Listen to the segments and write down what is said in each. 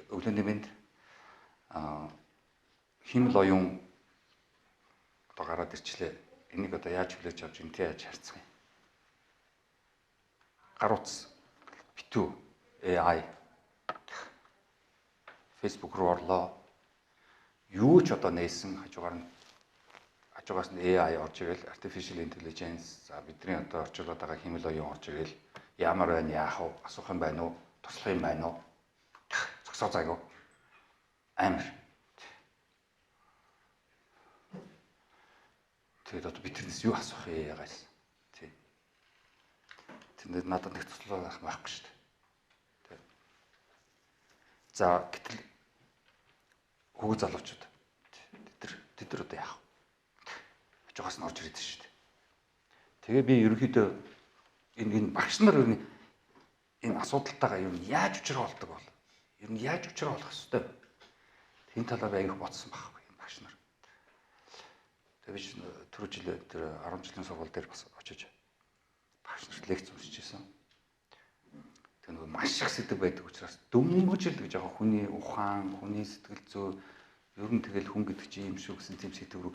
Өглөөний мэнд. Хиймэл оюун одоо гараад ирчлээ. Энийг одоо яаж хүлээж авч энтэй яаж харьцах юм? Гар утас битүү AI Facebook руу орлоо. Юу ч одоо нээсэн хажуугаас нь AI орж ирэл, artificial intelligence, за бидний одоо орчуулад байгаа хиймэл оюун орж ирэл, ямар байна, яах вэ, асуух юм байна уу, туслах юм байна уу, зогсоо зайгүй амар. Тэгээд одоо би тэрнээс юу асуух юм яагаас. Тий. Тэнд надад нэг туслах байхгүй шүү дээ. Тий. За гэтэл хүүг залуучууд тэд нар одоо яах вэ? Хажуугаас нь орж ирээд шүү дээ. Тэгээ би ерөнхийдөө энэ багш нар ер нь энэ асуудалтайгаа ер нь яаж учраа олдог бол? Ер нь яаж учраа олох ёстой вэ? Энэ талаар аяг бодсон байхгүй энэ багш нар. Тэгээ би түрүү жил тэр 10 жилийн сургууль дээр бас очиж багш нарт лекц уншиж исэн. Тэгээ нөгөө маш их сэдэв байдаг учраас дөнгөж л гэж байгаа хүний ухаан, хүний сэтгэл зүй ер нь тэгэл хүн гэдэг чинь юм шүү гэсэн тийм сэдэв рүү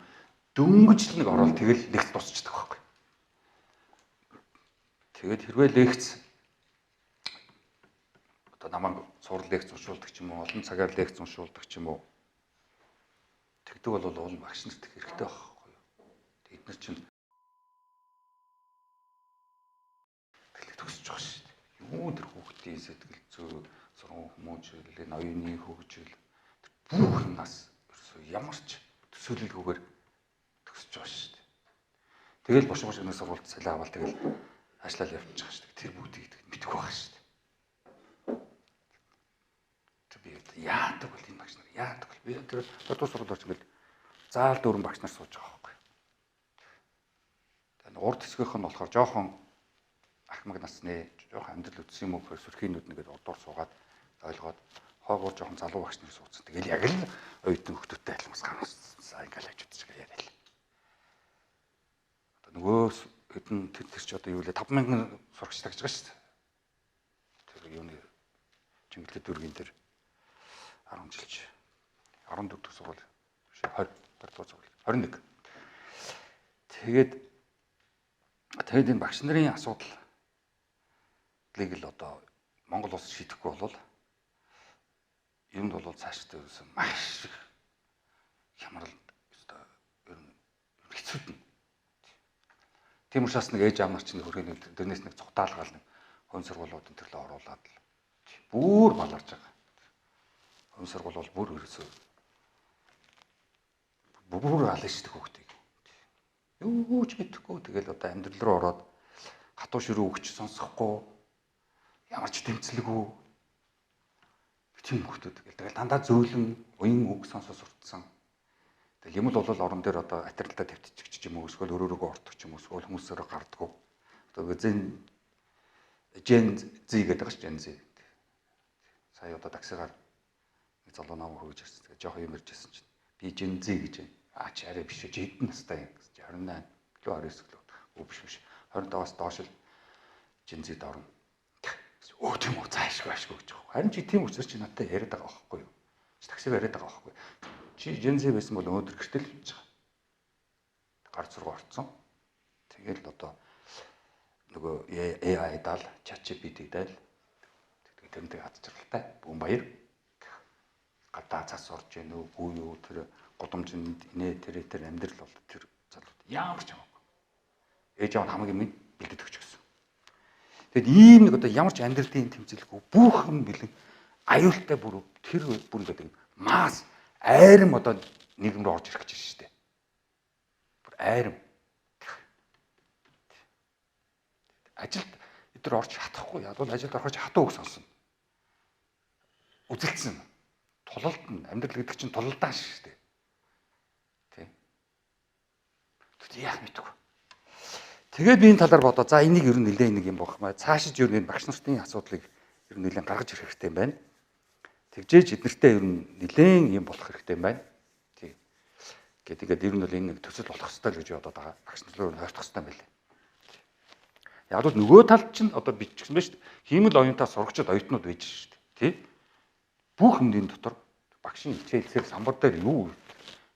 дөнгөж л нэг ороод тэгэл лекц дуусчихдаг байхгүй. Тэгээд хэрвээ лекц одоо намайг сурал лекц уншуулдаг ч юм уу, олон цагаар лекц уншуулдаг ч юм уу тэгдэг бол уул багш нарт хэрэгтэй байхгүй юу. Тэд нар чинь тэгэл төгсөж байгаа шүү дээ. Юу тэр хүүхдийн сэтгэл зүй, сургууль хүмүүжил, оюуны хөгжил бүх юмнаас ерөөсөө ямар ч төсөөлөлгүйгээр төгсөж байгаа шүү дээ. Тэгэл бошиг бошиг нэг сургуульд цалин аваад тэгэл ажиллаад явчих байгаа шүү дээ. Тэр бүгдийг мэдгүй байгаа шүү дээ. Тэр би яадаг бол энэ багш нар яадаг бол би тэр дөрөв сургууль орч ингээл заал дөрвөн багш нар сууж байгаа байхгүй. Тэгээ урд хэсгийнх нь болохоор жоохон ахмаг насны жоохон амьдрал үтсэн юм уу гэхээр сөрхийнүүд нэгээд урдуур суугаад ойлгоод хойгоор жоохон залуу багш нар суудсан. Тэгэл яг л оюутан хүүхдүүдтэй адилхан бас гарсан ингээл хажууд чигээр яриа л. Одоо нөгөө хэдэн тэр чи одоо юу лээ 5000 сурагч тагж байгаа шүү дээ. Тэр юуны Чингэлээ дүүргийн дээр 10 жилч 14 дэх сургууль биш 20 20 дугаар сургууль 21. Тэгээд энэ багш нарын асуудлыг л одоо Монгол улс шийдэхгүй бол юмд бол цаашдаа ерөөсөн маш их хямрал өстой ер нь хэцүүднэ. Тийм учраас нэг ээж аав нар чинь хөрхийн тэрнээс нэг цухтаалгаал нэг хувийн сургуулиудын төрлөө оруулаад л бүр баларж байгаа. Хувийн сургууль бол бүр ерөөсөө бүр алан шидэх хүүхдийг. Юу ч мэдэхгүй тэгэл одоо амьдрал руу ороод хатуу ширүү өгч сонсохгүй ямар ч тэмцэлгүй тийм хүүхдүүд тэгэл дандаа зөөлөн уян үг сонсож сурцсан. Тэгэл юм л бол орон дээр одоо атиралдаа тавьчих ч юм уу эсвэл өрөөрөөгөө ортох ч юм уу эсвэл хүмүүсээр гардггүй. Одоо Gen Z гэдэг байгаа ш Gen Z. Сая одоо таксигаар нэг залуу нам хөгж ирсэн. Тэгээ жоох юм ярьж ирсэн чинь би Gen Z гэж байна. Аа чи арай биш үү? Чи хэдэн настай юм гэсэн чи 28 лөө 29 лөө. Өө биш биш. 25-аас доош л Gen Z-д орно. Өө тийм үү заашгүй ашгүй гэж байгаа. Харин чи тийм учраас чи надтай яриад байгаа байхгүй юу? Чи таксиг яриад байгаа байхгүй юу? Чи Gen Z байсан бол өнөөдөр гэртэл явж байгаа. Гар зураг орцсон. Тэгэл одоо нөгөө AI даал, ChatGPT даал. Тэгээд тэрнтэй хад жаргалтай. Бүүн баяр. Гадаа цас орж гэнэ үү, гүү юу тэр гудамжинд инээ тэр амьдрал бол тэр залууд ямар ч хамаагүй. Ээж аав нь хамгийн минь бэлдээд өгч гисэн. Тэгэд ийм нэг одоо ямар ч амьдралын тэмцэлгүй бүх юм бэлэн аюултай бүр тэр бүр гэдэг мас айрам одоо нийгэм рүү орж ирэх гэж байна шүү дээ. Бүр айрам. Ажилд эдгээр орж чадахгүй. Яг бол ажилд орохож хатуу үг сонсно. Үзэлцсэн. Тулалд нь амьдрал гэдэг чинь тулалдаан шүү дээ. Тэ. Тэгвэл яах мэдгүй. Тэгээд би энэ талаар бодоо. За энийг ер нь нэлээд нэг юм болох маа. Цаашид ер нь энэ багш нартын асуудлыг ер нь нэлээд гаргаж ирэх хэрэгтэй юм байна. Тэгжээж эднэртэй ер нь нэлээд юм болох хэрэгтэй юм байна. Тий. Ингээд ер нь бол энэ нэг төсөл болох хэрэгтэй л гэж бодоод байгаа. Багш нар руу ойртох хэрэгтэй юм байна. Яг бол нөгөө талд чинь одоо бичсэн байна шүү дээ. Хиймэл оюунтаа сурагчид оюутнууд байж шүү дээ. Тий. Бүх юм энэ дотор багшийн хичээл зэрэг самбар дээр юу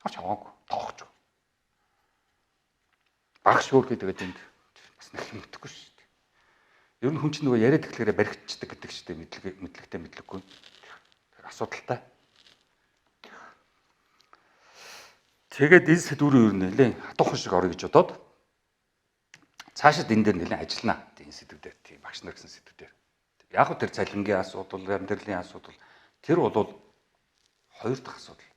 харч хамаагүй тоохч. Багш өөр гэдэг энд бас нэг юм мэдэхгүй шүү дээ. Ер нь хүн чинь нөгөө яриад эхлэхээрээ баригдчихдаг гэдэг шүү дээ. Мэдлэгтэй мэдлэггүй. Тэр асуудалтай. Тэгээд энэ сэдвүүрийн ер нь нэлээд хатуухан шиг орё гэж бодоод цаашид энэ дээр нэлээд ажиллана. Энэ сэдвүүдээр тийм багш нар гэсэн сэдвүүдээр. Яг хөө тэр цалингийн асуудал, амьдралын асуудал тэр бол хоёр дахь асуудал.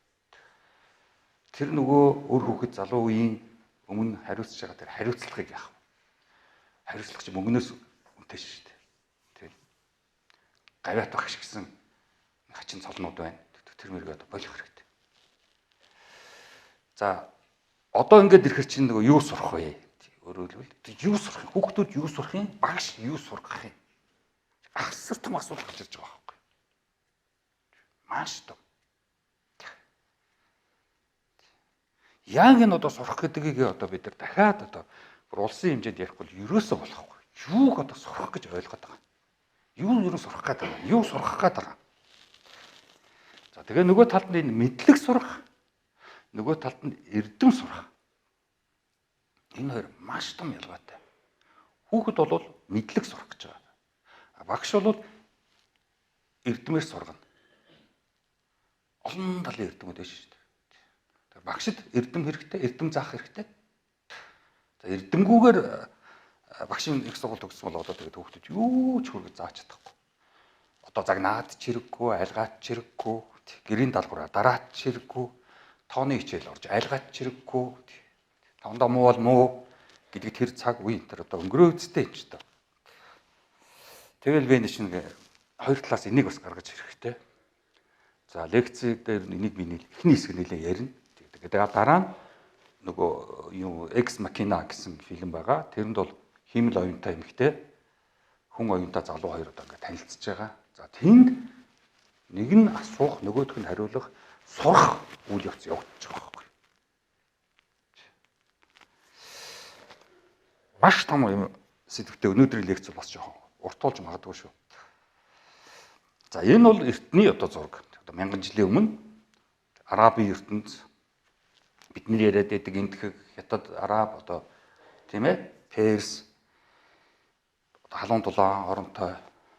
Тэр нөгөө өөр хүүхэд залуу үеийн өмнө хариуцж байгаа тэр хариуцлагыг яах вэ? Хариуцлага чи мөнгнөөс үнэтэй шүү дээ. Тийм. Гавьяат багш гэсэн хачин цолнууд байна. Тэр мөрийг одоо болох хэрэгтэй. За одоо ингээд ирэхэр чинь нөгөө юу сурах вэ? Өөрөөр хэлбэл юу сурах юм? Хүүхдүүд юу сурах юм? Багш юу сурах юм? Асар том асуудал гарч ирж байгаа байхгүй. Маш том. Яг энэ одоо сурах гэдгийг одоо бид нар дахиад одоо бүр улсын хэмжээнд ярихгүй бол ерөөсөө болохгүй. Юуг одоо сурах гэж ойлгоод байгаа юм? Юу ер нь сурах гээд байгаа юм? Юу сурах гээд байгаа юм? За тэгээ нөгөө талд нь энэ мэдлэг сурах, нөгөө талд нь эрдэм сурах. Энэ хоёр маш том ялгаатай. Хүүхэд бол мэдлэг сурах гэж байгаа. Багш бол эрдмээр сургана. Олон талын эрдэмүүд байна шүү дээ. Багшд эрдэм хэрэгтэй, эрдэм заах хэрэгтэй. За эрдэмгүүгээр багшийн их сургууль төгссөн бол одоо тэгээд хүүхдүүд юу ч хүргэж зааж чадахгүй. Одоо загнаад ч хэрэггүй, айлгаад ч хэрэггүй, гэрийн даалгавраа дараад ч хэрэггүй, тооны хичээл орж айлгаад ч хэрэггүй. Тавандаа муу бол муу гэдэг тэр цаг үе энэ төр одоо өнгөрөөцтэй юм ч та. Тэгэл би нэг хоёр талаас энийг бас гаргаж ирэхтэй. За лекцээ дээр энийг би эхний хэсэг нэлээ ярина. Тэгээд дараа нь нөгөө юу Ex Machina гэсэн фильм байгаа. Тэрэнд бол хиймэл оюунтай эмэгтэй хүн оюунтай залуу хоёр одоо ингээд танилцж байгаа. За тэнд нэг нь асуух, нөгөөх нь хариулах, сурах үйл явц явагдаж байгаа байхгүй. Маш том юм сэдвтэй өнөөдрийн лекц бол бас жоохон уртуулж магадгүй шүү. За энэ бол эртний одоо зураг. Одоо мянган жилийн өмнө Арабын ертөнц бидний яриад байдаг Энэтхэг, Хятад, Араб одоо тийм Перс одоо халуун дулаан оронтой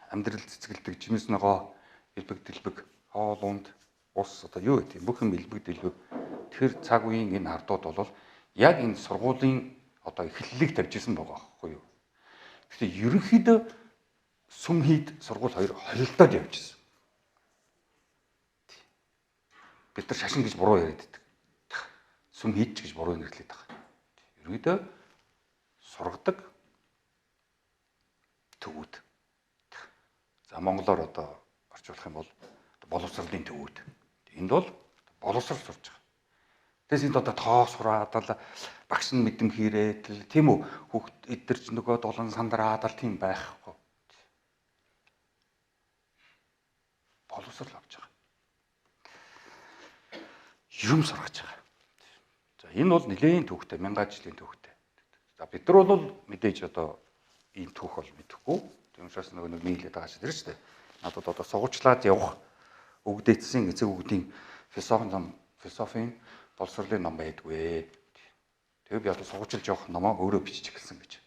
амьдрал цэцгэлдэг жимс ногоо элбэг дэлбэг хоол унд ус одоо юу гэдэг бүх юм элбэг дэлбэг тэр цаг үеийн энэ ардууд бол яг энэ сургуулийн одоо эхлэлийг тавьж исэн байгаа байхгүй юу. Гэхдээ ерөнхийдөө сүм хийд сургууль хоёр холилдоод явж исэн. Бид нар шашин гэж буруу яриад байдаг. Сүм хийд ч гэж буруу нэрлэдэг байгаа. Ерөнхийдөө сургадаг төвүүд. За монголоор одоо орчуулах юм бол боловсролын төвүүд. Энд бол боловсрол сурж байгаа. Тэгээс энд одоо тоо сураад л багш нь мэдэм хийрээд л тийм үү хүүхд эдэр ч нөгөө дулан сандраад л тийм байхгүй. Боловсрол авч байгаа. Юм сургаж байгаа. За энэ бол нэлээн түүхтэй, мянган жилийн түүхтэй. За бид нар бол мэдээж одоо ийм түүх бол мэдэхгүй. Тийм учраас нөгөө нэг нийлээд байгаа шиг тэр шүү дээ. Надад одоо сугуучлаад явах өгдөөцсөн эцэг өгдийн философи ном, философийн боловсролын ном байдгүй. Тэгээ би одоо сугуучлж явах номоо өөрөө бичиж эхэлсэн гэж.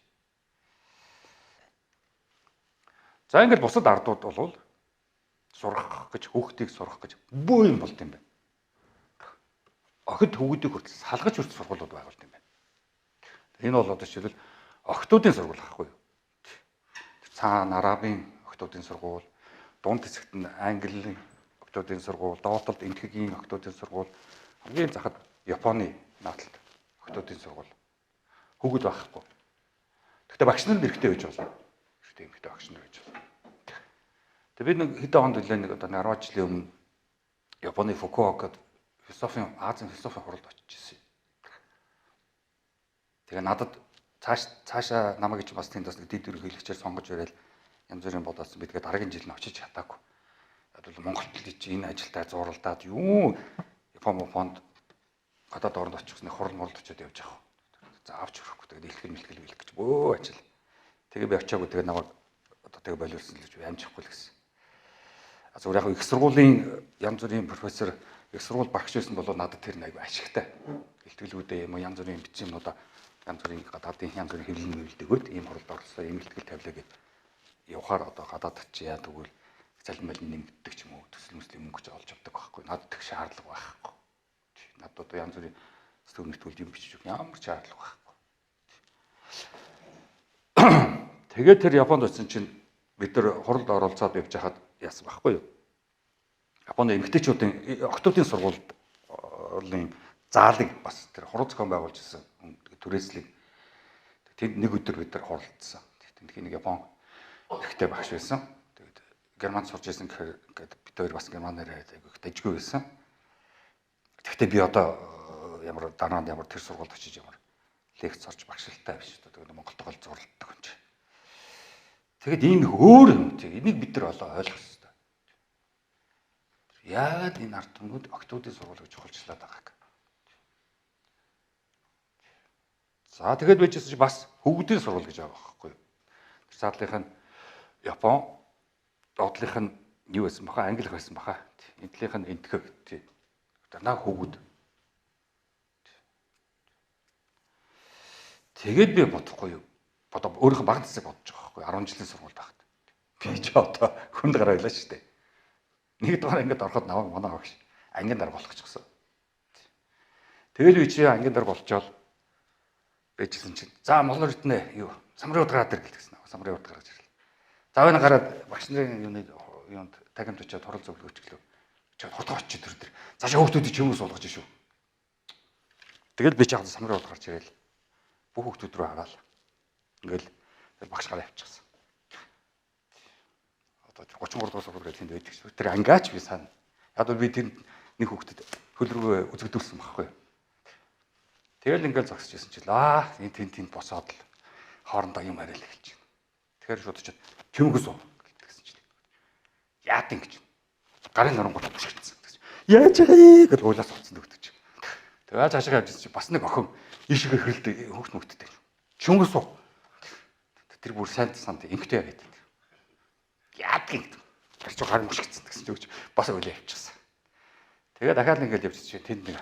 За ингээд бусад ардууд бол сурах гэж, хүүхдийг сурах гэж бөө юм болд юм байна. Охид хүүхдийг хүртэл салгаж хүртэл сургуулиуд байгуулд юм байна. Энэ бол одоо жишээлбэл охтуудын сургууль байхгүй юу? Цаана Арабын охтуудын сургууль, дунд хэсэгт нь Английн охтуудын сургууль, доод талд Энэтхэгийн охтуудын сургууль, хамгийн захад Японы наадталд охтуудын сургууль. Хүүхэд байхгүй. Гэхдээ багш нар эрэгтэй байж болно. Эрэгтэй эмэгтэй багш нар байж болно. Тэгээ би нэг хэдэн онд үлээ нэг одоо 10 жилийн өмнө Японы Фукуокад философийн Азийн философийн хуралд очиж ирсэн. Тэгээ надад цаашаа намайг ч бас тэнд бас нэг дэд ерөнхийлөгчөөр сонгож ирээл янз бүрийн бодоодсон. Би тэгээ дараагийн жил нь очиж чадаагүй. Одоо Монголд чи энэ ажилдаа зуралдаад юу Япон фонд гадаад оронд очих нэг хурал муралд очиод явж байгаа. За авч өрөхгүй. Тэгээд илтгэл мэлтгэл бэлэх гэж бөө ажил. Тэгээ би очиагүй. Тэгээ намайг одоо тэгээ болиулсан л гэж амжихгүй л гэсэн. Зүгээр яг их сургуулийн янз бүрийн профессор, их сургууль багш байсан бол надад тэр айгүй ашигтай. Илтгэлүүдээ юм уу янз бүрийн бичсэн юмнуудаа янз бүрийн гадаадын янз бүрийн хэвлэл мөвлөд өгөөд ийм хуралд орлоо, ийм илтгэл тавилаа гэд явахаар одоо гадаадд чи яа тэгвэл цалин малин нэмэгддэг ч юм уу, төсөл мөслийн мөнгө ч олж авдаг байхгүй. Надад тэг шаардлага байхгүй. Надад одоо янз бүрийн сэтгүүл мэтгүүлд юм бичиж өгөх ямар ч шаардлага байхгүй. Тэгээд тэр Японд очисон чинь бид нар хуралд оролцоод явж хахад яасан байхгүй юу? Японы эмэгтэйчүүдийн октоодын сургуульд орлын заалыг бас тэр хурал зохион байгуулж ирсэн түрээслийг тэнд нэг өдөр бид нар хуралдсан. Тэнд нэг Япон эрэгтэй багш байсан. Тэгээд Германд сурж ирсэн гэхээр ингээд бид хоёр бас германаар айгүйх дажгүй байсан. Тэгэхдээ би одоо ямар дараа нь ямар тэр сургуульд очиж ямар лекц орж багшилтай биш. Тэгээд Монголд гол зурлалдаг юм чи. Тэгэхэд ийм их өөр юм тий. Энийг бид нар олоо ойлгох хэрэгтэй. Яагаад энэ ард түмнүүд октоодын сургууль гэж чухалчлаад байгааг. За тэгээд байжсэн чи бас хөвгүүдийн сургууль гэж байгаа байхгүй юу? Тэр цаадлынх нь Япон, доотлынх нь юу байсан баха, англи байсан баха. Энтлийнх нь энтгэг тий. Данаа хөвгүүд. Тэгээд би бодохгүй юу? Одоо өөрийнхөө бага насыг бодож байгаа байхгүй 10 жилийн сургуульд байхад. Би ч одоо хүнд гараа байлаа шүү дээ. Нэг дугаар ангид ороход намайг манай багш ангийн дарга болгочихсон. Тэгэл би чи ангийн дарга болчоол байжсэн чинь за Монгол Эрдэнэ юу самрын урд гараад ир гэлтгсэн. Самрын урд гаргаж ирлээ. За энэ гараад багш нарын юуны юунд тагимд очиад хурал зөвлөгөөч гэлөө. Чад хурдан очиж тэр тэр. Цаашаа хүүхдүүдийг чимээс суулгаж шүү. Тэгэл би ч яг самрын урд гарч ирээл бүх хүүхдүүд рүү хараад ингээл тэр багш гараа явчихсан. Одоо тэр 33 дугаар сургууль гэдэг тэнд байдаг шүү. Тэр ангаач би санаа. Яг бол би тэр нэг хүүхдэд хөл рүүгээ үзэгдүүлсэн байхгүй юу. Тэгэл ингээл зогсож исэн чил аа энэ тэнд тэнд босоод л хоорондоо юм яриад эхэлж байна. Тэгэхээр шууд очиод чимгээс уу гэсэн чинь. Яад ингэж. Гарын нурангууд түшигдсэн. Яаж байгаа гэж уйлаас авцсан дөгдөж. Тэгээ цаашаа явж чи бас нэг охин ийшээгээ хэрэлдэг хөөхт мөхтдөг. Чимгээс уу. Тэр бүр сайн санд эмхтэй байдаг. Яад гинт. Гарч гар мөшгцэн гэсэн чи өгч бас уйлаа явчихсан. Тэгээ дахиад ингээл явж чи тэнд нэг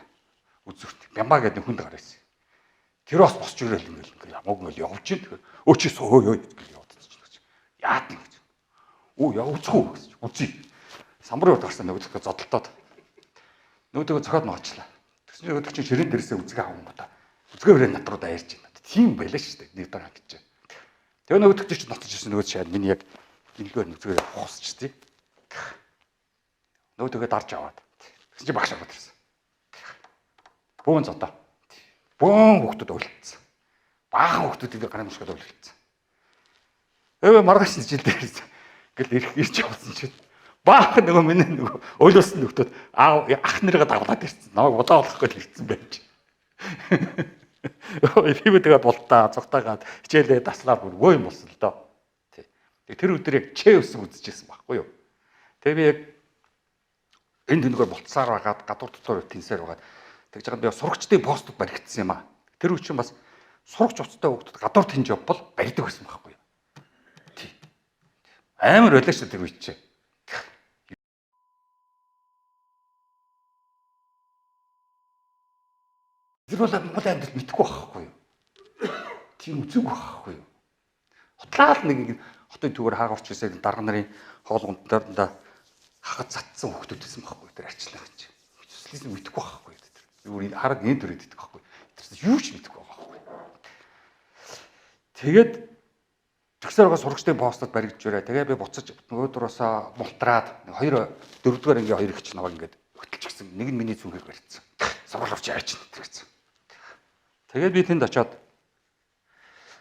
үзүрт Бямба гэдэг нэг хүнд гар байсан. Тэр бас босч ирээл ингээл ингээл ямаг ингээл явж ин тэгэхээр өө чи суу өө гэж яваад чи. Яад ингэж. Өө яа үзэх үү гэсэн чи үзье. Самбарын урд гарсан нөгөөдхөө зодолтоод нөгөөдөө зохиод ноочлаа. Тэгсэн чинь нөгөөдөх чинь ширээн дээрээсээ үзгээ авангуудаа. Үзгээ өрөө над руу даяарч байна. Тийм байлаа шүү дээ. Нэг дараа гэж. Тэгээ нөгөөдөх чинь ноцож ирсэн нөгөө шаад миний яг энэгээр нүцгээр хусч тий. Нөгөөдөгөө дарж аваад. Тэгсэн чинь багш аваад ирсэн. Бөөн зодоо. Бөөн хүүхдүүд ойлцсон. Баахан хүүхдүүд гарын мушгад ойлцсон. Өвөө маргааш жил дээрсэн. Ингээл ирэх ирж явсан чинь баахан нөгөө миний нөгөө ойлуулсан нөхдүүд аав ах нэрээ дагуулад ирсэн. Намайг удаа болох гэж ирсэн байж. Би тэгээд болтаа цогтаагаад хичээлээ таслаар бүр өө юм болсон л доо. Тэг тэр өдөр яг чэ өсөг үзчихсэн байхгүй юу. Тэгээ би яг энэ тэнгээр болцсаар байгаад гадуур дотор тэнсээр байгаад тэгж байгаа би сурагчдын постууд баригдсан юм аа. Тэр үе чинь бас сурагч уцтай хүүхдүүд гадуур тэнж явбал барьдаг байсан байхгүй юу. Тий. Амар байлаа шүү тэр үе чинь. Тэр бол Монгол амьдрал мэдхгүй байхгүй юу. Тийм үзээгүй байхгүй юу. Хутлаа л нэг хотын түгээр хаагурч ирсэн дарга нарын хоол унтаарнда хагад затсан хүүхдүүд байсан байхгүй тэр арчлаа гэж. Социализм мэдэхгүй байхгүй тэр. Юу хараг энэ төрөд идэх байхгүй. Тэр юу ч мэдэхгүй байгаа байхгүй. Тэгээд тэгсээр байгаа сурагчдын постод баригдж өрөө. Тэгээ би буцаж нөгөөдөрөөсөө мултраад хоёр дөрөвдүгээр ангийн хоёр ихч наваг ингээд хөтөлчихсэн. Нэг нь миний зүнхийг барьцсан. Сургууль авч яаж гэсэн. Тэгээд би тэнд очиод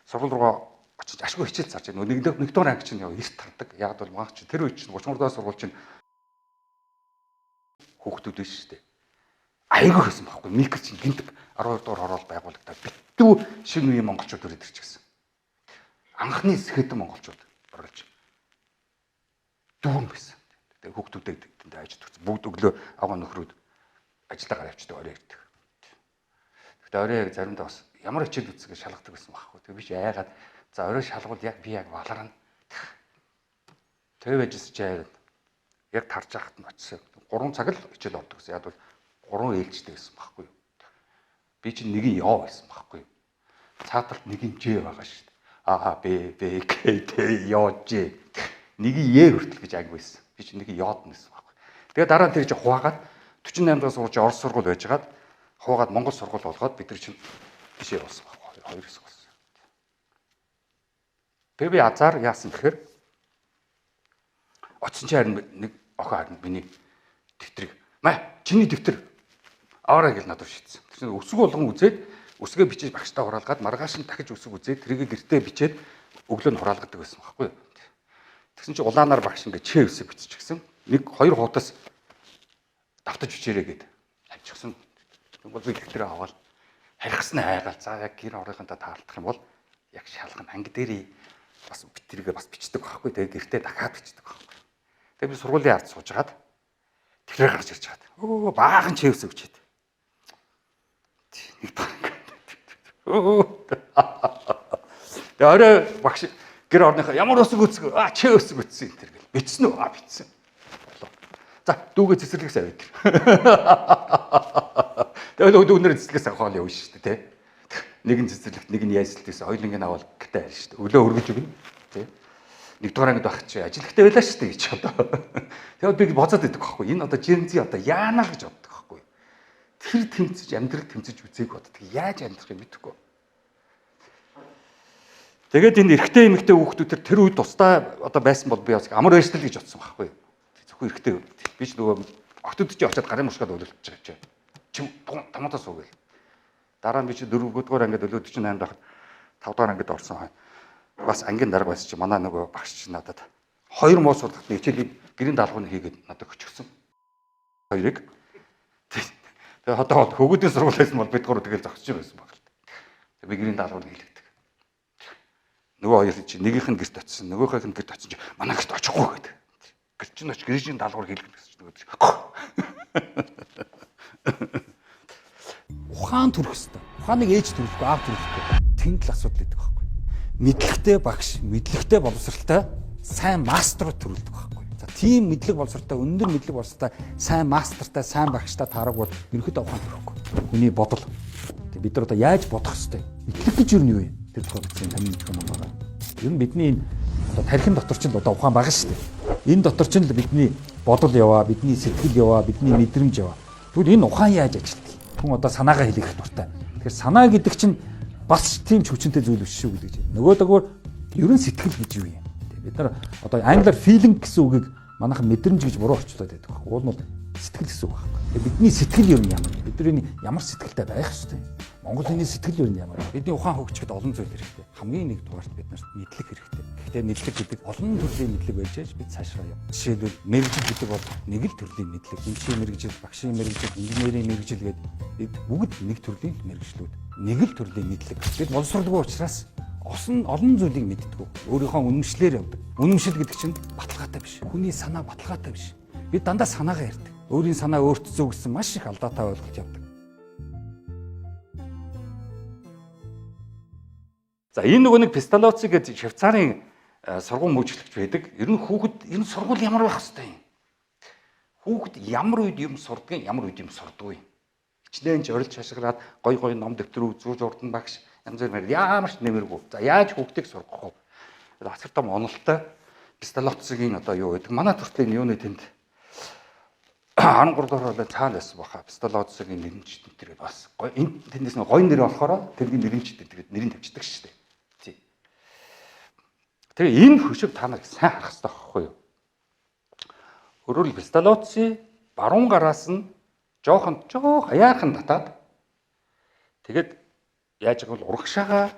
сургууль руугаа очиж ашгүй хичээл зарж байна. Нэг нэгдүгээр анги чинь яа эрт тардаг. Яг бол маа чи тэр үе чинь 33 дугаар сургууль чинь хүүхдүүд биш шүү дээ. Айгүй байсан байхгүй. Микро чинь гинт 12 дугаар хороол байгуулагдаад битүү шинэ үеийн монголчууд өрөөд ирчихсэн. Анхны сэхэдэн монголчууд оруулж дүүрэн байсан. Тэгээ хүүхдүүдэд тэнд ажиж төгсөн. Бүгд өглөө аваа нөхрүүд ажиллаа гараа явчихдаг орой ирдэг. Гэхдээ орой яг заримдаа бас ямар хичээл үзсэн гэж шалгадаг байсан байхгүй. Тэгээ би чи айгаад за орой шалгуул яг би яг баларна. Тэгээ байжсэн чи айгаад Яг тарж байхад нь очсон. 3 цаг л хичээл ордог гэсэн. Яг бол 3 ээлжтэй байсан байхгүй юу? Би чинь нэг нь ёо байсан байхгүй юу? Цааталт нэг нь Ж байгаа шүү дээ. А Б Б К Т Ё Ж. Нэг нь Е хүртэл гэж анги байсан. Би чинь нэг нь ёод нэсэн байхгүй. Тэгээ дараа нь тэр чинь хуваагаад 48 дахь сургууль чинь Орос сургууль байжгаад хуваагаад Монгол сургууль болгоод бид нар чинь тийшээ явуулсан байхгүй. Хоёр хэсэг болсон. Тэгээ би азар яасан гэхээр очсон чи харин нэг охин харин миний дэвтрийг маа чиний дэвтэр аваарай гэж надад шийдсэн. Тэр чинь өсөг болгон үзээд өсгөө бичиж багштай хураалгаад маргааш нь дахиж өсөг үзээд тэрийг гэртээ бичээд өглөө нь хураалгадаг байсан байхгүй юу. Тэгсэн чинь улаанаар багш ингээд чээ өсөг биччихсэн. Нэг хоёр хуудас давтаж бичээрэй гэд авчихсан. Тэгвэл би дэвтрээ аваад харихсан айгаал за яг гэр орныхонтой таарлах юм бол яг шалгана анги дээр бас тэрийгэ бас бичдэг байхгүй. Тэгээ гэртээ дахиад бичдэг байхгүй. Тэгээ би сургуулийн ард суужгаад тэрээр гарч ирж чад. Өө баахан чэвс өгчээд. Нэг дахь. Тэгээ орой багш гэр орныхоо ямар өсөг өсөг аа чэвс өгсөн энэ төр гэл. Бичсэн үү? Аа бичсэн. За дүүгээ цэцэрлэгс аваад ир. Тэгээ дүүнэр цэцэрлэгс авах явна шүү дээ, тэ. Нэг нь цэцэрлэгт, нэг нь яйсэлт гэсэн хоёуланг нь аваад гэртээ харина шүү дээ. Өглөө өргөж өгнө, тэ. Нэгдүгээр ангид байх чи ажилттай байлаа шүү дээ гэж одоо. Тэгээд би бодоод идэх байхгүй. Энэ одоо Gen Z одоо яана л гэж боддог байхгүй. Тэр тэмцэж амьдрал тэмцэж үзээг боддог. Яаж амьдрах юм мэдэхгүй. Тэгээд энэ эрэгтэй эмэгтэй хүүхдүүд тэр үед тусдаа одоо байсан бол би бас амар байж тал гэж бодсон байхгүй. Зөвхөн эрэгтэй. Би ч нөгөө октод чи очиад гарын мушгаад өлөлтөж байгаа чи. Чим томото суу гэл. Дараа нь би чи 4-р ангид өлөө 48 дахь 5 дугаар ангид орсон хай. Бас ангийн дарга байсан чи манай нөгөө багш чи надад хоёр муу сурдагт хичээлийг гэрийн даалгаврыг хийгээд надад өчгсөн. Хоёрыг. Тэгээ одоо хөгүүдийн сургууль байсан бол бид гурав тэгэл зогсож байсан баг л. Тэгээ би гэрийн даалгаврыг хийлгэдэг. Нөгөө хоёр чи нэгийнх нь гэрт очсон, нөгөөхийнх нь гэрт очсон чи манай гэрт очихгүй гэдэг. Гэрт чинь оч гэрийн даалгавар хийлгэнэ гэсэн чи нөгөө чи. Ухаан төрөх хэвээр. Ухааныг ээж төрөхгүй, аав төрөхгүй. Тэнд л асуудал байдаг байхгүй. Мэдлэгтэй багш, мэдлэгтэй боловсралтай сайн мастерууд төрүүлдэг байхгүй. За тийм мэдлэг боловсралтай, өндөр мэдлэг боловсралтай сайн мастертай, сайн багштай таараг бол ерөнхийдөө ухаан төрөхгүй. Хүний бодол. Бид нар одоо яаж бодох хэвтэй? Мэдлэг гэж юу юм вэ? Тэр тухай бичсэн таны мэдэх юм байна. Ер нь бидний энэ одоо тархин дотор ч л одоо ухаан байгаа шүү дээ. Энэ дотор ч л бидний бодол яваа, бидний сэтгэл яваа, бидний мэдрэмж яваа. Тэгвэл энэ ухаан яаж ажилладаг? Хүн одоо санаагаа хэлэх дуртай. Тэгэхээр санаа гэдэг чинь бас тийм ч хүчинтэй зүйл биш шүү гэдэг. Нөгөө дөгөөр ер нь сэтгэл гэж юу юм? Бид нар одоо англиар feeling гэсэн үгийг манайхан мэдрэмж гэж буруу орчуулад байдаг. Уул нь бол сэтгэл гэсэн үг байхгүй. Тэгээ бидний сэтгэл ер нь ямар? Бид нар энэ ямар сэтгэлтэй байх ёстой юм? Монгол хүний сэтгэл ер нь ямар? Бидний ухаан хөгжихэд олон зүйл хэрэгтэй. Хамгийн нэгдүгээрт бид нарт мэдлэг хэрэгтэй. Гэхдээ мэдлэг гэдэг олон төрлийн мэдлэг байж аж бид цаашгаа яв. Жишээлбэл мэргэжил гэдэг бол нэг л төрлийн мэдлэг. Эмчийн мэргэжил, багшийн мэргэжил, инженерийн мэргэжил гэдэг бид бүгд нэг төрлийн мэргэжлүүд. Нэг л төрлийн мэдлэг. Бид боловсролгүй учраас олон зүйлийг мэддэг. Өөрийнхөө үнэмшлээр явдаг. Үнэмшил гэдэг чинь баталгаатай биш. Хүний санаа баталгаатай биш. Бид дандаа санаагаа ярьдаг. Өөрийн санаа өөрт зөв гэсэн маш их алдаатай ойлголт явдаг. За энэ нөгөө нэг Песталоци гэдэг Швейцарын сургууль мөжлөгч байдаг. Ер нь хүүхэд энэ сургууль ямар байх хэвтэй юм? Хүүхэд ямар үед юм сурдгийг, ямар үед юм сурдгүй. Хичнээн ч орилж хашгираад гой гой ном дэвтэр үзүүж урдан багш янз бүр ямар ч нэмэргүй. За яаж хүүхдийг сургах вэ? Асар том онолтой Песталоцигийн одоо юу гэдэг. Манай төртлийн юуны тэнд 13 дугаар болоо цаана байсан баха. Песталоцигийн нэрэмжит энэ төр бас гой энэ тэндээс нь гой нэр болохоор тэрний нэрэмжит энэ төр нэрийг тавьчихдаг шүү дээ. Тэгээ энэ хөшиг та нар сайн харах хэрэгтэй байхгүй юу? Өөрөөр хэлбэл Песталоци баруун гараас нь жоохон жоох аяархан татаад тэгээд яаж гэвэл урагшаага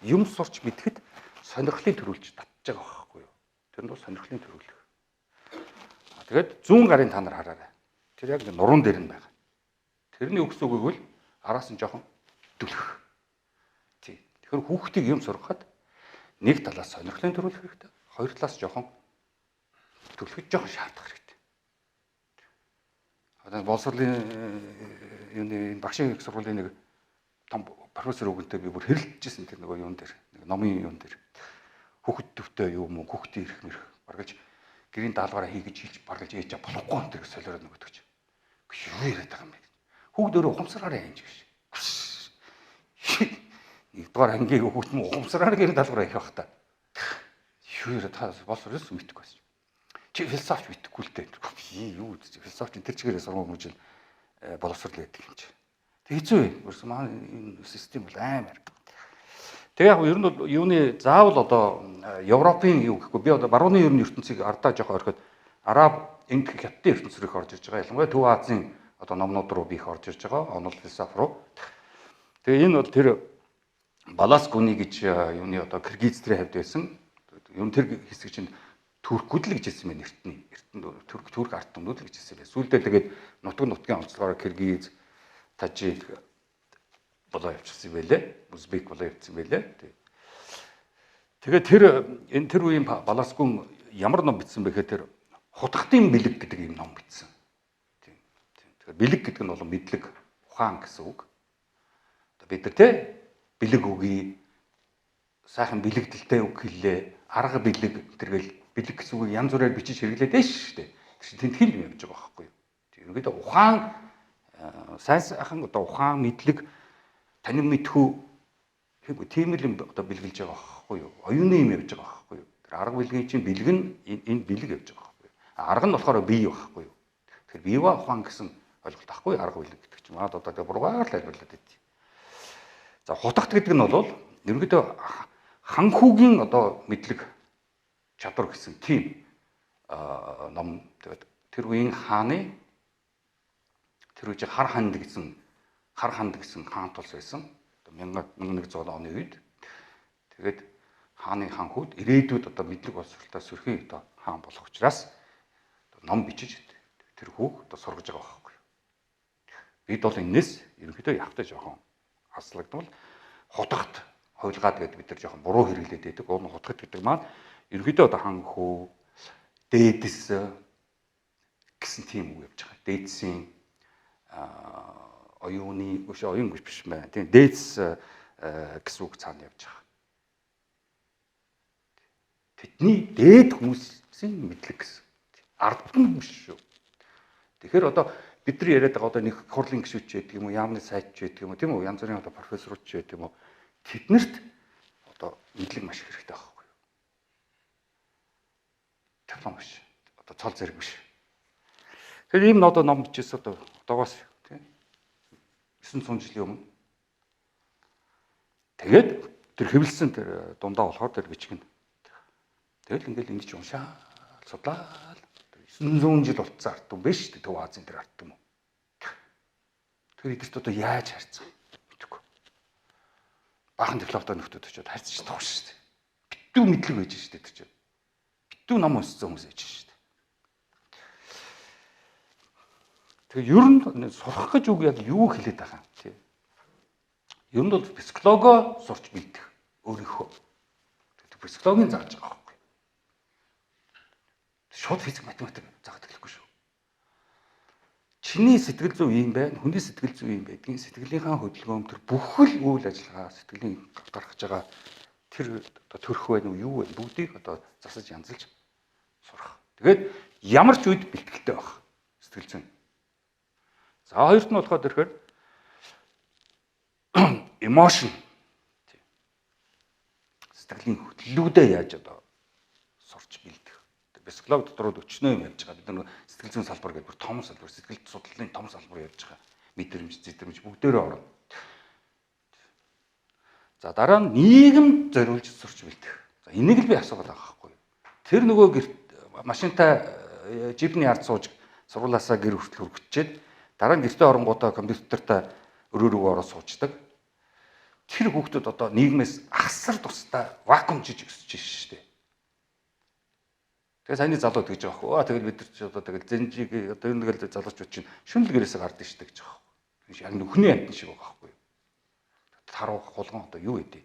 юм сурч мэдэхэд сонирхлын төрүүлж татж байгаа байхгүй юу? Тэр нь бол сонирхлын төрүүлэх. Тэгээд зүүн гарын та нар хараарай. Тэр яг нуруунд дээр нь байгаа. Тэрний өгс үгийг бол араас нь жоохон түлхэх. Тий. Тэгэхээр хүүхдийг юм сургахад нэг талаас сонирхлын төрүүлэх хэрэгтэй, хоёр талаас жоохон түлхэж жоохон шаардах хэрэгтэй. Одоо боловсролын юуны багшийн их сургуулийн нэг том профессор өгөнтэй би бүр хэрэлдэжсэн тэр нөгөө юун дээр, нэг номын юун дээр. Хүүхэд төвтэй юм уу, хүүхдийн эрх мэрх баргалж Гэрийн даалгавраа хий гэж хэлж баргалж ээж болохгүй энэ төр солиороод нөгөөдөг чи. Юу яриад байгаа юм бэ? Хүүхд өөрөө ухамсараараа яаж гэж. Нэгдүгээр ангийн хүүхд мөн ухамсараар гэрийн даалгавраа хийх бах та. Юу яриад та боловсруулсан мэдэхгүй байсан. Чи философч мэдэхгүй л дээ. Би юу гэж философч тэр чигээрээ сургууль мужил боловсрол гэдэг юм чи. Тэг хэцүү юм. Өөрөөсөө манай энэ систем бол амар. Тэгээ яг ер нь бол юуны заавал одоо Европын юу гэхгүй би одоо барууны ер нь ертөнцийг ардаа жоох орхиод араб энд хятадын ертөнц рүү их орж ирж байгаа. Ялангуяа Төв Азийн одоо номнууд руу би их орж ирж байгаа. Онол философи руу. Тэгээ энэ бол тэр Балас гүний гэж юуны одоо Киргиз төрийн хавьд байсан. Ер нь тэр хэсэг чинь туркүүд л гэж хэлсэн байх эртний. Эртэнд турк турк ард түмнүүд л гэж хэлсэн байх. Сүүлдээ тэгээд нутаг нутгийн онцлогоор Киргиз, Тажик болоо явчихсан юм байлээ. Узбек болоо явчихсан байлээ. Тэгээд тэр энэ тэр үеийн Баласкун ямар ном бичсэн бэ гэхээр тэр хутгатын бэлэг гэдэг ийм ном бичсэн. Тийм. Тэгэхээр бэлэг гэдэг нь бол мэдлэг, ухаан гэсэн үг. Одоо бид нар те бэлэг үгүй сайхан бэлэгдэлтэй үг хэллээ. Арга бэлэг тэргээл бэлэг гэсэн үгийг янз бүрээр бичиж хэрэглээд байж шүү дээ. Тэр чинь тэнтгэл юм явж байгаа байхгүй юу? Ерөнхийдөө ухаан сайн сайхан одоо ухаан мэдлэг танин мэдхүү тийм л юм одоо бэлгэлж байгаа байхгүй юу? Оюуны юм явж байгаа байхгүй юу? Тэр арга бэлгийн чинь бэлэг нь энэ бэлэг явж байгаа байхгүй юу? Арга нь болохоор бие байхгүй юу? Тэгэхээр бие ухаан гэсэн ойлголт байхгүй арга бэлэг гэдэг чинь манад одоо тэгээ буруугаар л тайлбарлаад байт. За хутагт гэдэг нь бол ерөнхийдөө ханхүүгийн одоо мэдлэг чадвар гэсэн тийм ном. Тэгээд тэр үеийн хааны тэр үеийн хар ханд гэсэн хаан тулс байсан. 1100 оны үед. Тэгээд хааны ханхүүд ирээдүйд одоо мэдлэг боловсролтой сөрхий одоо хаан болох учраас ном бичиж тэр хүүг одоо сургаж байгаа байхгүй юу. Бид бол энэс ерөнхийдөө явтай жоохон аслагдмал хутагт хувилгаад гэдэг бид нар жоохон буруу хэрэглээд байдаг. Уг нь хутагт гэдэг маань ерөнхийдөө одоо ханхүү, дээдэс гэсэн тийм үг явж байгаа. Дээдсийн оюуны оюун гэж биш байна. Тийм дээдс гэсэн үг цаана явж байгаа. Тэдний дээд хүмүүсийн мэдлэг гэсэн. Ард нь биш шүү. Тэгэхээр одоо бид нар яриад байгаа одоо нэг хурлын гишүүд ч байдаг юм уу, яамны сайд ч байдаг юм уу, тийм үү? Янз бүрийн одоо профессорууд ч байдаг юм уу? Тэднэрт одоо мэдлэг маш хэрэгтэй байхгүй юу? Диплом биш. Одоо цол зэрэг биш. Тэгэхээр ийм одоо ном бичээс одоо одоогоос тийм 900 жилийн өмнө. Тэгээд тэр хэвлэлсэн тэр дундаа болохоор тэр бичгэн. Тэгэл ингээл ингэж уншаал судлаа. 900 жил болцсон ард түмэн биш шүү дээ. Төв Азийн тэр ард түмэн. Тэр эдгэрт одоо яаж харьцах юм мэдэхгүй. Баахан дипломтой нөхдүүд очиод харьцаж чадахгүй шүү дээ. Битүү мэдлэг байж шүү дээ тэр чинь. Битүү ном уншсан хүмүүс байж шүү дээ. Тэгэхээр ер нь сурах гэж үг яг юу хэлээд байгаа юм тий. Ер нь бол психологоо сурч мэдэх өөрийнхөө. Тэгэхээр психологийн зааж байгаа байхгүй. Шууд физик математик заагаад хэлэхгүй шүү. Чиний сэтгэл зүй юм байна, хүний сэтгэл зүй юм байдгийн сэтгэлийнхаа хөдөлгөөн төр бүхэл үйл ажиллагаа сэтгэлийн гаргаж байгаа тэр одоо төрх байна уу юу вэ бүгдийг одоо засаж янзалж сурах. Тэгээд ямар ч үед бэлтгэлтэй байх сэтгэл зүйн. За хоёрт нь болохоор тэрхээр emotion сэтгэлийн хөдлөлүүдээ яаж одоо сурч бэлдэх. Психолог дотор өчнөө юм явж байгаа. Бид нар сэтгэл зүйн салбар гэдэг бүр том салбар, сэтгэл судлалын том салбар явж байгаа. Мэдрэмж, зэтрэмж бүгдээрээ орно. За дараа нь нийгэм зориулж сурч бэлдэх. За энийг л би асуугаад байгаа байхгүй юу. Тэр нөгөө гэрт машинтай джипний ард сууж сургуулаасаа гэр хүртэл хүргэчээд дараа нь гэртээ оронгуудаа компьютертай өрөө рүү ороод суучдаг. Тэр хүүхдүүд одоо нийгмээс асар тустай вакуум жиж өсөж шүү дээ. Тэгээ саяны залуу тэгж байгаа байхгүй. Тэгэл бид нар чи одоо тэгэл зэнжиг одоо ер нь тэгэл залуучууд чинь шүнл гэрээсээ гардаг шүү дээ гэж байгаа байхгүй. Яг нүхний амтан шиг байгаа байхгүй. Таруу хулган одоо юу гэдэг.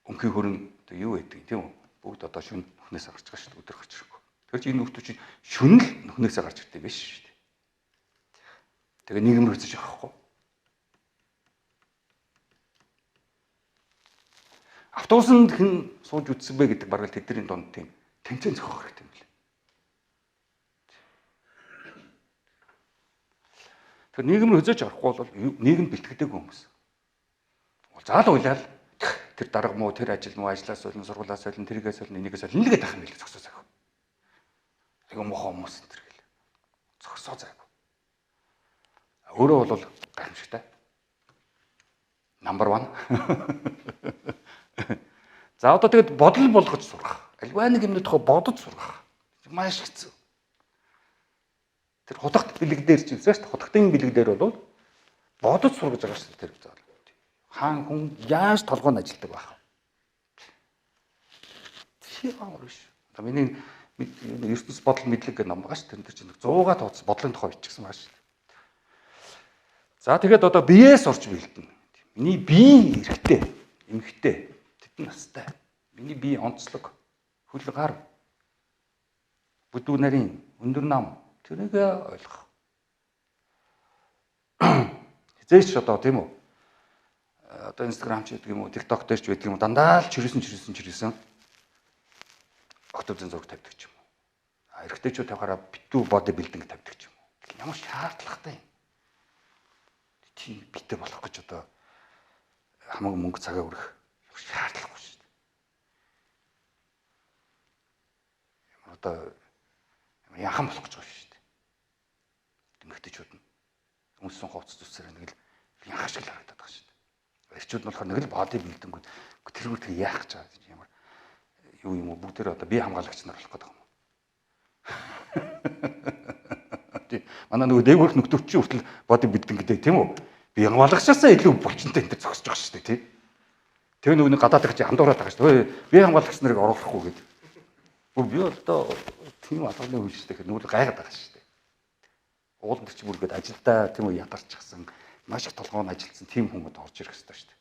Өмхий хөрөн одоо юу гэдэг тийм үү? Бүгд одоо шүн нүхнээсээ гарч байгаа шүү дээ. Өдөр гарч ирэхгүй. Тэр чинь энэ нөхдөд чинь шүн л нүхнээсээ гарч ирдэг биш шүү дээ. Тэгээ нийгэм рүү хэзээ явахгүй. Автобусанд хэн сууж үтсэн бэ гэдэг бараг л тэдний дунд тийм Тэмцээн зохиох хэрэгтэй юм лээ. Тэгэхээр нийгэм рүү хөзөөж орохгүй бол нийгэм бэлтгэдэг хүмүүс. Заал уйлал тэр дарга муу, тэр ажил муу, ажлаас солино, сургуулиас солино, тэргээс солино, энийгээс солино л гэдэг юм билээ зогсоо зайг. Айгу муухай хүмүүс энэ төр гэл. Зогсоо зайг. Өөрөө бол гайхамшигтай. Number 1. За одоо тэгэд бодол болгож сурах. Альва нэг юмны тухай бодож сурах. Маш хэцүү. Тэр худагт бэлэг дээр ч юмсан шүү дээ. Худагтын бэлэг дээр бол бодож сур гэж байгаа шүү дээ тэр заал. Хаан хүн яаж толгой нь ажилдаг байх вэ? Тэр амар биш. Одоо миний ертөнц бодол мэдлэг гэх ном байгаа шүү. Тэр чинь 100-га тооц бодлын тухай бичсэн байгаа шүү. За тэгээд одоо биеэ сурч бэлдэнэ. Миний бие эрэгтэй, эмэгтэй, тэдэн настай. Миний бие онцлог, хөл гар, бүдүү нарийн, өндөр нам тэрийг ойлгох. Хизээч одоо тийм үү? Одоо Instagram ч гэдэг юм уу, TikTok дээр ч байдаг юм уу, дандаа л чирсэн октоозын зураг тавьдаг ч юм уу. А эрэгтэйчүүд тавихаараа битүү body building тавьдаг ч юм уу. Ямар шаардлагатай юм. Тийм битээ болох гэж одоо хамаагүй мөнгө цагаа өрөх шаардлагагүй шүү дээ. Ямар одоо яхан болох гэж байгаа шүү дээ. Эмэгтэйчүүд нь өмсөн хувцас зүсээр нэг л яхан шиг л харагдаад байгаа шүү дээ. Эрчүүд нь болохоор нэг л body building тэрүүр тэр яах гэж байгаа юм ямар юу юм уу бүгдээр одоо бие хамгаалагч нар болох гэдэг юм. Тий. Манай нөгөө дээгүүрх нөхдөрч хүртэл body building гэдэг тийм үү? Бие хамгаалагчаасаа илүү булчинтай энэ төр зогсож байгаа шүү дээ тий. Тэр нөгөө нэг гадаад чи андуураад байгаа шүү дээ. Бие хамгаалагч нарыг оруулахгүй гэдэг. Бүр би одоо тийм алганы хүн шүү дээ. Нөгөө гайхаад байгаа шүү дээ. Ууланд чи бүргээд ажилдаа тийм үү ядарчихсан маш их толгойн ажилласан тийм хүмүүс орж ирэх хэрэгтэй шүү дээ.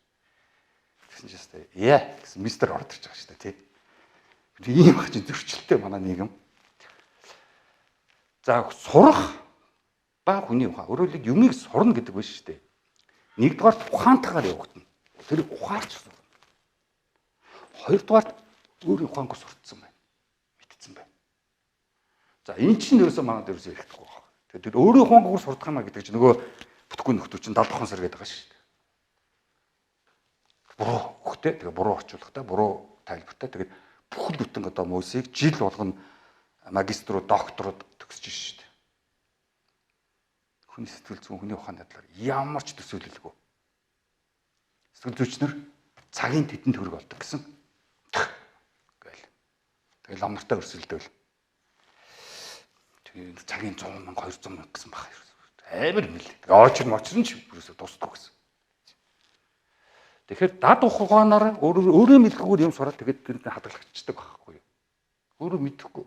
Тэгсэн чинь шүү дээ. Яа гэсэн мистер орж ирж байгаа шүү дээ тий. Тийм их чинь зөрчилтэй манай нийгэм. За сурах ба хүний ухаан. Өөрөөр хэлбэл юмыг сурна гэдэг биш шүү дээ. Нэгдүгээр ухаантайгаар явагдана. Тэр ухаарч сурна. Хоёрдугаарт өөрийн ухаангүй сурцсан байна. Мэдсэн байна. За эн чинь ерөөсөө манад ерөөсөө хэрэгтэхгүй байна. Тэгэхээр тэр өөрийн ухаангүйгээр сурдах юм а гэдэг чинь нөгөө бүтггүй нөхдөө чинь 70 сар гэдэг байгаа шүү дээ. Буруу хөхтэй тэгээ буруу орчуулгатай, буруу тайлбартай тэгээд бүхэл бүтэн одоо мөсийг жил болгоно магиструуд, докторууд төгсөж шүү дээ. Хүний сэтгэл зүйн, хүний ухааны талаар ямар ч төсөөлөлгүй. Сэтгэл зүйчнэр цагийн тэдэн төгрөг олдог гэсэн. Гээл. Тэгэл ам нартай өрсөлдөөл. Тэгээд цагийн 100 мянга, 200 мянга гэсэн баг. Амар юм лээ. Тэгээ очир мочир нь ч ерөөсөө дуустдаг гэсэн. Тэгэхээр дад ухаанаар өөрөө мэдхгүйгээр юм сураад тэгээд тэрнээ хадгалагдчихдаг байхгүй юу? Өөрөө мэдэхгүй.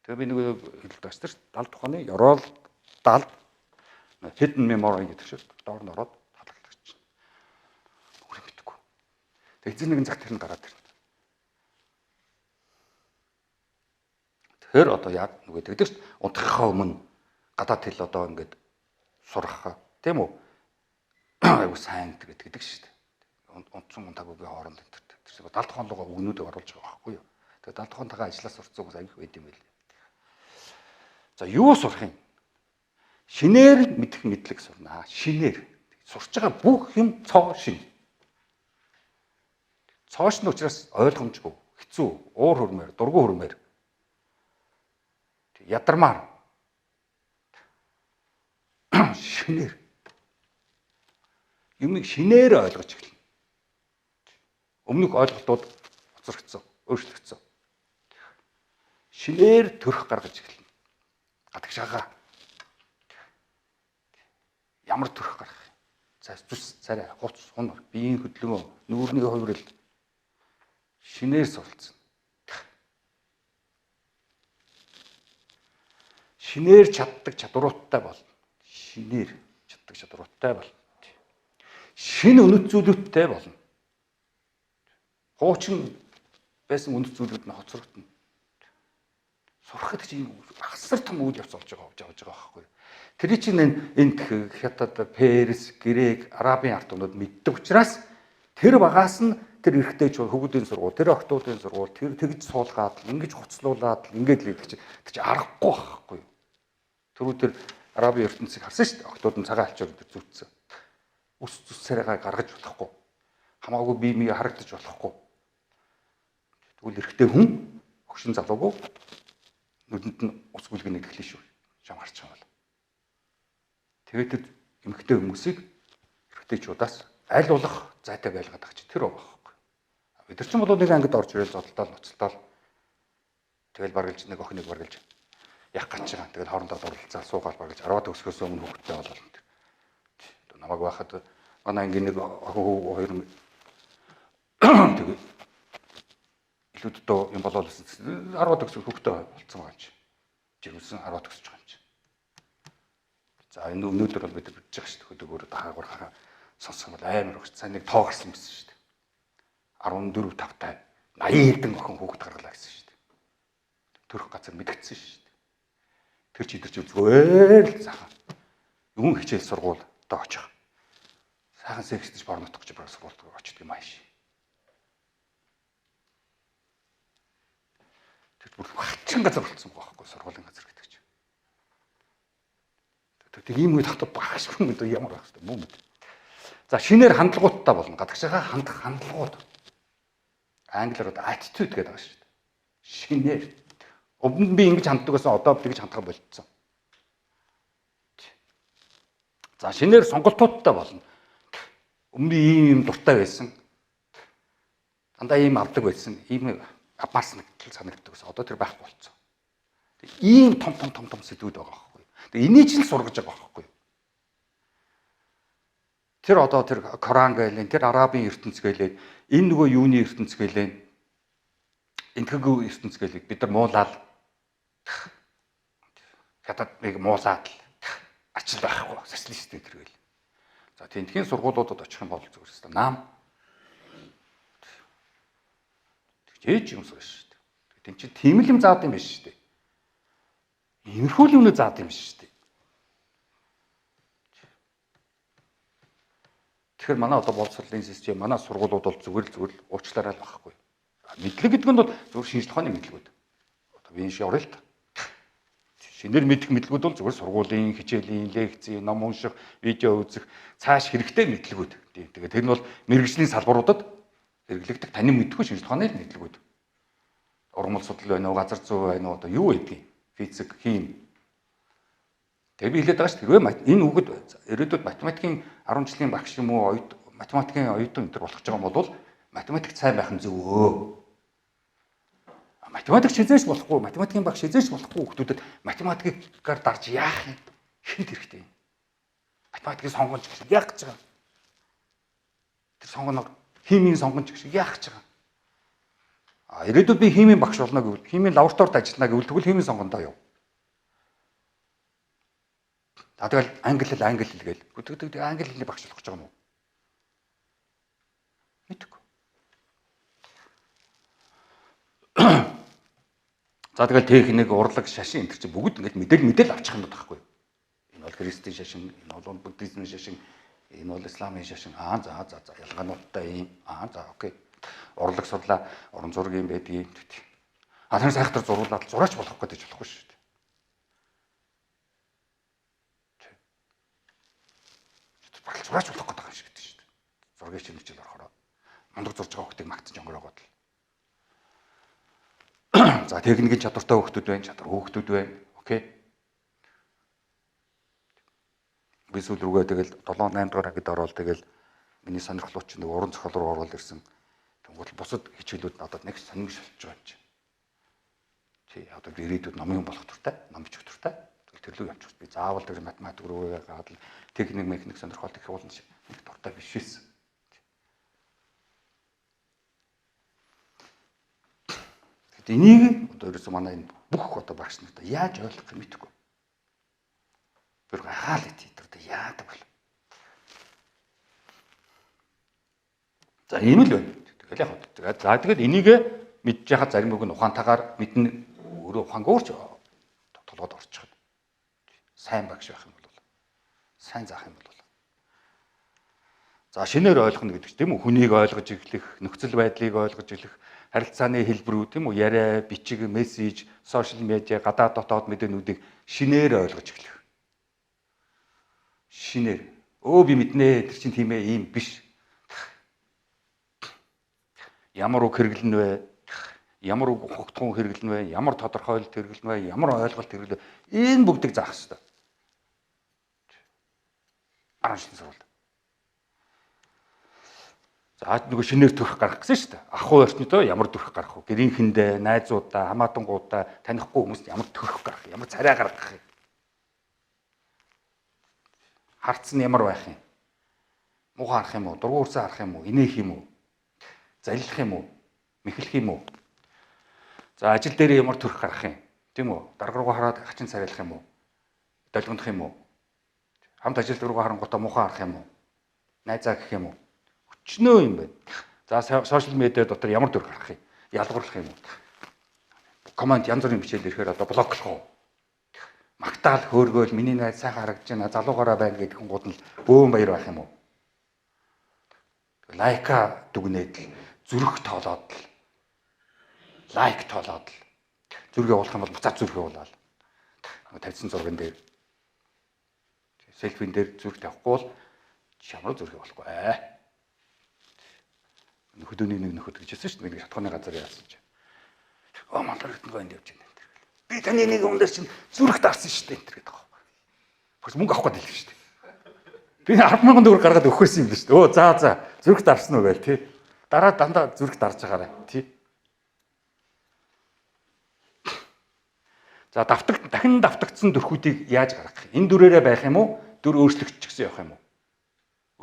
Тэгээ би нэг хэлдэг байсан шүү дээ. Далд ухааны ёроол далд hidden memory гэдэг шиг доор нь ороод хадгалагдчихна. Өөрөө мэдэхгүй. Тэгээ эзэн нэгэн цаг тэр нь гараад ирнэ. Тэгэхээр одоо яг нөгөө тэгдэг шүү дээ. Унтахынхаа өмнө гадаад хэл одоо ингээд сурах тийм үү? Айгу сайн гэдэг шүү дээ. Унтсан унтаагүй хооронд энэ төр. Тэр шиг далд ухаан руугаа өгнүүдийг оруулж байгаа байхгүй юу? Тэгээ далд ухаантайгаа ажиллаас сурцсан хүмүүс аяг байд юм байл. За юу сурах юм? Шинээр мэдэх мэдлэг сурнаа. Шинээр. Сурч байгаа бүх юм цоо шин. Цоо шин учраас ойлгомжгүй, хэцүү, уур хөрмөр, дургу хөрмөр. Ядармаар. Шинээр. Юмыг шинээр ойлгож эхэлнэ. Өмнөх ойлголтууд хоцрогдсон, өөрчлөгдсөн. Шинээр төрх гаргаж эхэлнэ. Гадагшаага. Ямар төрх гаргах юм? За зүс, царай, хувц, хунар, биеийн хөдөлгөөн, нүүрний хувирал шинээр суралцсан. Шинээр чаддаг чадваруудтай болно. Шинээр чаддаг чадваруудтай болно. Шинэ үнэт зүйлүүдтэй болно. Хуучин байсан үнэт зүйлүүд нь хоцрогдно. Сурах гэдэг чинь асар том үйл явц болж байгаа явж байгаа байхгүй юу? Тэр чинь энэ Хятад, Перс, Грек, Арабын ард түмнүүд мэддэг учраас тэр багаас нь тэр Тэр эрэгтэй ч хөвгүүдийн сургууль, тэр охтуудын сургууль, тэр тэгж суулгаад, ингэж хуцлуулаад, ингэж л гэдэг чинь тэр чи аргагүй байхгүй юу? Түрүү тэр Арабын ертөнцийг харсан шүү дээ. Охтууд нь цагаан алчаар өдр зүтсэн. Үс зүс царайгаа гаргаж болохгүй. Хамаагүй бие мие харагдаж болохгүй. Тэгвэл эрэгтэй хүн огшин залуугүй нүдэнд нь ус гүлгэн нэглээ шүү. Шам харчих юм бол. Тэгээд тэр эмэгтэй хүмүүсийг эрэгтэйчүүдээс аль болох зайтай байлгаад байгаа чи тэр байгаа байхгүй. Бид нар ч бол нэг ангид орж ирэл зодтолтол ноцтол тэгэл баргалж нэг охиныг баргалж яг гаж байгаа. Тэгэл хоорондоо дурлалцаа суугаал баргалж 10 төгсгөөс өмнө хүүхэдтэй болол. Намайг байхад манай ангийн нэг охин хүү хоёр тэгээд илүү дөө юм болоод 10 төгсгөл хүүхэдтэй болцсон байгаа юм чи. Жирэмсэн 10 төгсөж байгаа юм чи. За энэ өнөөдөр бол бид нар мэдж байгаа шүү дээ. Хөдөг өөрөө хаагур хаа сонсох юм бол амар өгч. Сайн нэг тоо гарсан байсан шүү дээ. 14 тавтай 80 хэдэн охин хүүхэд гаргалаа гэсэн шүү дээ. Төрөх газар мэдгдсэн шүү дээ. Тэр чи идэр чи зүгээр л сайхан. Юун хичээл сургууль доо очих. Сайхан сексдэж борнотох гэж бараг сургуульд очдөг юм ааш. Тэр бүр хачин газар болцсон байхгүй сургуулийн газар гэдэг чинь. Тэг ийм үед хатаа багш хүн гэдэг ямар байх вэ? Мөн мэд. За шинээр хандлагуудтай болно. Гадагшаага хандах хандлагууд. Англиар одоо attitude гэдэг байгаа шүү дээ. Шинээр. Өмнө нь би ингэж ханддаг байсан, одоо тэгж хандах болцсон. За шинээр сонголтуудтай болно. Өмнө ийм юм дуртай байсан. Дандаа ийм авдаг байсан. Ийм авмаар санагддаг байсан. Одоо тэр байхгүй болцсон. Ийм том том том том сэдвүүд байгаа байхгүй. Тэгээ энийг ч л сургаж байгаа байхгүй. Тэр одоо тэр Коран гэлэн, тэр Арабын ертөнц гэлээ, энэ нөгөө юуны ертөнц гэлээ, энтгэг ертөнц гэлээ бид нар муулаад хятадыг муулаад ачил байхгүй социалист энэ төр гэл. За тентхийн сургуулиудад очих юм бол зүгээр өстой нам. Тэгж ээж юм сурна шүү дээ. Тэн чинь тийм л юм заад юм биш шүү дээ. Иймэрхүү л юмнууд заад юм биш шүү дээ. Тэгэхээр манай одоо боловсролын систем, манай сургуулиуд бол зүгээр л уучлаарай л байхгүй. Мэдлэг гэдэг нь бол зүгээр шинжлэх ухааны мэдлэгүүд. Одоо би энэ шиг орё л та. Шинээр мэдэх мэдлэгүүд бол зүгээр сургуулийн, хичээлийн, лекцийн, ном унших, видео үзэх, цааш хэрэгтэй мэдлэгүүд. Тэгээд тэр нь бол мэргэжлийн салбаруудад хэрэглэгдэх танин мэдхгүй шинжлэх ухааны мэдлэгүүд. Ургамал судлал байна уу, газар зүй байна уу, одоо юу байдгийг, физик, хим. Тэгээ би хэлээд байгаа шүү дээ. Хэрвээ энэ хүүхэд ирээдүйд математикийн 10 жилийн багш юм уу, математикийн оюутан энэ төр болох гэж байгаа юм бол математик сайн байх нь зөв. Математик хизээч болохгүй, математикийн багш хизээч болохгүй хүүхдүүдэд математикаар дарж яах юм? Хинт хэрэгтэй юм. Математикийг сонгоно ч гэж яах гэж байгаа юм? Тэр сонгоно химийн сонгоно ч гэж яах гэж байгаа юм? А ирээдүйд би химийн багш болно гэвэл, химийн лабораторид ажиллана гэвэл тэгвэл химийн сонгондоо яв. За тэгэл англи хэл гээл. Тэг англи хэлний багш болох гэж байгаа юм уу? Мэдэхгүй. За тэгэл техник, урлаг, шашин энэ төр чинь бүгд ингээд мэдэл авчих юм байхгүй. Энэ бол христийн шашин, энэ бол буддизмын шашин, энэ бол исламын шашин. Аа за за за ялгаануудтай юм. Аа за окей. Урлаг сурлаа, уран зураг юм байдгийг. А тэр сайхтар зуруулаад зураач болох гэж болохгүй шүү дээ. Барал зураач болох гэдэг юм шиг гэдэг шүү дээ. Зургийн хичээл орохороо мундаг зурж байгаа хүүхдийг магтаж онгороогоод л. За техникийн чадвартай хүүхдүүд байна, чадвар хүүхдүүд байна. Окей. Би сүүл рүүгээ тэгэл 7 8 дугаар ангид ороод тэгэл миний сонирхлууд чинь нэг уран зохиол руу ороод ирсэн. Тэнгүүт бусад хичээлүүд надад нэг сонирхол болж байгаа юм чинь. Тий, одоо би ирээдүйд номын болох дуртай, ном бичих дуртай. Тэгэл тэр лүү явчих. Би заавал тэр математик руу гаад л техник, механик сонирхол гэх болно нэг дуртай биш байсан. Тэгэхэд энийг одоо ерөөсөө манай энэ бүх одоо багш нарт яаж ойлгох юм мэдэхгүй. Тэр гайхаал ит тэр одоо яадаг бол. За ийм л байна. Тэгэл яг тэгээд за тэгэл энийг мэдж яхад зарим үг нь ухаантайгаар мэднэ, өөрөө ухаангүйч толгойд орчих. Сайн багш байх юм бол сайн заах юм бол. За шинээр ойлгоно гэдэг чинь тийм үү, хүнийг ойлгож эхлэх, нөхцөл байдлыг ойлгож эхлэх, харилцааны хэлбэрүүд тийм үү, яриа, бичиг, мессеж, social media, гадаад дотоод мэдээнүүдийг шинээр ойлгож эхлэх. Шинээр. Өө би мэднэ, тэр чинь тийм ээ, ийм биш. Ямар үг хэрэглэнэ вэ? Ямар үг ухагтхуун хэрэглэнэ вэ? Ямар тодорхойлолт хэрэглэнэ вэ? Ямар ойлголт хэрэглэнэ вэ? Энэ бүгдийг заах хэрэгтэй. 10 жилийн сургуульд. За нөгөө шинээр төрх гаргах гэсэн шүү дээ. Ах уу орчнодоо ямар төрх гаргах вэ? Гэрийнхэндээ, найзуудаа, хамаатангуудаа, танихгүй хүмүүст ямар төрх гаргах, ямар царай гаргах юм? Харц нь ямар байх юм? Муухай харах юм уу? Дургу урсаа харах юм уу? Инээх юм уу? Залилах юм уу? Мэхлэх юм уу? За ажил дээр ямар төрх гаргах юм? Тийм үү? Дарга руугаа хараад хачин царайлах юм уу? Долгиондох юм уу? Хамт ажилтг руугаа харангуйтаа муухай харах юм уу? Найзаа гэх юм уу? Өчнөө юм байна. За social media дотор ямар дүр гаргах юм? Ялгуурлах юм уу? Comment янз бүрийн бичээл ирэхээр одоо block лох уу? Магтаал хөөргөөл миний найз сайхан харагдаж байна, залуугаараа байна гэдэг хүн гууд нь бөөн баяр байх юм уу? Like аа дүгнээд л зүрх тоолоод л like тоолоод л зүрх явуулах юм бол буцаад зүрх явуулаад тавьсан зурган дээр selfie н дээр зүрх тавихгүй бол ямар зүрх явуулахгүй ээ. Нөхөдөөний нэг нөхөд гэж хэлсэн шүү дээ. Нэг шатхууны газар яасан чинь. Оо малар гэтэн энд явж байна энэ. Би таны нэг юм дээр чинь зүрх дарсан шүү дээ энэ гэдэг байгаа. Бас мөнгө авах гэдэг шүү дээ. Би 10,000 төгрөг гаргаад өгөхөөс юм биш шүү дээ. Өө за зүрх дарсан уу гээл тий. Дараа дандаа зүрх дарж байгаарай тий. За дахин давтагдсан дүрхүүдийг яаж гаргах юм? Энэ дүрээрээ байх юм уу? Дүр өөрчлөгдчихсөн явах юм уу?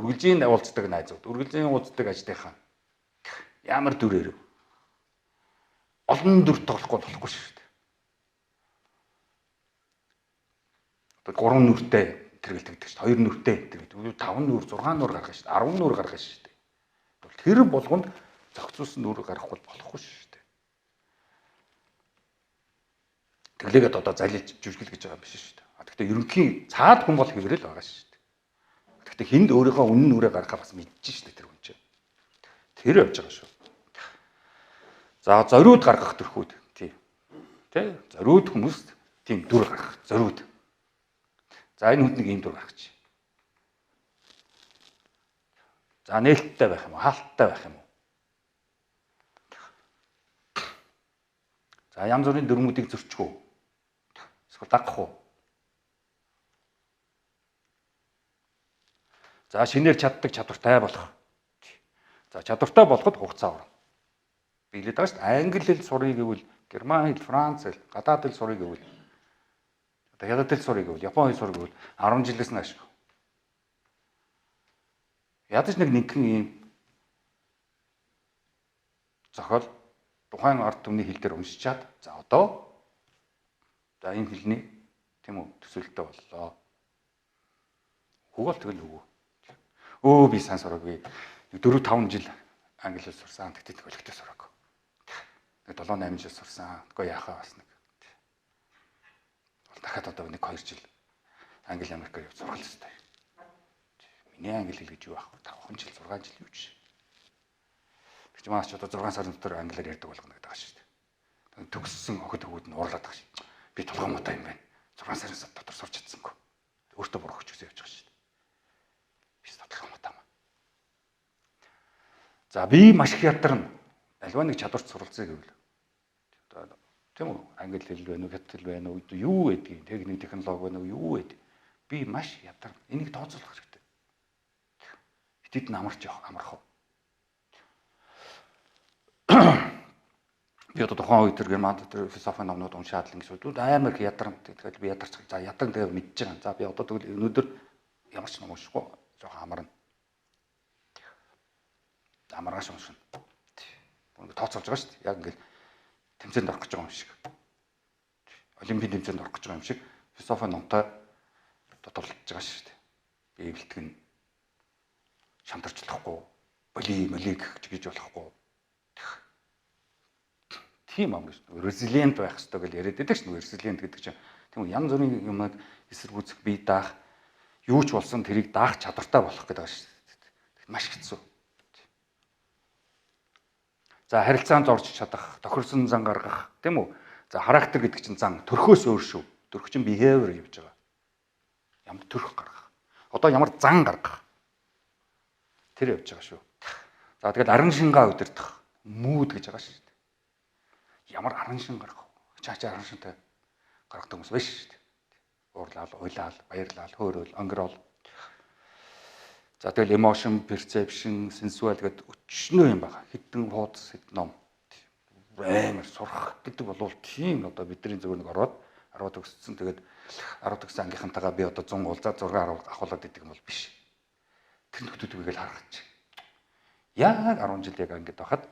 Үргэлжийн уулздаг найзууд, үргэлжийн уулздаг ажлынхаа ямар дүрээр вэ? Олон дүр тоглохгүй болохгүй шүү дээ. Одоо 3 нүртэй тэргэлдэгдэг шүү дээ. 2 нүртэй тэргэлдэг. 5 нүр, 6 нүр гаргах шүү дээ. 10 нүр гаргах шүү дээ. Тэр болгонд зохицуулсан нүр гаргахгүй болохгүй шүү дээ. Тэглээгээд одоо залилж жүжиглэл гэж байгаа юм биш шүү дээ. Гэхдээ ерөнхий цаад хүн бол хэврэл байгаа шүү дээ. Гэхдээ хүнд өөрийнхөө үнэн нүрээ гаргахаа бас мэдэж шүү дээ тэр хүн чинь. Тэр явж байгаа шүү. За зориуд гаргах төрхүүд тий. Тэ? Зориуд хүмүүст тийм дүр гаргах. Зориуд. За энэ хүнд нэг ийм дүр гаргачих. За нээлттэй байх юм уу? Хаалттай байх юм уу? За янз бүрийн дүрмүүдийг зөрчих үү? Эсвэл дагах уу? За шинээр чаддаг чадвартай болох. За чадвартай болоход хугацаа орно. Би хэлээд байгаа шүү дээ. Англи хэл сурыг гэвэл герман хэл, франц хэл, гадаад хэл сурыг гэвэл одоо хятад хэл сурыг гэвэл япон хэл сурыг гэвэл 10 жилээс нь ашиг. Ядаж нэг нэгэн ийм зохиол тухайн ард түмний хэл дээр уншичаад за одоо за ийм хэлний тийм үү төсөөлттэй боллоо. Хүүгэл тэгэл үгүй. Өө би сайн сураагүй. 4 5 жил англи хэл сурсан. Тэгтээ төхөөлөгтэй сураагүй. Нэг 7 8 жил сурсан. Тэгвэл яхаа бас нэг. Бол дахиад одоо 1 2 жил англи Америкаар явж сурах хэрэгтэй. Миний англи хэл гэж юу ах вэ? 5 жил 6 жил юу ч. Тэг чи манай ч одоо 6 сарын дотор англиар ярьдаг болгоно гэдэг байгаа шүү дээ. Төгссөн охид хөвгүүд нь уурлаад байгаа шүү. Би толгой муутай юм байна. 6 сарын дотор сурч чадсангүй. Өөртөө буруу өгч гэсэн явж байгаа шүү дээ. Би толгой муутай юм. За би маш их ядарна. Альва нэг чадварт суралцъя гэвэл одоо тийм үү англи хэл байна уу, хятад хэл байна уу, юу гэдгийг, техник технологи байна уу, юу гэдэг. Би маш ядарна. Энийг тооцоолох хэрэгтэй. Хэтэд нь амарч явах амарх уу? Би одоо тухайн үед тэр герман тэр философи номнууд уншаад л ингэж амар их ядарна. Тэгэхээр би ядарч за ядарна тэгээ мэдж байгаа. За би одоо тэгвэл өнөөдөр ямар ч ном уншихгүй жоохон амарна. Амаргаш уншина. Ингээ тооцоолж байгаа шүү дээ. Яг ингээл тэмцээнд орох гэж байгаа юм шиг. Олимпийн тэмцээнд орох гэж байгаа юм шиг философи номтой тодорлож байгаа шүү дээ. Би бэлтгэн шантарч болохгүй, боли молиг гэж болохгүй. Тийм амар шүү. Resilient байх хэрэгтэй гэж яриад байдаг шүү. Resilient гэдэг чинь тийм үү янз бүрийн юмнууд эсэргүүцэх бие даах юу ч болсон тэрийг даах чадвартай болох гэдэг байгаа шүү. Маш хэцүү. За харилцаанд орж чадах, тохирсон зан гаргах, тийм үү? За характер гэдэг чинь зан төрхөөс өөр шүү. Төрх чинь behavior гэж байгаа. Ямар төрх гаргах. Одоо ямар зан гаргах. Тэр явж байгаа шүү. За тэгэл аран шингаа удирдах, мүүд гэж байгаа шүү дээ. Ямар аран шин гаргах вэ? Чаачаа аран шинтэй гаргадаг хүмүүс байна шүү дээ. Уурлал, уйлал, баярлал, хөөрөөл, онгорол. За тэгэл emotion, perception, sensual гэдэг өчнөө юм байна. Хэдэн хуудас, хэдэн ном. Амар сурах гэдэг бол тийм одоо бидний зөвөр нэг ороод 10 төгссөн. Тэгээд 10 төгссөн ангийнхантайгаа би одоо 100 уулзаад 6 10 ахуулаад идэг юм бол биш. Тэр нөхдүүдийг л харах чи. Яг 10 жил яг ангид байхад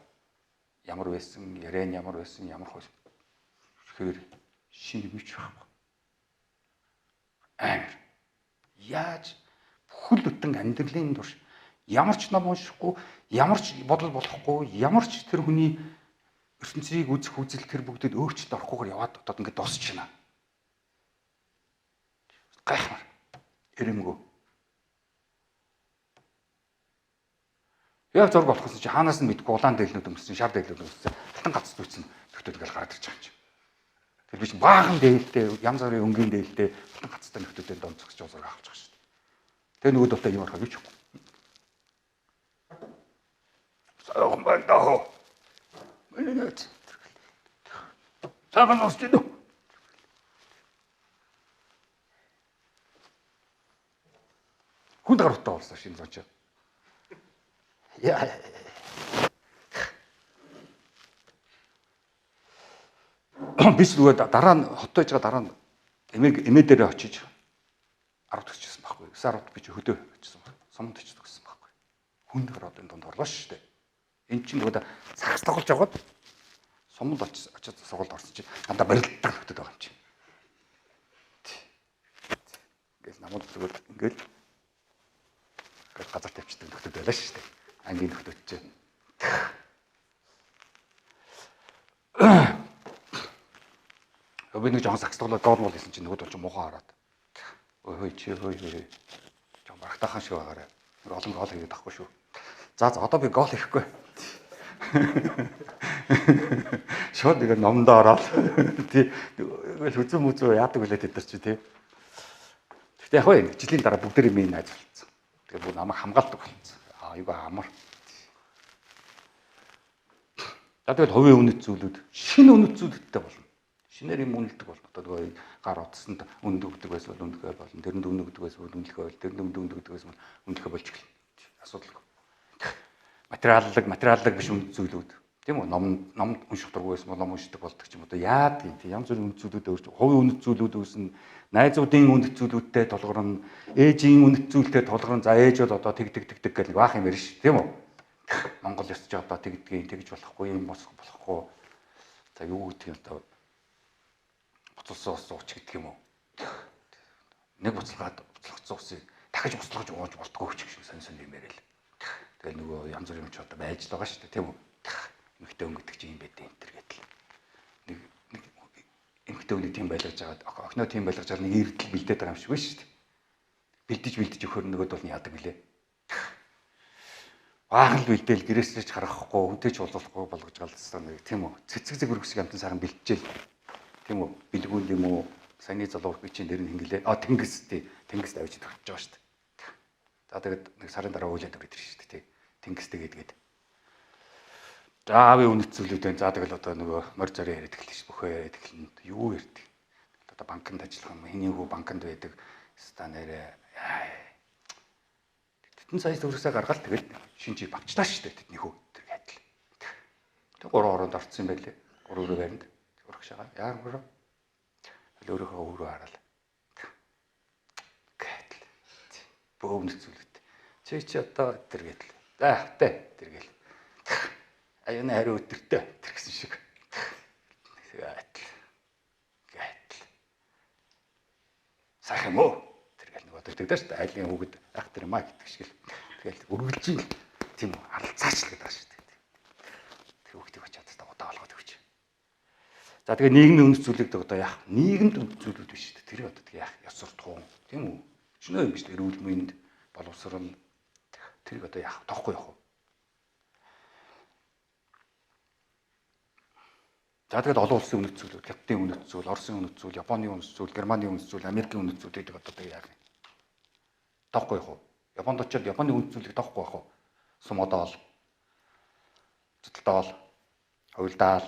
ямар байсан, яриа нь ямар байсан, ямар хөр шинэ юм ч байхгүй. Амар. Яаж бүхэл бүтэн амьдралын турш ямар ч ном уншихгүй, ямар ч бодол болохгүй, ямар ч тэр хүний ертөнцийг үзэх үзэл тэр бүгдэд өөрчлөлт орохгүйгээр яваад одоо ингээд дуусчихна. Гайхмар. Эрэмгөө. Яг зураг болохсон чи хаанаас нь мэдгүй улаан дээлнүүд өмссөн, шар дээлнүүд өмссөн. Алтан гац зүйцэн нөхдүүд ингээл гараад ирж байгаа юм чи. Тэр би чи баахан дээлтэй, янз бүрийн өнгийн дээлтэй алтан гацтай нөхдүүдийн донд зогсож зураг авах гэж байгаа шүү дээ. Тэгээ нөгөө дутаа юм арах юу ч юм. Сайхан байна даа. Миний найз. Сайхан сонсч байна уу? Хүнд гаруутаа болсон шинэ зонч. Яа. Бис нөгөө дараа нь хот байж байгаа дараа нь эмээ дээрээ очиж 10 төгсчихсэн байхгүй. 9 10 би чи хөдөө очсон байна. Суманд очиж төгссөн байхгүй. Хүнд гаруудын дунд орлоо шүү дээ. Энд чинь нөгөө сагс тоглож яваад суманд очиж сургуульд орсон чинь дандаа барилддаг нөхдөд байгаа юм чи. Ингээл намууд зүгээр ингээл газар тавьчихдаг нөхдөд байлаа шүү дээ. Ангийн нөхдөд чинь. Би нэг жоохон сагс тоглоод гол мол хийсэн чинь нөгөөд бол муухай хараад. Ой чи хөөе хөөе. Жон барагтаахан шиг байгаарай. Нэг олон гол хийгээд авахгүй шүү. За одоо би гол хийхгүй. Шууд нэг номдоо ороод тий тэгэл хүзүү мүзүү яадаг үлээ тэд нар чи тий. Гэхдээ яг хөө жилийн дараа бүгдээрээ миний найз болцсон. Тэгээ бүр намайг хамгаалдаг болцсон. Аа юга амар. За тэгэл хувийн үнэт зүйлүүд шинэ үнэт зүйлүүдтэй болно. Шинээр юм үнэлдэг болно. Одоо нөгөө гар утсанд үнд өгдөг байсан бол үндэхээ болно. Тэрэнд үнэ өгдөг байсан бол үнэлэхээ бол, тэрэнд үнд өгдөг байсан бол үнэлэхээ болж эхэлнэ. Асуудалгүй. Материаллаг биш үнэт зүйлүүд. Тийм үү? Ном унших дургүй байсан бол ном уншдаг болдог ч юм уу. Одоо яадаг юм. Тийм янз бүрийн үнэт зүйлүүд өөрч хувийн үнэт зүйлүүд үүснэ. Найзуудын үнэт зүйлүүдтэй тулгарна. Ээжийн үнэт зүйлтэй тулгарна. За ээж бол одоо тэг тэг тэг тэг гэж баах юм ярина ш. Тийм үү? Монгол ёс ч одоо тэгдгийг тэгж болохгүй юм болохгүй. За юу гэдэг юм одоо буцалсан ус ууч гэдэг юм уу? Нэг буцалгаад буцалгацсан усыг дахиж буцалгаж ууж болтгоо ч гэх шиг сонь сонь юм яриа л. Тэгэл нөгөө янз бүрийн юм ч одоо байж л байгаа шүү дээ, тийм үү? Эмэгтэй хүн гэдэг чинь юм байдیں۔ энэ төр гэдэл. Нэг нэг эмэгтэй хүнийг тийм байлгаж байгаад охиноо тийм байлгаж байгаа нэг эрдэл бэлдээд байгаа юм шиг байна шүү дээ. Бэлдэж өгөхөр нөгөөд бол яадаг билээ. Баахан л бэлдээл гэрээсээ ч харахгүй, хүнтэй ч уулзахгүй болгож галзсан нэг тийм үү? Цэцэг зэг өргөсөг амтан сайхан бэлтжээл. Тийм үү? Бэлгүүн юм уу? Саяны залуу би чинь нэр нь хингэлээ. А тэнгис тий. Тэнгис авч төгсөж байгаа шүү дээ. За тэгээд нэг сарын дараа уйлаад өгöd ирж шүү дээ тий. Тэнгис тэгээд. За аавын үнэт зүйлүүд байна. За тэгэл одоо нөгөө морь зорын яриад эхэлнэ шүү. Бөхөө яриад эхэлнэ. Юу ярьдаг? Одоо банкнд ажиллах юм. Хэний хүү банкнд байдаг. Ста нэрээ. Тэдэн сая төгрөсөө гаргаад тэгэл шин чиг авчлаа шүү дээ. Тэдний хүү тэр адил. Тэг 3 оронд орцсон юм байлээ. 3 өрөө байранд. Урагшаага. Яар өрөө. Тэгэл өөрийнхөө өөрөө хараад. Гэтэл. Бөөнө зүйлүүд. Чи одоо тэр гэтэл. За тэ тэр гэл. Аюуны хариу өдөртөө тэр гэсэн шиг. Гэтэл. Гэтэл. Сайхан юм уу? Тэр гэл нөгөө тэгдэг шүү дээ. Айлын хүүхэд ах тэр юм а гэдэг шиг л. Тэгэл үргэлж л тийм үү алцаач л гэдэг байгаа шүү дээ. Тэр хүүхдийг очиад та удаа болгоод өгч. За тэгээ нийгмийн үнэт зүйлийг одоо яах? Нийгэмд үнэт зүйлүүд биш шүү дээ. Тэр одоо тэгээ яах? Ёс суртахуун тийм үү? Өчнөө юм биш үү? Эрүүл мэнд, боловсрол, Тэрийг одоо яах тоохгүй явах уу? За тэгээд олон улсын үнэт зүйлүүд, Хятадын үнэт зүйл, Оросын үнэт зүйл, Японы үнэт зүйл, Германы үнэт зүйл, Америкийн үнэт зүйл гэдэг одоо тэгээд яах юм? Тоохгүй явах уу? Японд очиод Японы үнэт зүйлийг тоохгүй байх уу? Сумодоол, цэцэлдоол, хувилдаал,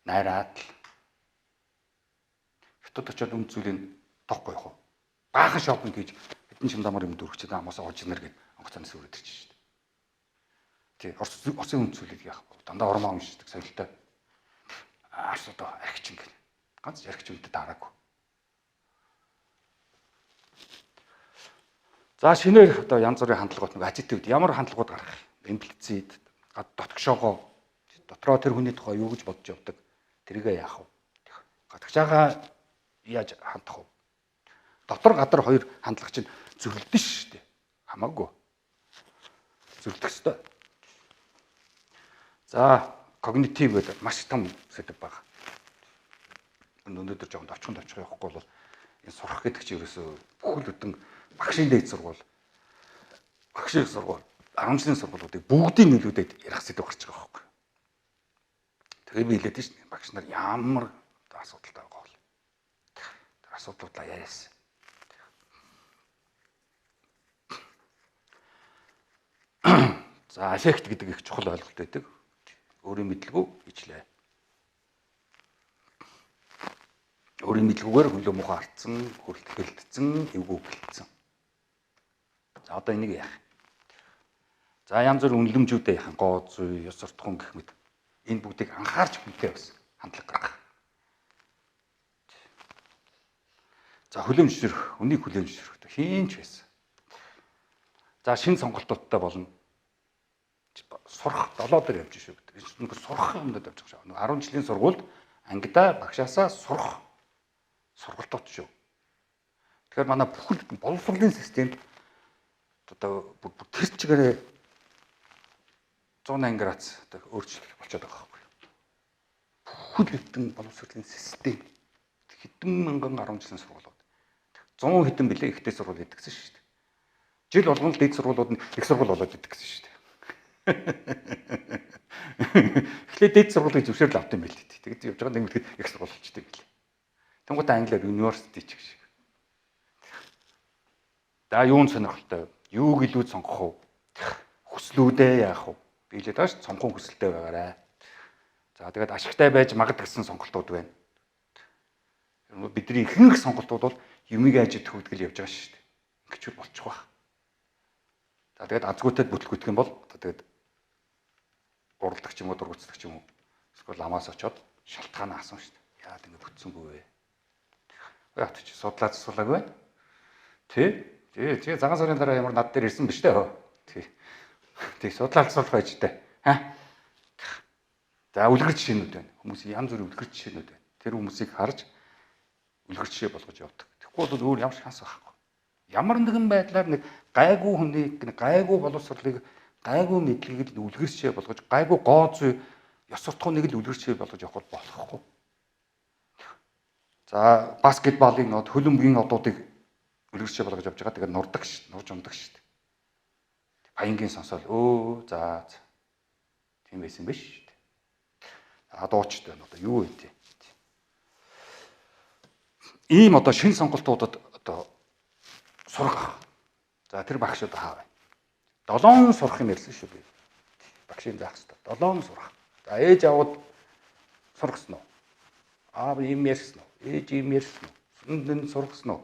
найраад л Хятад очиод үнэт зүйлийг тоохгүй явах уу? Баахан шопинг хийж хэдэн чимдамар юм дөрвчээд амаас оожнэр гээд онгоцоноос өрөөд ирж шээ. Тий, Оросын үнэт зүйлийг яах вэ? Дандаа ормоо уншдаг соёлтой. Арс одоо архичин гэх. Ганц архич үнэтэй дараагүй. За шинээр одоо янз бүрийн хандлагууд нэг attitude ямар хандлагууд гарах юм? Имплицит, дотгошоогоо дотроо тэр хүний тухай юу гэж бодож явдаг тэрийгээ яах вэ? Гадагшаага яаж хандах вэ? Дотор гадар хоёр хандлага чинь зөрөлдөн шүү дээ. Хамаагүй. Зөрөлдөх ёстой. За, когнитив гэдэг маш том сэдэв байна. Өнөөдөр жоохон товчхон товчхон явахгүй бол энэ сурах гэдэг чинь ерөөсөө бүхэл бүтэн багшийн дээд сургууль, багшийн сургууль, 10 жилийн сургуулиудыг бүгдийг нөлөөдөд ярих сэдэв гарч байгаа байхгүй. Тэгээ би хэлээд шин багш нар ямар асуудалтай байгаа бол. Тэр асуудлуудаа яриасан. За, аффект гэдэг их чухал ойлголт байдаг. Өөрийн мэдлгүй ижлээ. Өөрийн мэдлгүйгээр хөлөө мухаа артсан, хөлтгэлдсэн, эвгүй гэлтсэн. За одоо энийг яах юм? За янз бүрийн үнэлэмжүүдээ яах юм? Гоо зүй, ёс суртахуун гэх мэт. Энэ бүгдийг анхаарч хүнтэй бас хандлага гаргах. За хүлэмжшэрх, үнийг хүлэмжшэрх хийн ч байсан. За шин сонголтуудтай болно. Сурах долоо дээр явж шүү гэдэг. Энэ сурах юмнууд явж байгаа шүү. 10 жилийн сургуульд ангидаа багшаасаа сурах сургалтууд шүү. Тэгэхээр манай бүхэл боловсролын системд одоо тэр чигээрээ 180 градус одоо өөрчлөлт болчиход байгаа байхгүй юу? Бүхэл бүтэн боловсролын систем хэдэн мянган 10 жилийн сургуулиуд 100 хэдэн билээ ихтэй сургууль идэгсэн шүү дээ. Жил болгон л дээд сургуулиуд нь их сургууль болоод идэгсэн шүү дээ. Эхлээд дээд сургуулийг зөвшөөрөл авт юм байл дээ. Тэгэд явж байгаа нэг мэтгэд их сургууль болчтой юм билээ. Тэнгуүтэ англиар university ч гэх шиг. За юунд сонирхолтой вэ? Юуг илүү сонгох вэ? Хүслүүдээ яах вэ? Би хэлээд байгаа ш цонхон хүсэлтэй байгаарай. За тэгээд ашигтай байж магад гэсэн сонголтууд байна. Бидний ихэнх сонголтууд бол юмыг айж идэх үтгэл явж байгаа шүү дээ. Ингэчүүр болчих واخ. За тэгээд азгүйтэд бүтлгүйтэх юм бол одоо тэгээд уралдах ч юм уу дургуцдах ч юм уу эсвэл ламаас очоод шалтгаан асууна шүү дээ. Яагаад ингэ бүтсэнгүй вэ? Яа чи судлаа засуулаагүй байна? Тэ? Тий, чи цагаан сарын дараа ямар над дээр ирсэн биш үү? Тий. Тий, судлаа засуулах байж тээ. Ха? За үлгэр жишээнүүд байна. Хүмүүс янз бүрийн үлгэр жишээнүүд байна. Тэр хүмүүсийг харж үлгэр жишээ болгож явдаг. Тэгэхгүй бол өөр ямар шанс байхгүй. Ямар нэгэн байдлаар нэг гайгүй хүнийг, гайгүй боловсролыг, гайгүй мэдлэгийг л үлгэр жишээ болгож, гайгүй гоо зүй ёс суртахууныг л үлгэр жишээ болгож явах бол болохгүй. За баскетболын од, хөлбөмбөгийн одуудыг үлгэр жишээ болгож явж байгаа. Тэгээд нурдаг ш, нурж ундаг ш. Баянгийн сонсоол өө за тийм байсан биш. За дуучид байна одоо юу вэ те. Ийм одоо шин сонголтуудад одоо сурах. За тэр багш одоо хаа вэ? 7 сурах юм ярьсан шүү би. Багшийн заах хэрэгтэй. 7 сурах. За ээж аваад сургасан уу? Аав ийм ярьсан уу? Ээж ийм ярьсан уу? Сүнд нь сургасан уу?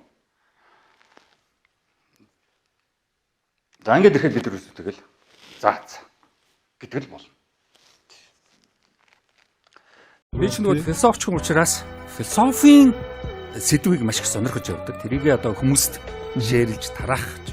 За ингээд ирэхэд бид юусоо тэгэл за гэдэг л болно. Би ч нөгөө философч хүн учраас философийн сэдвийг маш их сонирхож явдаг. Тэрийг одоо хүмүүст шеэрлж тараах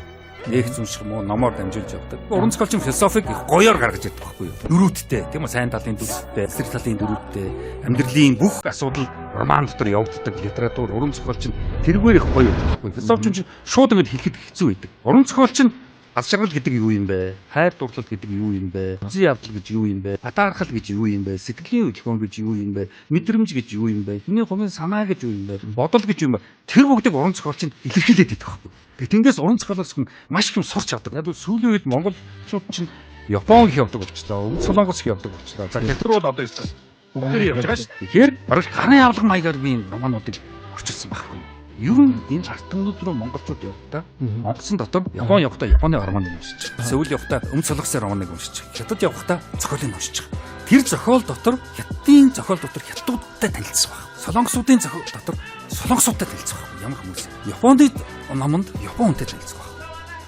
лекц унших юм уу, номоор дамжуулж явдаг. Уран зохиолчин философиг их гоёор гаргаж ирдэг байхгүй юу? Дөрүүдтэй, тийм үү? Сайн талын дүрстэй, эсрэг талын дөрүүдтэй, амьдралын бүх асуудал роман дотор явагддаг литератур, уран зохиолчин тэргээр их гоё байдаг байхгүй юу? Философчин чинь шууд ингэж хэлэхэд хэцүү байдаг. Уран зохиолчин Аз жаргал гэдэг юу юм бэ? Хайр дурлал гэдэг юу юм бэ? Зүй явдал гэж юу юм бэ? Атаархал гэж юу юм бэ? Сэтгэлийн хөдөлгөөн гэж юу юм бэ? Мэдрэмж гэж юу юм бэ? Хүний хувийн санаа гэж юу юм бэ? Бодол гэж юу юм бэ? Тэр бүгдийг уран зохиол чинь илэрхийлээд идэх байхгүй. Тэгээ тэндээс уран зохиолоос хүн маш их юм сурч авдаг. Яг л сүүлийн үед монголчууд чинь Япон их явдаг болчлоо. Өвд Солонгос их явдаг болчлоо. За хятад руу одоо ирсэн. Бүгдээр явж байгаа шүү. Тэгэхээр бараг гарын авлага маягаар би энэ романуудыг орчуулсан байхгүй. Ер нь энэ ард түмнүүд рүү монголчууд явахдаа Монголын дотор Япон явахдаа Японы романыг уншиж, Сөүл явахдаа Өмд Солонгосын романыг уншиж, Хятад явахдаа зохиолыг уншиж. Тэр зохиол дотор Хятадын зохиол дотор хятадуудтай танилцсан баг. Солонгосуудын зохиол дотор солонгосуудтай танилцсан баг. Ямар хүмүүс. Японы номонд Япон хүнтэй танилцсан баг.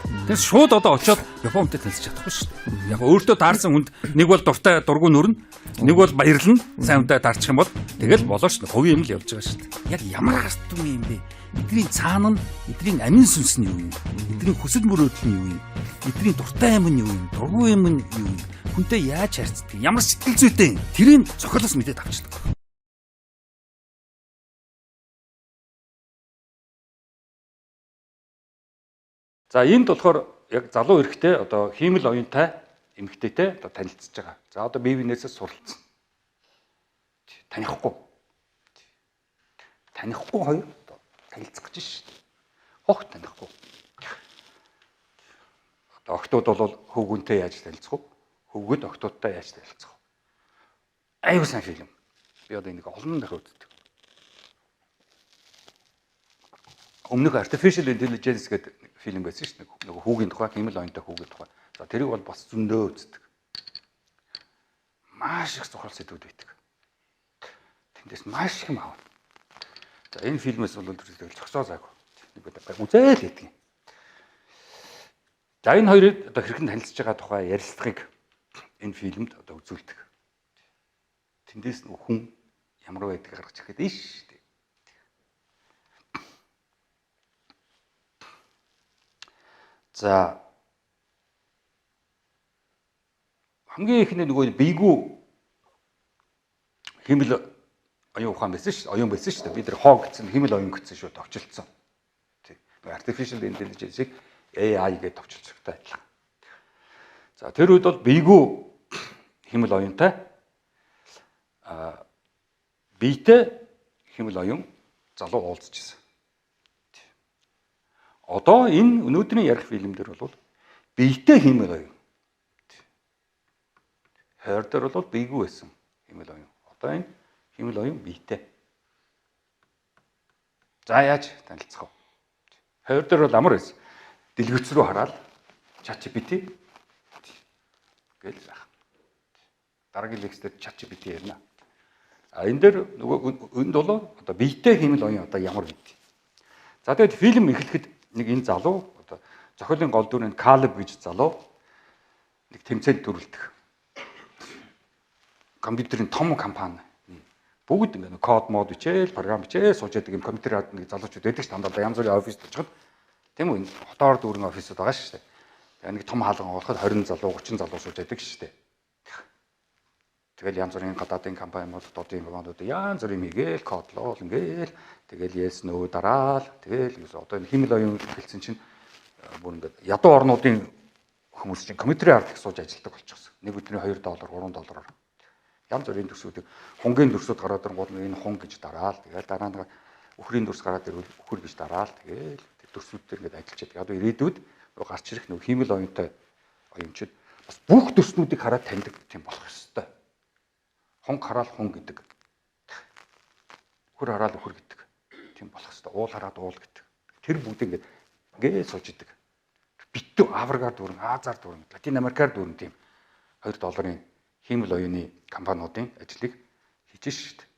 Тэгэхээр шууд одоо очиод Япон хүнтэй танилцж чадахгүй шүү дээ. Яг өөртөө таарсан хүнд нэг бол дуртай дургу нүрнэ, нэг бол баярлна, сайн хүнтэй таарчих юм бол тэгэл болоо шүү дээ. Хувийн юм л явж байгаа шүү дээ. Яг ямар ард түмэн юм бэ? Эдний цаана нь эдний амин сүнс нь юу юм? Эдний хүсэл мөрөөдөл нь юу юм? Эдний дуртай юм нь юу юм? Дургу юм нь юу юм? Хүнтэй яаж харьцдаг? Ямар сэтгэл зүйтэй юм? Тэрийг зохиолоос мэдээд авчдаг. За энд болохоор яг залуу эрэгтэй одоо хиймэл оюунтай эмэгтэйтэй одоо танилцж байгаа. За одоо бие биенээсээ суралцсан. Танихгүй. Танихгүй хоёр одоо танилцах гэж шээ. Хогт танихгүй. Одоо охтууд бол хөвгүнтэй яаж танилцах вэ? Хөвгүүд охтуудтай яаж танилцах вэ? Аюу сайн фильм. Би одоо энийг олон дахин үздэг. Өмнөх Artificial Intelligence гэдэг фильм байсан шүү дээ. Нөгөө хүүгийн тухай, хиймэл оюунтай хүүгийн тухай. За тэрийг бол бас зөндөө үздэг. Маш их зохиол сэдвүүд байдаг. Тэндээс маш их юм авна. За энэ фильмээс бол тэгэл зогсоо заагүй. Нэг удаа үзээл байдаг юм. За энэ хоёрыг одоо хэрхэн танилцж байгаа тухай ярилцлагыг энэ фильмд одоо үзүүлдэг. Тэндээс нөгөө хүн ямар байдгийг гаргаж ирэхэд иш шүү дээ. За хамгийн ихний нөгөө бийгүү хиймэл оюун ухаан байсан шүү. Оюун байсан шүү дээ. Бид нар хоо гэсэн хиймэл оюун гэсэн шүү товчилдсон. Тий. Artificial Intelligence-ийг AI гэж товчилсогтой адилхан. За тэр үед бол бийгүү хиймэл оюунтай биетэй хиймэл оюун залуу уулзч ирсэн. Одоо энэ өнөөдрийн ярих фильм дээр бол биетэй хиймэл оюун. Хойр дээр бол бийгүү байсан хиймэл оюун. Одоо энэ хиймэл оюун биетэй. За яаж танилцах вэ? Хойр дээр бол амар байсан. Дэлгэц рүү хараад ChatGPT гэл байх. Дараагийн лекц дээр ChatGPT ярина. А энэ дээр нөгөө энд бол одоо биетэй хиймэл оюун одоо ямар байд. За тэгэд фильм эхлэхэд нэг энэ залуу одоо зохиолын гол дүр нь Калеб гэж залуу нэг тэмцээнд төрүүлдэг. Компьютерийн том компани бүгд ингээ код мод бичээл, програм бичээл сууж яадаг юм компьютер хад нэг залуучууд байдаг ш дандаа янз бүрийн оффист очиход тийм үү хотоор дүүрэн офисууд байгаа шүү дээ. Тэгээ нэг том хаалган оолоход 20 залуу, 30 залуу сууж яадаг шүү дээ. Тэгэл янз бүрийн гадаадын компани бол дотоодын компаниуд янз бүрийн хийгээл кодлол ингээл тэгэл yes no дараал тэгэл юус одоо энэ хиймэл оюун хэлсэн чинь бүр ингээд ядуу орнуудын хүмүүс чинь компьютерийн ард их сууж ажилладаг болчихсон. Нэг өдрийн 2 доллар, 3 доллараар. Янз бүрийн төсвүүдийг хунгийн дүрсүүд гараад ирэнгуут энэ хун гэж дараал тэгэл дараа нь үхрийн дүрс гараад ирвэл үхэр гэж дараал тэгэл тэр дүрсүүд дээр ингээд ажиллаж байдаг. Одоо ирээдүйд гарч ирэх нөгөө хиймэл оюунтай оюунчид бас бүх дүрснүүдийг хараад таньдаг тийм болох ёстой. Хунг хараал хун гэдэг. Үхэр хараал үхэр гэдэг. Тийм болох ёстой. Уул хараад уул гэдэг. Тэр бүгд ингээд ингээд сууж идэг. Битүү Африкаар дүүрэн, Азаар дүүрэн, Латин Америкаар дүүрэн тийм 2 долларын хиймэл оюуны компаниудын ажлыг хийж шүү дээ.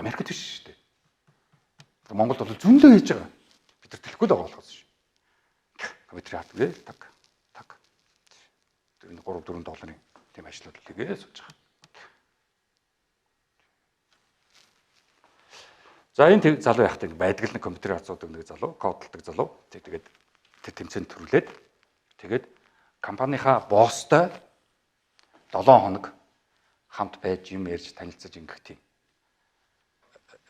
Америкт биш шүү дээ. Монголд бол зөндөө хийж байгаа. Бид нар дэлхгүй л байгаа болохоос шүү. Компьютерийн хат гээ так так. Тэр 3 4 долларын тийм ажлууд хийгээ сууж байгаа. За энэ залуу яхад байдаг л нэг компьютерийн хацуудаг нэг залуу, кодолдог залуу. Тэгээд тэр тэмцээнд төрүүлээд тэгээд компанийнхаа босстой 7 хоног хамт байж юм ярьж танилцаж ингэх тийм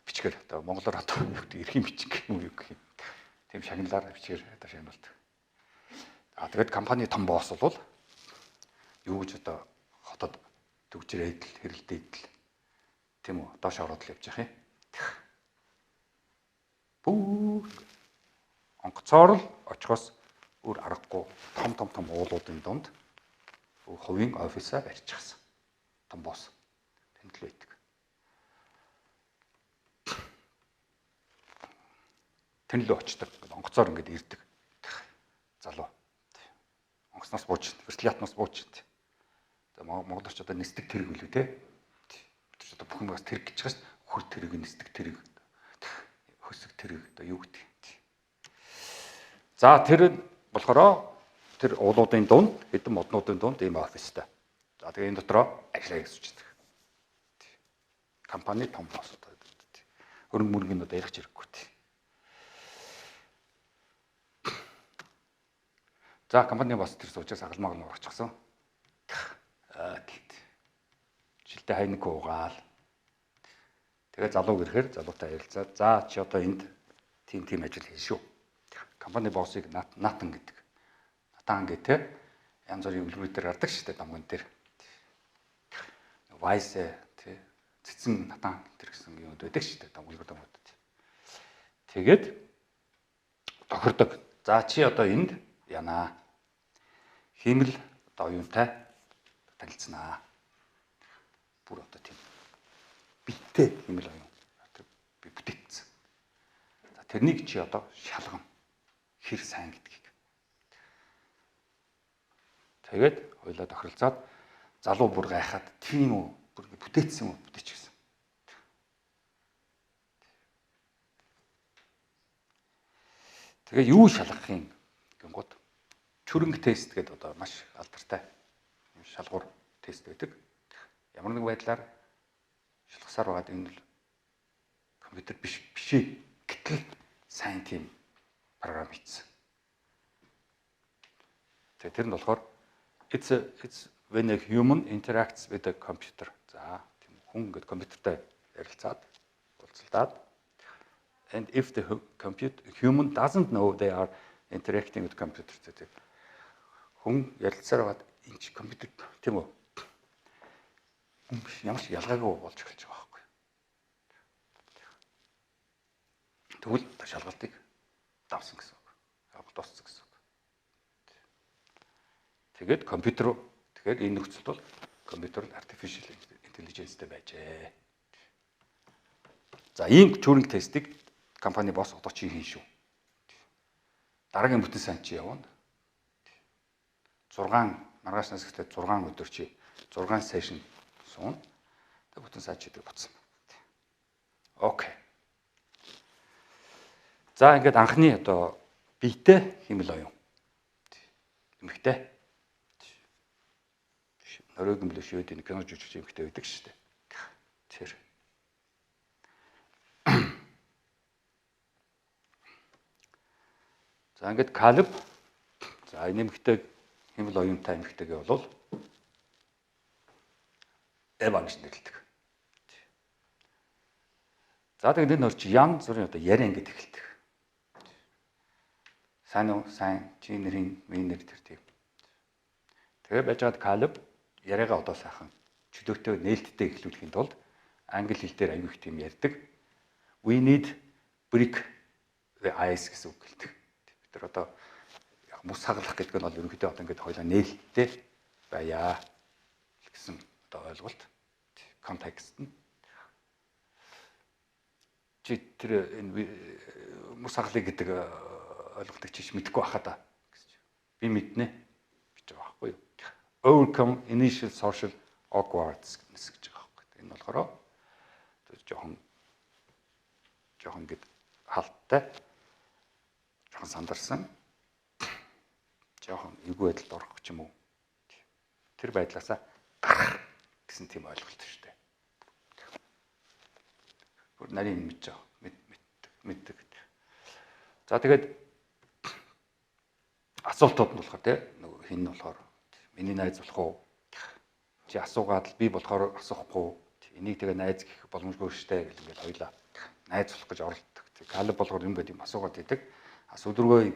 бичгээр одоо монголоор одоо юу гэдэг эрхийн бичиг юм уу юу гэх юм. Тийм шагналаар бичгээр одоо шагналдаг. А тэгээд компани том босс бол юу гэж одоо хотод төгжрээд л хэрэлдээд л тийм үү доош ороод л явж явах юм. Бүр онгоцоор л очихоос өөр аргагүй том том том уулуудын дунд хувийн офисаа барьчихсан. Том босс тэнд л байдаг. Тэн лөө очдог. Онгоцоор ингээд ирдэг. Залуу. Онгоцноос бууж, вертолетноос бууж. За монголч одоо нисдэг тэрэг үлээ те. Бид ч одоо бүх юм бас тэрэг гэж байгаа шүү. Хөр тэрэг, нисдэг тэрэг, хөсөг тэрэг одоо юу гэдэг. За тэр нь болохоор тэр уулуудын дунд, хэдэн моднуудын дунд ийм офистай. За тэгээ энэ дотроо ажиллая гэж үздэг. Компани том босс. Хөрөнгө мөрөнгө нь одоо ярих хэрэггүй. За компани босс тэр суучаас агалмаг нь ургачихсан. Жилдээ хайныг уугаал. Тэгээ залуу гэрэхээр залуутай ярилцаад за чи одоо энд тийм тийм ажил хийн шүү. Компани боссыг Натан гэдэг. Натан гэх те янз бүрийн үлгэр дээр гардаг шүү дээ домгон дээр. Vice те цэцэн Натан тэр гэсэн юм байдаг шүү дээ үлгэр домгууд. Тэгээд тохирдог. За чи одоо энд янаа. Хиймэл одоо оюунтай танилцсанаа. Бүр одоо тийм биетэй хиймэл оюун. Тэр би бүтээсэн. За тэрнийг чи одоо шалгана. Хэр сайн гэдгийг. Тэгээд хоёлаа тохиролцоод залуу бүр гайхаад тийм үү бүр бүтээсэн юм уу бүтээчихсэн. Тэгээ юу шалгах юм гингууд Чүрэнг тест гэдэг одоо маш алдартай шалгуур тест байдаг. Ямар нэг байдлаар шалгасаар байгаад энэ л компьютер биш биш гэтэл сайн тийм програм хийсэн. Тэгээ тэр нь болохоор it's when a human interacts with a computer. За тийм хүн ингээд компьютертэй ярилцаад уулзалтаад and if the computer human doesn't know they are interacting with computer гэдэг. Хүн ярилцсаар байгаад энэ чи компьютер тийм үү? Хүн биш ямар ч ялгаагүй болж эхэлж байгаа байхгүй. Тэгвэл шалгалтыг давсан гэсэн үг. Шалгалт дууссан гэсэн үг. Тэгээд компьютер тэгэхээр энэ нөхцөлд бол компьютер нь artificial intelligence-тэй байжээ. За ийм Turing тестийг компани босс одоо чи хийн шүү. Дараагийн бүтэн сайн чи явна. 6 маргаашнаас эхлээд 6 өдөр чи 6 session суuna. Тэг бүтэн сайн чи гэдэг бодсон. Окей. За ингээд анхны одоо биетэй хиймэл оюун. Эмэгтэй. Норвегийн билүү Шведийн кино жүжигч эмэгтэй байдаг шүү дээ. Тэр. За ингээд Калеб за энэ эмэгтэй хиймэл оюунтай эмэгтэйгээ бол Эва гэж нэрлэдэг. За тэгээд энэ орч янз бүрийн одоо яриа ингээд эхэлдэг. Сайн уу? Сайн. Чи нэрийн, миний нэр тэр тийм. Тэгээ байж байгаад Калеб яриагаа одоо сайхан чөлөөтэй нээлттэй эхлүүлэхийн тулд англи хэл дээр аюу их тийм ярьдаг. We need break the ice гэсэн үг хэлдэг. Бид нар одоо яг мус хаглах гэдэг нь бол ерөнхийдөө одоо ингээд хоёлаа нээлттэй байя гэсэн одоо ойлголт контекст нь чи тэр энэ мус хаглыг гэдэг ойлголтыг чи мэдэхгүй байхаа та гэж би мэднэ гэж байгаа байхгүй юу. Overcome initial social awkwardness гэж байгаа байхгүй. Энэ болохоор жоохон ингээд халттай жоохон сандарсан жоохон эвгүй байдалд орох ч юм уу. Тэр байдлаасаа гарах гэсэн тийм ойлголт шүү дээ. Бүр нарийн мэдж байгаа. Мэддэг. За тэгээд асуултууд нь болохоор тий нөгөө хин нь болохоор миний найз болох уу? Чи асуугаад л би болохоор асуухгүй. Энийг тэгээ найз гэх боломжгүй штэ гэл ингээд хоёлаа найз болох гэж оролддог. Калеб болохоор юм байд юм асуугаад идэг. Асуудргүй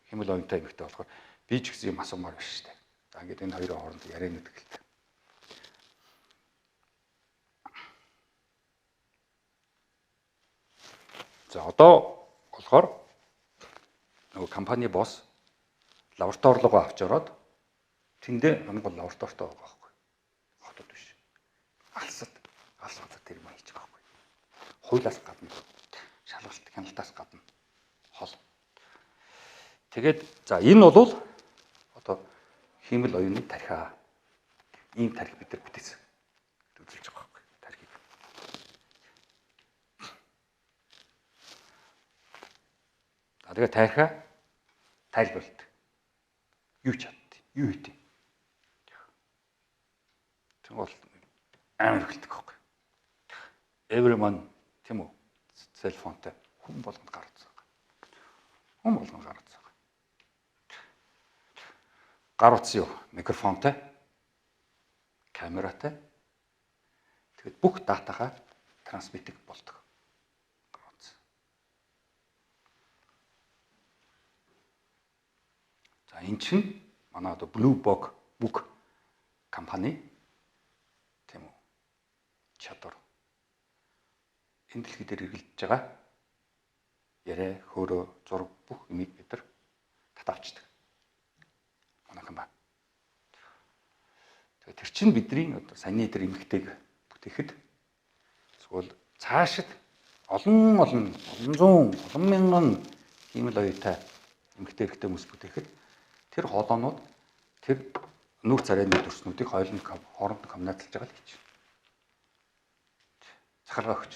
хэмэл оюунтай эмэгтэй болохоор Би ч гэсэн юм асуумаар биш шүү дээ. За ингээд энэ хоёрын хооронд ярианууд эхэлдэг. За одоо болохоор нөгөө компани босс лаборатори руугаа авч ороод тэндээ Монгол лабораторитой байгаа байхгүй. Хотод биш. Алсад алс газар тэр юм хийж байгаа байхгүй. Хуулиас гадна, шалгалт хяналтаас гадна хол. Тэгээд за энэ бол одоо хиймэл оюуны тархиа. Ийм тархи бид нар бүтээсэн. Үзүүлж байгаа байхгүй тархийг. За тэгээд тархиа тайлбарлалт. Юу чадд? Юу хийд? Тэг бол амар эхэлдэг байхгүй. Everyone тийм үү? Cell phone-тай хүн болгонд гар утас байгаа. Хүн болгонд гар утас байгаа. Гар утас юу? Микрофонтой, камератай. Тэгэхэд бүх датагаа трансмитинг болдог. Гар утас. За эн чинь манай одоо Blue Book компани тийм үү? Чадвар. Энэ дэлхий дээр эргэлдэж байгаа яриа, хөөрөө, зураг бүх юмыг бид нар татаавчдаг. Манай компани. Тэгээд тэр чинь бидний одоо саяны тэр эмэгтэйг бүтээхэд эсвэл цаашид олон олон олон зуун, олон мянган хиймэл оюутай эмэгтэй эрэгтэй хүмүүс бүтээхэд тэр хоолоонууд тэр нүүр царайны дүрснүүдийг хоёулын хооронд комбинацлж байгаа л гэж. Захиргаа өгч.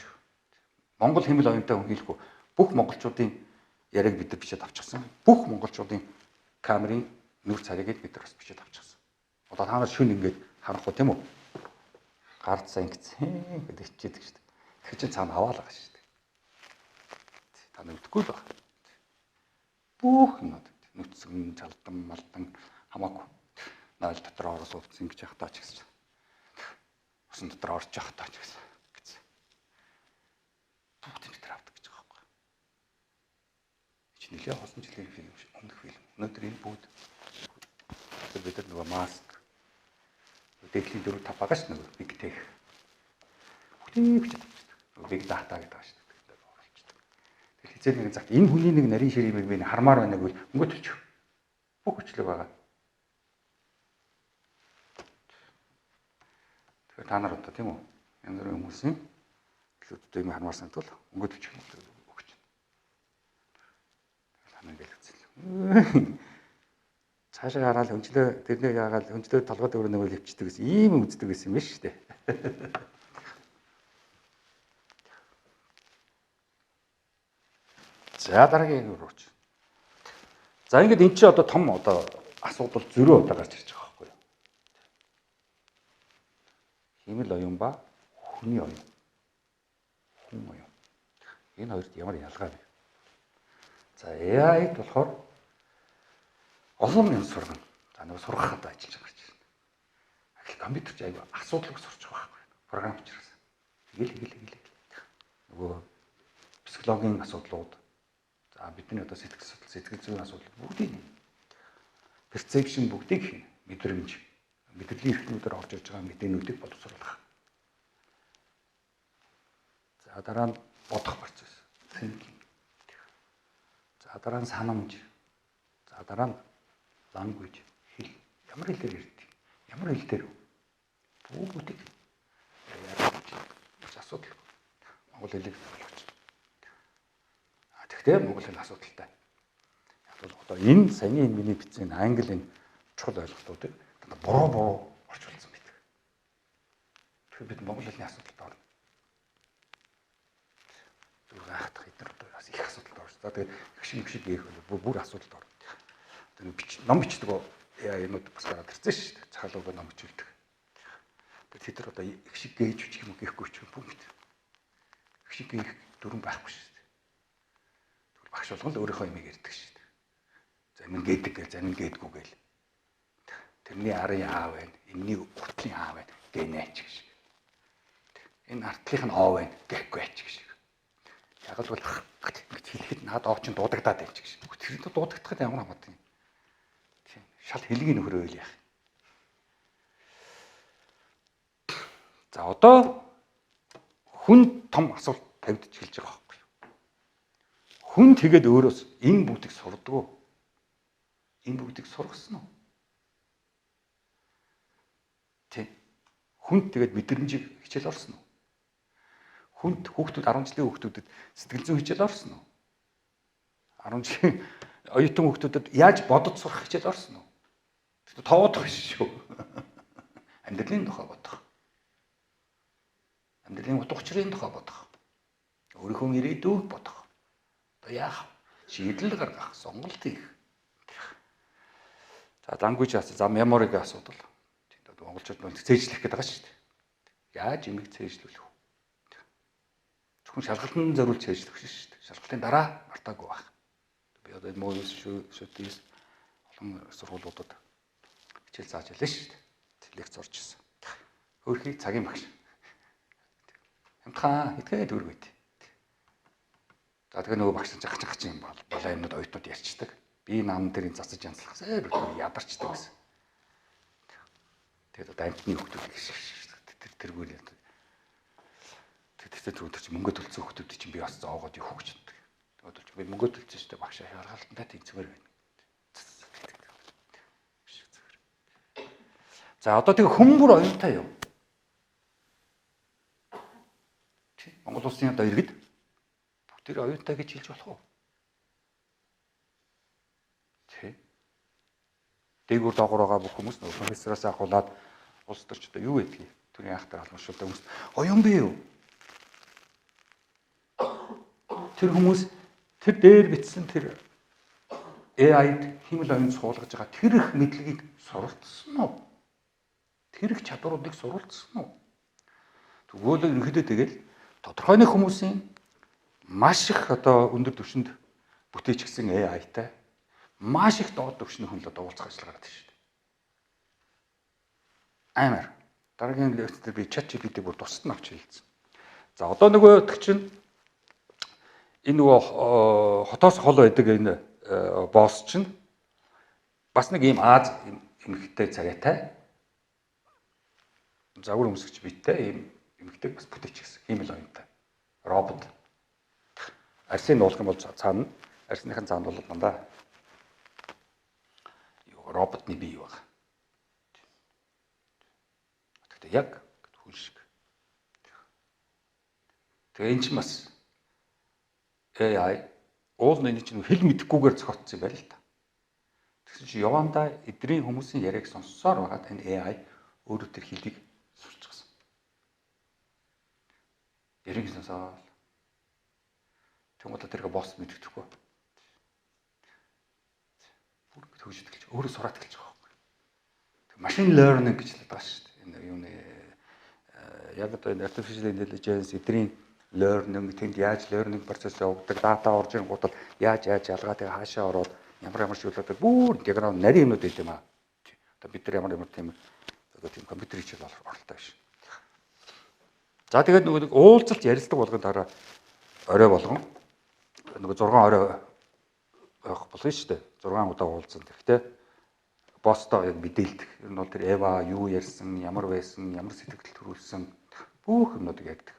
Монгол хиймэл оюунтай хүн хийлгүй бүх монголчуудын яриаг бид нар бичээд авчихсан. Бүх монголчуудын камерын нүүр царайг бид нар бас бичээд авчихсан. Одоо та нар шүн ингээд харахгүй тийм үү? Гарц ингэсэн гэдэг хичээдэг шүү дээ. Тэр чинь цаана аваалаа шүү дээ. Та нар мэдэхгүй л байна. Бүх юмнууд нүцгэн, чалдан, малдан хамаагүй. Найл дотор ороод уулзсан ингэж явах таа ч гэсэн. Усан дотор орж явах таа ч гэсэн. Бүгд бид нар авдаг гэж байгаа байхгүй. Чи нэлээ олон жилийн фильм шиг өмнөх фильм. Өнөөдөр энэ бүгд бид нар нөгөө маск дээдлийн 4 5 байгаа ш нөгөө big tech. Бүгдийг бичээд авчихдаг. Нөгөө big data гэдэг байгаа шүү дээ. Оруулчихдаг. Тэгэл хизээ нэгэн цагт энэ хүний нэг нарийн ширийн би хармаар байна гэвэл өнгө төлчих. Бүх хүчлэг байгаа. Тэгэхээр та нар одоо тийм үү? Янз бүрийн хүмүүсийн төлөвтэй юм хармаар санагдвал өнгө төлчих өгч. Тэгэл ханаа ингээл үзэл. Цаашаа хараад хөнчлөө тэрнийг яагаад хөнчлөө толгой дөөр нөгөө левчдэг гэсэн ийм үздэг гэсэн юм биш үү? За дараагийн юм руу ч. За ингээд эн чинь одоо том одоо асуудал зөрөө одоо гарч ирж байгаа байхгүй юу? Хиймэл оюун ба хүний оюун. Хүн оюун. Энэ хоёрт ямар ялгаа вэ? За AI-д болохоор олон юм сургана. За нөгөө сургах одоо ажиллаж байгаа чинь. Ахил компьютер ч айгүй асуудалгүй сурч байгаа байхгүй. Програм учраас. Тэгэл тэгэл тэгэл. Нөгөө психологийн асуудлууд, за бидний одоо сэтгэл судлал, сэтгэл зүйн асуудал бүгдийг perception бүгдийг хийнэ. Мэдрэмж, мэдрэлийн эрхтнүүдээр орж ирж байгаа мэдээнүүдийг боловсруулах. За дараа нь бодох процесс, thinking. За дараа нь санамж. За дараа нь language, хэл. Ямар хэлээр ярьдаг? Ямар хэл дээр бүгдийг ярьж асуудал. Монгол хэлийг ойлгож. А тэгвэл монгол хэл асуудалтай. Яг бол одоо энэ саяны энэ миний бичсэн англи энэ чухал ойлголтуудыг буруу буруу орчуулсан байдаг. Тэгэхээр бид монгол хэлний асуудалд орно. Зүгээр гайхах эдгээр одоо бас их асуудалд орж. За тэгээд их шиг их шиг гэх бүр асуудалд орно. Тэгээд бич ном бичдэг юмуд бас гараад ирсэн шүү дээ. Цахалууга ном бичүүлдэг. Тэгээд тэд нар одоо их шиг гээж бичих юм уу гэхгүй ч юм бүгд. Их шиг гээх дүрэн байхгүй шүү дээ. Тэгвэл багш болгон л өөрийнхөө юмыг ярьдаг шүү дээ. Зарим нь гээдэг гээл, зарим нь гээдгүү гээл. Тэрний арын аа байна, энэний уртлын аа байна гэнэ ч гэж. Энэ артлынх нь оо байна гэхгүй ч гэж. Яг л бол ингэж хэлэхэд наад оо чинь дуудагдаад байж гэж. Тэр дуудагдахад ямар хамаатай юм. Тийм. Шал хэлгийн нөхөр байл яах. За одоо хүн том асуулт тавьдаж эхэлж байгаа байхгүй юу? Хүн тэгээд өөрөөс энэ бүгдийг сурдаг уу? Энэ бүгдийг сургасан уу? Тэ. Хүнд тэгээд мэдрэмжийг хичээл орсон уу? Хүнд хүүхдүүд 10 жилийн хүүхдүүдэд сэтгэл зүйн хичээл орсон уу? 10 жилийн оюутан хүүхдүүдэд яаж бодож сурах хичээл орсон уу? Тэгвэл тоодох биш шүү. Амьдралын тухай бодох. Амьдралын утга учирын тухай бодох. Өөрийнхөө ирээдүйг бодох. Одоо яах вэ? Шийдэл гаргах, сонголт хийх. За language асуу, за memory-гийн асуудал. Тийм монголчууд нөө цээжлэх гэдэг байгаа шүү дээ. Яаж юмыг цээжлүүлэх вэ? Зөвхөн шалгалтанд зориулж цээжлэх биш шүү дээ. Шалгалтын дараа мартаагүй байх. Би одоо энэ муу шүтээс олон сургуулиудад хичээл зааж ялээ шүү дээ. Лекц орж ирсэн. Хөөрхий цагийн багш. Хямдхан хэдхэн төгрөг байт. За тэгээ нөгөө багш жах жах юм балаа юмнууд оюутнууд ярьцдаг. Би нам дээр энэ засаж янзлах ядарчдаг гэсэн. Тэгээд одоо амтны хүүхдүүд тэр тэргээр тэр тэр чи мөнгө төлсөн хүүхдүүд чинь би бас зоогоод явах гэж боддог. Тэгээд би мөнгө төлсөн шүү дээ багшаа шалгалтандаа тэнцвэр байна. За одоо тэгээ хүмүүр оюунтай юу? Монгол улсын одоо иргэд бүгдээр оюунтай гэж хэлж болох уу? Тэ. Дээгүүр доогоор байгаа бүх хүмүүс нөгөө профессороос ахуулаад улс төрч одоо юу гэдгийг төрийн анхаарал алмашуулдаг хүмүүс оюун бий юу? Тэр хүмүүс тэр дээр бичсэн тэр AI-д хиймэл оюун суулгаж байгаа тэр их мэдлэгийг суралцсан уу? Тэр их чадваруудыг суралцсан уу? Тэгвэл ерөнхийдөө тэгэл тодорхой нэг хүмүүсийн маш их одоо өндөр түвшинд бүтээчихсэн AI-тай маш их доод түвшний хүн л одоо уулзах ажил гараад байна шүү дээ. Амар. Дараагийн лекц дээр би ChatGPT бүр тусад нь авч хэлсэн. За одоо нөгөөдөг чинь энэ нөгөө хотоос хол байдаг энэ босс чинь бас нэг ийм Аз эмэгтэй царайтай загвар өмсгч биетэй ийм эмэгтэйг бас бүтээчихсэн. Ийм л оюунтай. Робот. Арсын нуулах юм бол цаана арсныхын цаанд бол дандаа роботны бие баг. Гэхдээ яг хүн шиг. Тэгээ эн чинь бас AI уул нь чинь хэл мэдэхгүйгээр зохиотсон юм байна л та. Тэгсэн чинь явандаа эдрийн хүмүүсийн яриаг сонссоор байгаад энэ AI өөрөө тэр хэлийг сурчихсан. Яриаг сонсоод тэгмээ тэргээ босс мэддэхгүй. Бүр төгжиж эхэлж өөрөө сураад эхэлж байгаа байхгүй. Тэг machine learning гэж л байгаа шүү дээ. Энэ юуны яг одоо энэ artificial intelligence эдрийн learning тэнд яаж learning процесс явагддаг, дата орж ирэнгуут бол яаж яаж ялгаа тэгээ хаашаа ороод ямар ямар шүүлээд бүр диаграм нарийн юмнууд байт юм аа. Одоо бид нар ямар ямар тийм одоо тийм компьютер хичээл оролтой биш. За тэгээд нөгөө нэг уулзалт ярилцлага болгон дараа орой болгон нөгөө 6 орой байх болно шүү дээ. 6 удаа уулзсан. Тэгэхдээ босстой яг мэдээлдэг. Ер нь бол тэр Эва юу ярьсан, ямар байсан, ямар сэтгэл төрүүлсэн бүх юмнуудыг ярьдаг.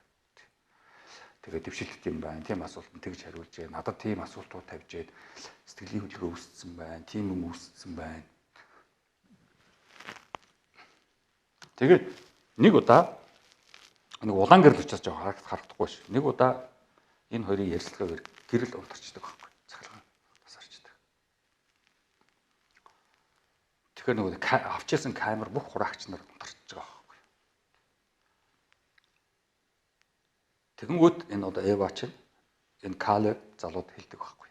Тэгээд дэвшилт юм байна. Тийм асуултанд тэгж хариулж гэн. Надад тийм асуултууд тавьжээд сэтгэлийн хөдөлгөөн үүссэн байна. Тийм юм үүссэн байна. Тэгээд нэг удаа нэг улаан гэрэл учраас жоо харагдахгүй ш. Нэг удаа энэ хоёрын ярилцлагаар гэрэл унтарчдаг байхгүй. Цахилгаан тасарчдаг. Тэгэхээр нөгөө авчирсан камер бүх хураагч нар унтарч байгаа байхгүй. Тэгэнгүүт энэ одоо Эва чинь энэ Калеб залууд хэлдэг байхгүй.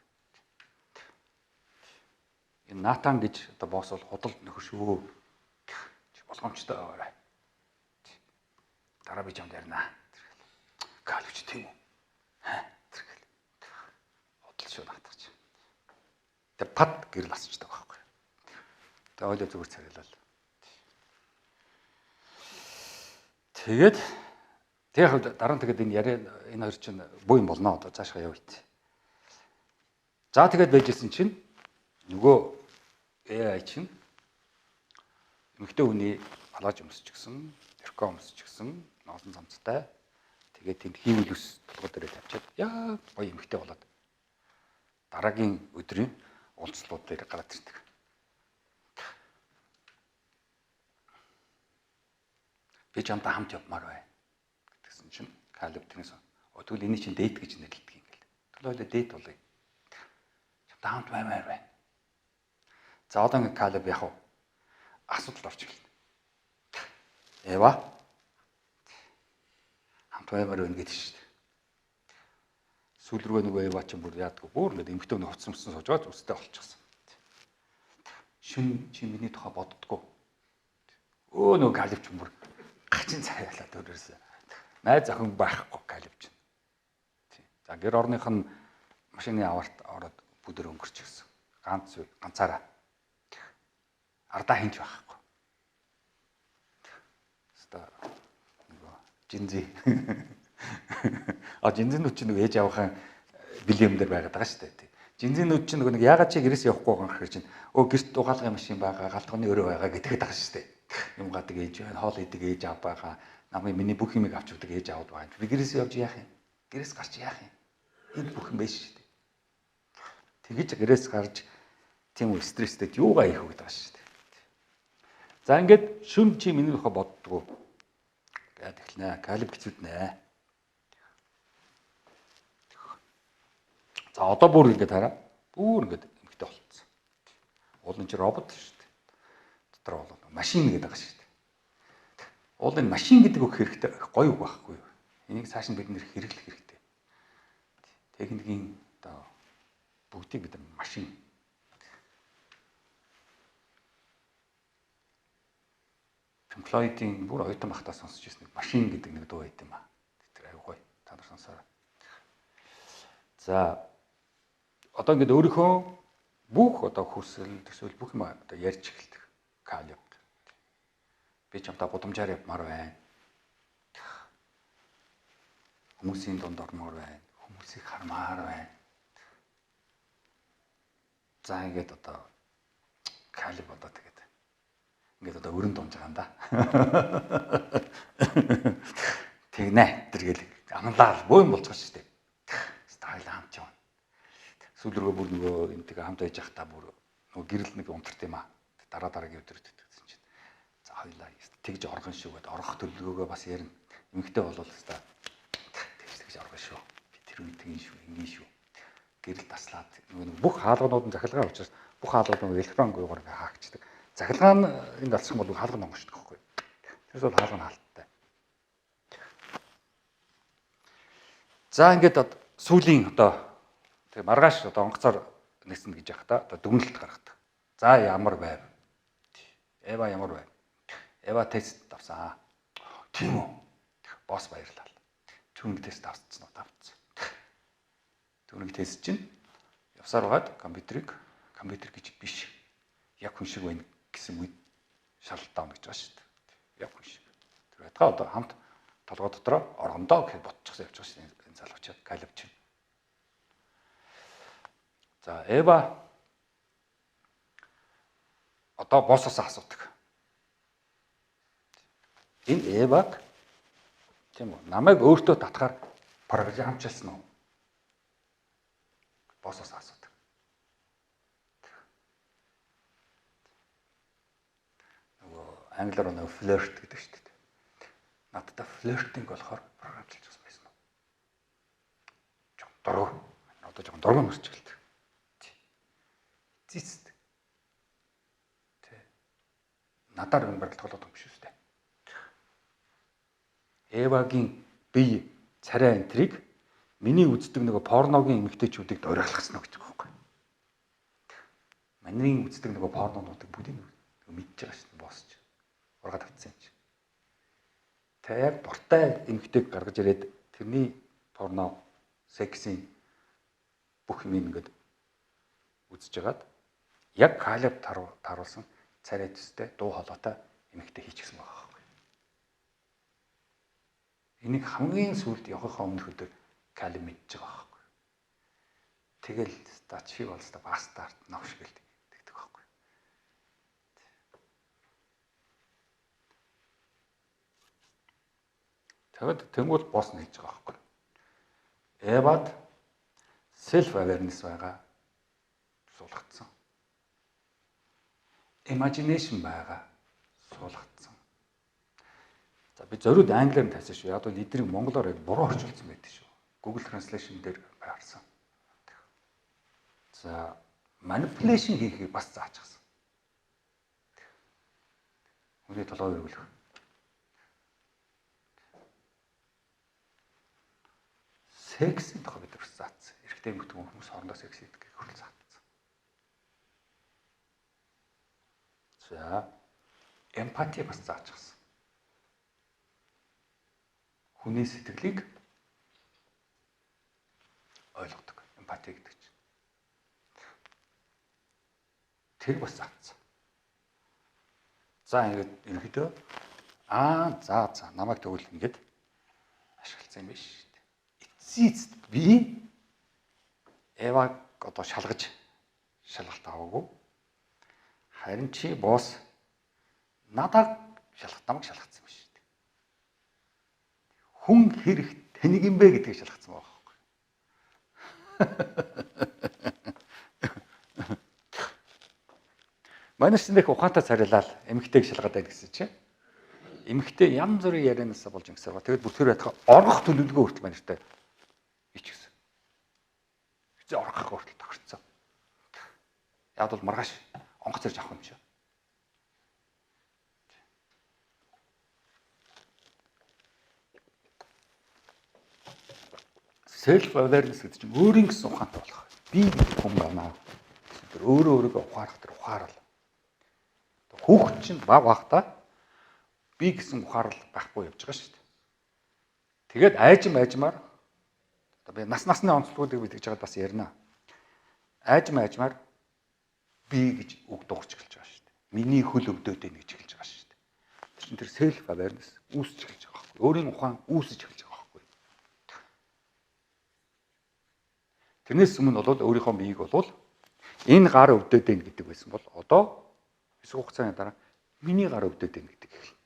Энэ Натан гэж одоо босс бол худал нөхөр шүү. Болгоомжтой байгаарай. Дараа би чамд ярина. Калеб чи тийм үү? Тэрхэл. Худал шүү наатах чи. Тэг пад гэрэл асчдаг байхгүй. Тэг ойлоо зүгээр царилал. Тэгээд тэг яг дараа нь тэгээд энэ яриа энэ хоёр чинь буу юм болно одоо цаашгаа явъя. За тэгээд байжсэн чинь нөгөө AI чинь Эмэгтэй хүний палаж өмсчихсэн, тэрко өмсчихсэн, ноолон цамцтай. Тэгээд тэнд хийвэл ус толгой дээрээ тавьчаад яг гоё эмэгтэй болоод дараагийн өдрийн уулзлууд дээр гараад ирдэг. Би чамтай хамт явмаар байна гэдгсэн чинь Калеб тэрнээс тэгвэл эний чинь date гэж нэрлэдэг юм гэл. Тэгвэл хоёлаа date болъё. Чамтай хамт баймаар байна. За одоо ингээ Калеб яг асуудалд орж эхэлнэ. Эва хамт баймаар байна гэдэг шүү дээ. Сүүл рүүгээ нөгөө Эва чинь бүр яадгүй бүр ингээд эмэгтэй хүний хувцас мөсөн сууж байгаа үстэй болчихсон. Шүн чи миний тухай боддгоо. Өө нөгөө Калеб чинь бүр гачин царайлаа төрөөсөө. Найз охин байхгүй Калеб чинь. За гэр орных нь машины аварт ороод бүдэр өнгөрчихсөн. Ганц ганцаараа. Ардаа хинч байхгүй. Хаста нөгөө жинзи. А жинзинүүд чинь нөгөө ээж авахын бэлэн юм дээр байгаад байгаа шүү дээ. Жинзинүүд чинь нөгөө нэг яагаад чи гэрээс явахгүй байгаа гэхэр чинь өө гэрт угаалгын машин байгаа, галтгооны өрөө байгаа гэдгээд байгаа шүү дээ. Юм гадаг ээж байна, хоол идэг ээж аав байгаа, намайг миний бүх юмыг авч өгдөг ээж аавд байгаа. Би гэрээс явж яах юм? Гэрээс гарч яах юм? Энд бүх юм байж шүү дээ. Тэгэж гэрээс гарч тийм үү стресстэй юугаа хийх вэ гэдэг байгаа шүү дээ. За ингээд шүн чи миний тухай боддгоо гэд эхлэнэ. Калиб хэцүүднэ. За одоо бүр ингээд хараа. Бүр ингээд эмэгтэй болцсон. Уул нь чи робот шүү дээ. Дотор бол машин гэдэг байгаа шүү дээ. Уул нь машин гэдэг үг хэрэгтэй гоё үг байхгүй юу? Энийг цааш нь бид нэр хэрэглэх хэрэгтэй. Техникийн одоо бүгдийг бид машин. Pink Floyd-ийн бүр оюутан байхдаа сонсч ирсэн нэг машин гэдэг нэг дуу байт юм аа. Тэр аюу гоё. Та нар сонсоорой. За одоо ингээд өөрийнхөө бүх одоо хүсэл төсөөл бүх юм одоо ярьж эхэлдэг. Калеб. Би чамтай гудамжаар явмаар байна. Хүмүүсийн дунд ормоор байна. Хүмүүсийг хармаар байна. За ингээд одоо Калеб одоо тэгээд ингээд одоо өрөнд унж байгаа юм да. Тэгнэ тэргээл амлаа бөөн болж байгаа шүү дээ. Стайл хамт явна. Сүүл рүүгээ бүр нөгөө энтэйгээ хамт байж байхдаа бүр нөгөө гэрэл нэг унтарт юм аа. Дараа дараагийн өдөр тэгсэн чинь. За хоёлаа тэгж оргон шүү гэд орох төлөвлөгөөгөө бас ярина. Эмэгтэй болвол өстой тэгж тэгж оргон шүү. Би тэр үе тэгин шүү, ингэн шүү. Гэрэл таслаад нөгөө бүх хаалганууд нь захилгаа учраас бүх хаалганууд нөгөө электрон гуйгаар ингээ хаагчдаг. Захилгаа нь энд алсах бол хаалга нь онгочдөг байхгүй. Тэрс бол хаалга нь хаалттай. За ингээд сүүлийн одоо тэгээ маргааш одоо онгоцоор нэснэ гэж яах та одоо дүгнэлт гаргадаг. За ямар байв? Эва ямар байв? Эва тест авсан. Тийм үү? Босс баярлал. Түүнийг тест авсан уу? Авсан. Түүнийг тест чинь явсаар байгаад компьютерийг компьютер гэж биш. Яг хүн шиг байна гэсэн үед шалалтаа гэж байгаа шүү дээ. Яг хүн шиг. Тэр байтгаа одоо хамт толгой дотроо орондоо гэхэд ботчихсан явж байгаа шүү дээ. Энэ залууч Калеб чинь. За Эва одоо боссоос асуудаг. Энэ Эваг тийм үү намайг өөртөө татахаар програмчилсан уу? Боссоос асуудаг. Нөгөө англиар нөгөө флирт гэдэг шүү дээ. Надтай флиртинг болохоор програмчилж байсан уу? Жон дург. Одоо жон дург мөрч эхэлдэг. Зист. Тэ. Надаар юм бараг тоглоод юм биш үү? Эвагийн бие царай энтриг миний үздэг нөгөө порногийн эмэгтэйчүүдийг дурайлгасан уу гэж байгаа байхгүй. Манай үздэг нөгөө порнонуудыг бүгдийг мэдж байгаа шин босч. Ургаад авцсан юм чи. Тэ яг дуртай эмэгтэйг гаргаж ирээд тэрний порно сексийн бүх юм ингээд үзэж хагаад яг Калеб таруулсан царай төстэй дуу хоолойтой эмэгтэй хийчихсэн байгаа байхгүй. Энийг хамгийн сүүлд явахынхаа өмнөх өдөр Калеб мэдж байгаа байхгүй. Тэгэл та чи бол та бастард новш гэлдэг тэгдэг байхгүй. Тэгэд тэнгуул босс нээж байгаа байхгүй. Эвад self awareness байгаа. Суулгацсан. Imagination байгаа. Суулгацсан. За би зориуд англиар нь тавьсан шүү. Яг бол эдрийг монголоор яг буруу орчуулсан байдаг шүү. Google Translation дээр харсан. За manipulation хийхийг бас заачихсан. Хүний толгой эргүүлэх. Сексийн тухай бид бас заасан. Эрэгтэй эмэгтэй хүмүүс хоорондоо секс хийдэг гэх хүртэл заасан. За эмпати бас заачихсан. Хүний сэтгэлийг ойлгодог. Эмпати гэдэг чинь. Тэр бас заасан. За ингээд ерөнхийдөө за намайг тэгвэл ингээд ашигласан юм биш. Эцсийн би Эваг одоо шалгаж шалгалт аваагүй. Харин чи босс надад шалгах намайг шалгацсан юм биш. Хүн хэрэг тэнэг юм бэ гэдгийг шалгацсан байгаа байхгүй. Манайш нэх ухаантай царилал эмэгтэйг шалгаад байна гэсэн чинь. Эмэгтэй янз бүрийн ярианаасаа болж ингэсэн байгаа. Тэгэд бүр тэр байтгаа оргох төлөвлөгөө хүртэл манайштай ичгсэн. Хэзээ оргох хүртэл тохирцсон. Яг бол маргааш онгоц ирж авах юм чи. Self awareness гэдэг чинь өөрийн гэсэн ухаантай болох. Би гэдэг хүн байна. Тэр өөрөө өөрийгөө ухаарах тэр ухаарал. Хүүхэд чинь баг багтаа би гэсэн ухаарал байхгүй явж байгаа шүү дээ. Тэгээд айжим айжмаар одоо би нас насны онцлогуудыг би тэгж байгаад бас ярина. Айжим айжмаар би гэж үг дуугарч эхэлж байгаа шүү дээ. Миний хөл өвдөд байна гэж эхэлж байгаа шүү дээ. Тэр чинь тэр self awareness үүсэж эхэлж байгаа байхгүй. Өөрийн ухаан үүсэж эхэлж байгаа байхгүй. Тэрнээс өмнө бол өөрийнхөө биеийг бол энэ гар өвдөд байна гэдэг байсан бол одоо хэсэг хугацааны дараа миний гар өвдөд байна гэдэг эхэлнэ.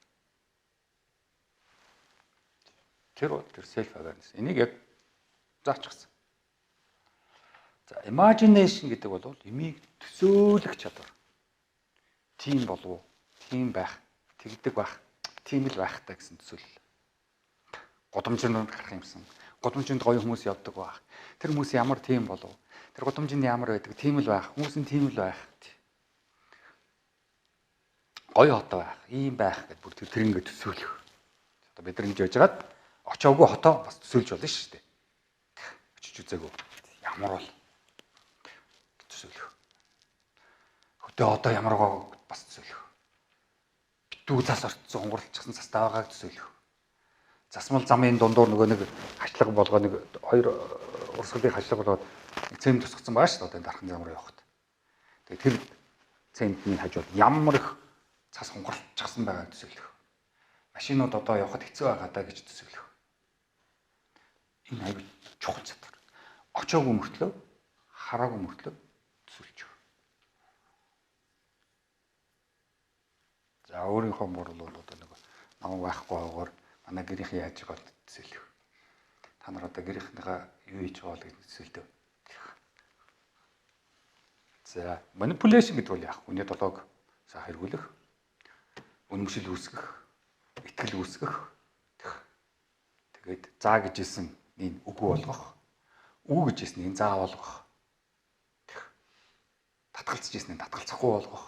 Тэр бол тэр self awareness. Энийг яг заачихсан. За imagination гэдэг бол эмийг төсөөлөх чадвар. Тийм болов уу? Тийм байх, тэгдэг байх, тийм л байх та гэсэн төсөөлөл. Гудамжинд гарах юмсан. Гудамжинд гоё хүмүүс явдаг байх. Тэр хүмүүс ямар тийм болов? Тэр гудамжинд ямар байдаг? Тийм л байх. Хүмүүс нь тийм л байх. Гоё хот байх, ийм байх гэдээ бүр тэр ингэ төсөөлөх. Одоо бид нар ингэж яж хагаад очоогүй хотоо бас төсөөлж болно шүү дээ. Очиж үзээгүй. Ямар бол төсөөлөх. Хөдөө одоо ямар гоо бас төсөөлөх. Битүү цас орцсон хунгарлчихсан цастай байгааг төсөөлөх. Засмал замын дундуур нөгөө нэг хачлага болгоо нэг хоёр урсгалын хачлага болгоод нэг цемент тусгацсан байгаа шүү дээ. Одоо энэ дархан зам руу явахад. Тэгээ тэр цементний хажууд ямар их цас хунгарлчихсан байгааг төсөөлөх. Машинууд одоо явхад хэцүү байгаа даа гэж төсөөлөх. Энэ аюул чухал чадвар. Очоогүй мөртлөө хараагүй мөртлөө төсөөлж. За өөрийнхөө мурал бол одоо нэг намайг байхгүй хаагаар манай гэрийнхэн яаж байгаа бол төсөөлөх. Та нар одоо гэрийнхнийхээ юу хийж байгаа бол гэж төсөөлдөг. За manipulation гэдэг бол яах вэ? Хүний толгойг сайн хэрэглэх, үнэмшил үүсгэх, итгэл үүсгэх. Тэгээд заа гэж хэлсэн энэ үгүй болгох, үү гэж хэлсэн энэ заа болгох. Татгалзаж ирсэн нь татгалзахгүй болгох.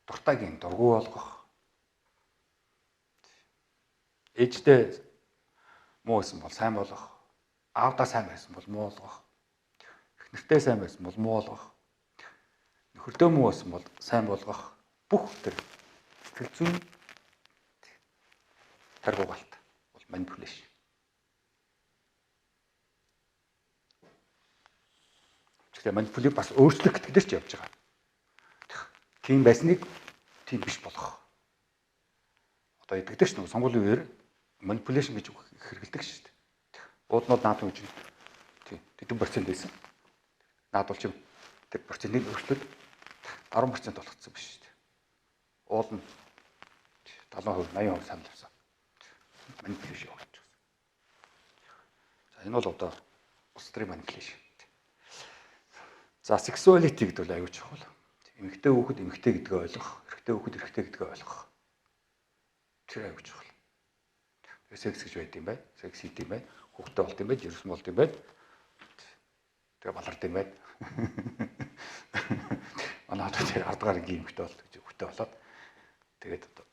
Дуртайг нь дургүй болгох. Ээжтэй муу байсан бол сайн болгох. Аавдаа сайн байсан бол муу болгох. Эхнэртэй сайн байсан бол муу болгох. Нөхөртөө муу байсан бол сайн болгох. Бүх тэр сэтгэл зүйн таргуугалт бол manipulation. Тэгэхээр манипуляц бас өөрчлөх гэдэг дээр ч явж байгаа. Тийм байсныг тийм биш болгох. Одоо итгэдэг ш нь сонгуулийн үеэр manipulation гэж хэрэгэлдэг шүү дээ. Ууднууд наадам гэж тийм тэдэн процент байсан. Наад бол чим тэр процентыг өөрчлөөд 10% болгоцсон биш шүү дээ. Уул нь 70%, 80% санал авсан. Manipulation явуулчих. За энэ бол одоо улс төрийн manipulation. За sexuality гэдэг бол аюул чухал. Эмэгтэй хүүхэд эмэгтэй гэдгээ ойлгох, эрэгтэй хүүхэд эрэгтэй гэдгээ ойлгох. Тэр аюул чухал. Тэгээ секс гэж байд юм байна. Секс хийд юм байна. Хүүхдтэй болд юм байна, жирсэн болд юм байна. Тэгээ балард юм байна. Манай одоо тэр 10 дугаар ангийн эмэгтэй бол гэж хүүхдтэй болоод тэгээд одоо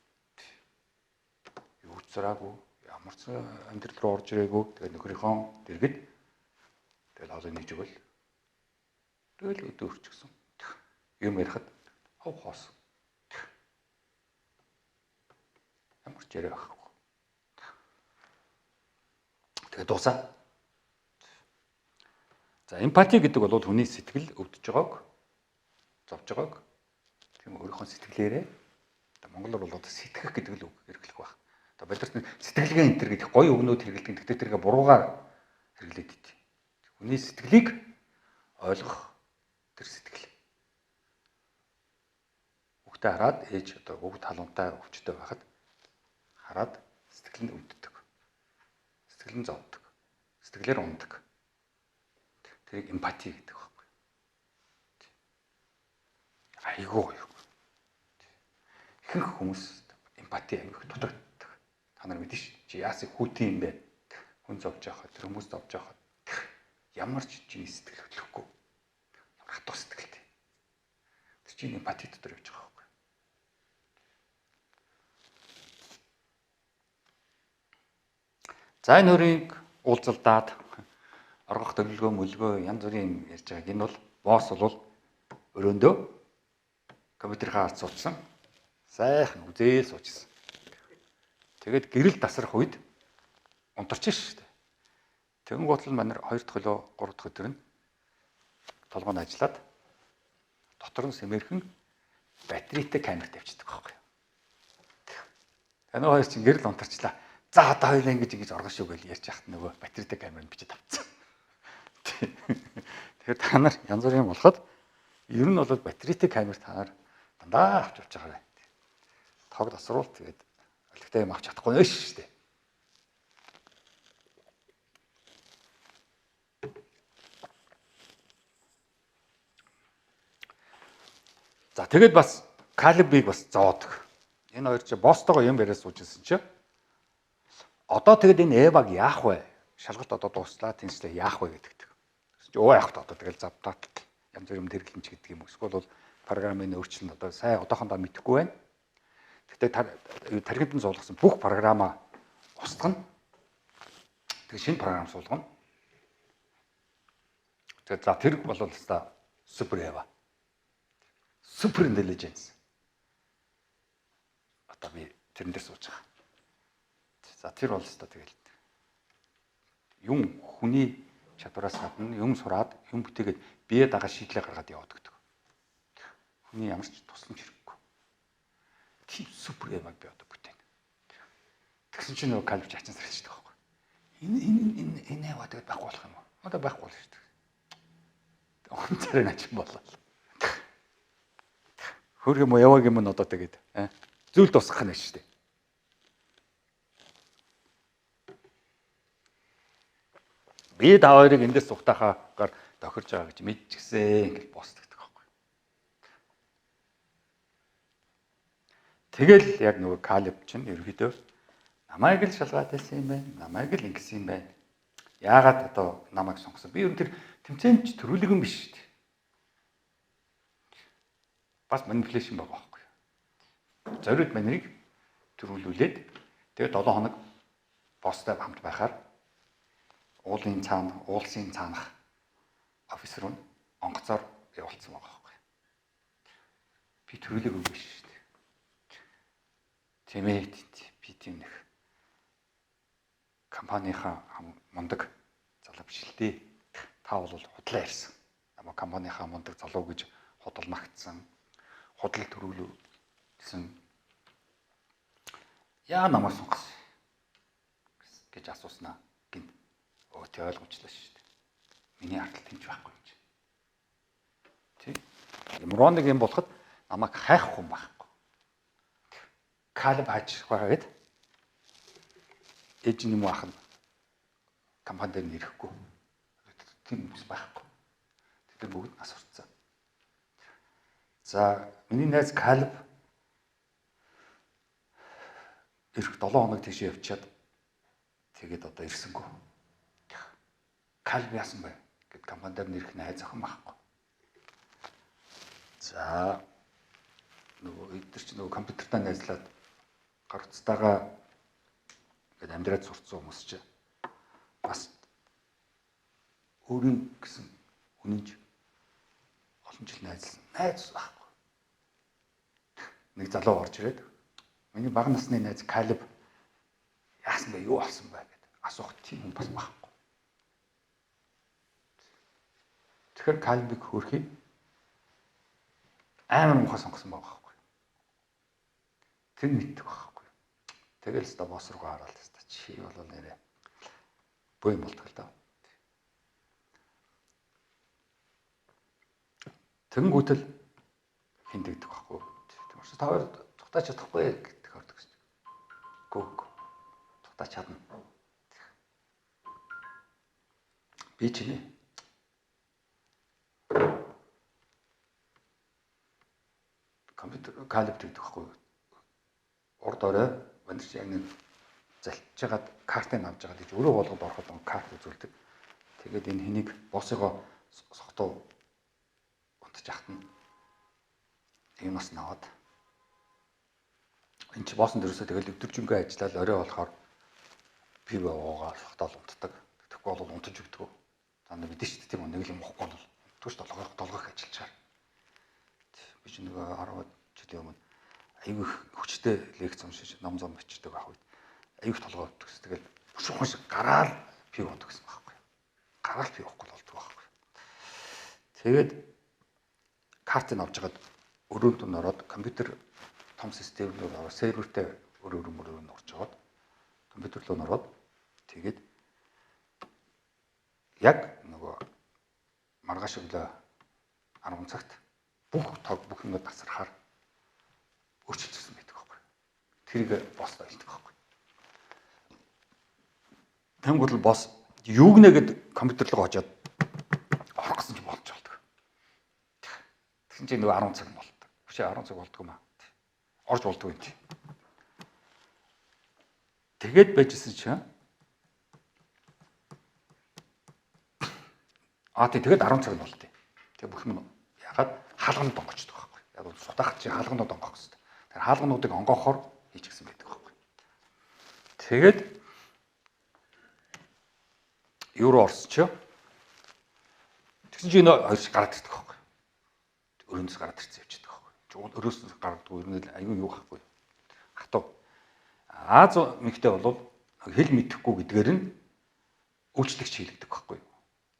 юу ч зураагүй, ямар ч амьдрал руу орж ирээгүй. Тэгээд нөхрийнхөө дэргэд тэгэл хоолой нээж өгөөл. Тэгэл өдөр өрчихсөн. Юм ярихад хов хоос. Ямар ч яриа байхгүй. Тэгээ дуусаа. За эмпати гэдэг бол хүний сэтгэл өвдөж байгааг, зовж байгааг тийм өөрийнхөө сэтгэлээрээ одоо монголоор бол одоо сэтгэх гэдэг л үг хэрэглэх байх. Одоо бид нар сэтгэлгээ энэ төр гэдэг гоё үгнүүд хэрэглэдэг. Тэгтээ тэргээ буруугаар хэрэглээд идэв. Хүний сэтгэлийг ойлгох тэр сэтгэл. Хүүхдээ хараад ээж одоо хүүхд халуунтай өвчтэй байхад хараад сэтгэл нь өвддөг. Сэтгэл нь зовдөг. Сэтгэлээр ундаг. Тэрийг эмпати гэдэг байхгүй. Айгүй гоё. Ихэнх хүмүүс эмпати аягүй дутагддаг. Та нар мэднэ шүү. Чи яасан хүүтэн юм бэ? Хүн зовж байхад, тэр хүмүүс зовж байхад ямар ч чиний сэтгэл хөдлөхгүй. Ямар хатуу сэтгэлтэй. Тэр чинь эмпати дотор явж байгаа байхгүй. За энэ хөрийг уулзалдаад оргох төлөвлөгөө мөлгөө янз бүрийн юм ярьж байгааг энэ бол босс бол өрөөндөө компьютерийнхаа ард суудсан. Сайхан үзээл суучсан. Тэгээд гэрэл тасрах үед унтарч шүү дээ. Тэгэнгүүт л манер 2 дахь хөлөө 3 дахь өдөр нь толгойн ажиллаад дотор нь сэмэрхэн батарейтай камер тавьчихдаг байхгүй. Тэгээ нөгөө хоёр чинь гэрэл унтарчлаа. За одоо хоёлаа ингэж ингэж оргон шүү гэж ярьж яхад нөгөө батарейтай камер нь бичиж авцсан. Тэгэхээр та нар янз бүрийн болоход ер нь бол батарейтай камер та нар дандаа авч явж байгаарай. Тог тасруул тэгээд олигтой юм авч чадахгүй нэ шүү дээ. За тэгээд бас Калибыг бас зоодог. Энэ хоёр чи босстойгоо юм яриа сууж ирсэн чи. Одоо тэгээд энэ Эваг яах вэ? Шалгалт одоо дууслаа, тэнцлээ яах вэ гэдэгт. Тэгсэн чи өө яах вэ одоо тэгэл завтаад янз бүрийн хэрэглэн ч гэдэг юм. Эсвэл бол програмын өөрчлөлт одоо сайн одоохондоо мэдэхгүй байна. Гэхдээ тархинд нь суулгасан бүх програмаа устгана. Тэгээ шинэ програм суулгана. Тэгээд за тэр бол өстой супер Эва. Супер интеллиженс. Одоо би тэрэн дээр сууж байгаа. За тэр бол өстой тэгэл юм хүний чадвараас гадна юм сураад юм бүтээгээд бие дагаа шийдлээ гаргаад яваад гэдэг. Хүний ямар ч тусламж хэрэггүй. Тийм супер Эваг би одоо бүтээн. Тэгсэн чинь нөгөө калбч ачин сарчдаг байхгүй. Энэ энэ энэ энэ Эва тэгээд байхгүй болох юм уу? Одоо байхгүй болно шүү дээ. Он царай начин болоо. Хөрг юм уу Эваг юм нь одоо тэгээд зүйл тусгах нь шүү дээ. Би та хоёрыг эндээс сухтахаагаар тохирж байгаа гэж мэдчихсэн гэж босдогдох байхгүй. Тэгэл яг нөгөө Калиб чинь ерөөдөө намайг л шалгаад байсан юм байна. Намайг л ингэсэн юм байна. Яагаад одоо намайг сонгосон? Би ер нь тэр тэмцээнд ч төрүүлэг юм биш шүү дээ. Бас манипуляшн байгаа байхгүй. Зориуд манерыг төрүүлүүлээд тэгээд 7 хоног бостой хамт байхаар уулын цаана, уулсын цаанах офис руу онгоцоор явуулсан байгаа байхгүй. Би төрүүлэг үг биш шүү дээ. Тийм ээ би тийм нэг компанийнхаа мундаг залуу биш л дээ. Та бол худлаа ярьсан. Намайг компанийнхаа мундаг залуу гэж худал магтсан. Худал төрүүлсэн. Яа намайг сонгосон гэж асууснаа гинт. Өө тий ойлгомжлоо шүү дээ. Миний ардл тэмч байхгүй гэж. Тий. Ямар нэг юм болоход намайг хайх хүн байхгүй. Калиб хайж байгаа гэд. Ээж нь юм уу ах нь компани дээр нэрэхгүй. Тийм хүмүүс байхгүй. Тэд нар бүгд нас орцсон. За миний найз Калеб ирэх 7 хоног тийшээ явчаад тэгээд одоо ирсэнгүй. Калеб яасан бэ гэд компани дээр нэрэх найз охин байхгүй. За нөгөө эдгээр чи нөгөө компьютертаа найзлаад гар утастайгаа ингээд амьдраад сурцсан хүмүүс чи бас өөрийн гэсэн үнэнч олон жил найзлсан. Найз байхгүй. Нэг залуу орж ирээд миний бага насны найз Калеб яасан бэ? Юу болсон бэ гэд асуух тийм хүн бас байхгүй. Тэгэхээр Калебыг хөөрхий амар муухай сонгосон байгаа байхгүй. Тэр мэддэг байхгүй. Тэгэл өстө босс руу хараад өстө чи бол нэрээ боо юм болдог л даа. Тэнгүүтэл хиндэгдэх байхгүй. Тийм учраас та хоёр цухтаач чадахгүй гэдэг ордог гэсэн. Гүг. Цухтаач чадна. Би ч нэ. Компьютер калиб гэдэг байхгүй. Урд орой банд чи яг нэг залчиж хагаад картыг авч байгаа гэж өрөө болгоод ороход карт үзүүлдэг. Тэгээд энэ хэнийг боссыгоо сохтуу унтж ахтна. Юмас наваад энэ чи боссон дөрөөсөө тэгэл өдөржингөө ажиллаад орой болохоор пиво уугаа сохтоол унтдаг. Тэгэхгүй бол унтаж өгдөг. За нэг мэдэн шүү дээ тийм үү, нэг л юм уухгүй бол унтдагч долгох ажиллаж чаар. Би чи нөгөө 10 жилийн өмнө айгүй хүчтэй лекц уншиж ном зам бичдэг байх үед айгүй толгой өвддөг. Тэгэл бүшүүхэн шиг гараал пиво унтдаг гэсэн байхгүй. Гараал пиво уухгүй болдог байхгүй. Тэгээд картыг авч хагаад өрөөнд нь ороод компьютер том систем рүү ороод сервертэй өөр өөр нь орж аваад компьютер руу ороод тэгээд яг нөгөө маргааш өглөө 10 цагт бүх тог бүх юмуд тасархаар өөрчилсөн байдаг байхгүй. Тэрийг босс ойлдог байхгүй. Тэнгүүтэл босс юуг нэгэд компьютер руу очиод орох гэсэн чи болж болдог. Тэгсэн чинь нөгөө 10 цаг болдог. Хүчээ 10 цаг болдгоо маа. Орж болдгоо юм чи. Тэгээд байжсэн чинь аа тий тэгээд 10 цаг болдیں۔ Тэгээ бүх юм ягаад хаалганууд онгочдөг байхгүй. Яг бол сутаах чи хаалганууд онгох гэсэн. Тэр хаалгануудыг онгоохоор хийчихсэн байдаг байхгүй. Тэгээд юу руу орсон чи тэгсэн чинь энэ хоёр гараад ирдэг байхгүй. Өрөөндөөс гараад ирсэн явчихдаг байхгүй. Чугуул өрөөс гаргадгүй ер нь аюу юу байхгүй. Хатуу. Аз мэгтэй бол хэл мэдэхгүй гэдгээр нь үйлчлэгч хийлэгдэх байхгүй.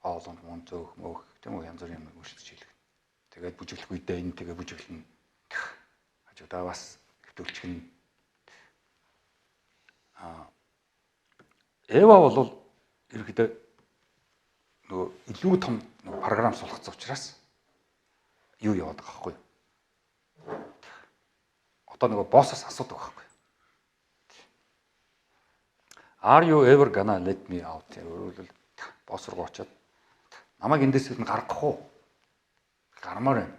Хоолунд мун зөөх мөөх тийм үү янз бүрийн юм үйлчлэгч хийлэгдэх. Тэгээд бүжиглэх үедээ энэ тэгээ бүжиглэнэ. Хажуудаа бас хэвтүүлчих нь. Эва бол ерөөхдөө нөгөө илүү том нөгөө програм суулгацсан учраас юу яваад байгаа байхгүй. Одоо нөгөө боссоос асуудаг байхгүй. Are you ever gonna let me out? Өөрөөр босс руу очиод намайг эндээс юу гаргах уу? Гармаар байна.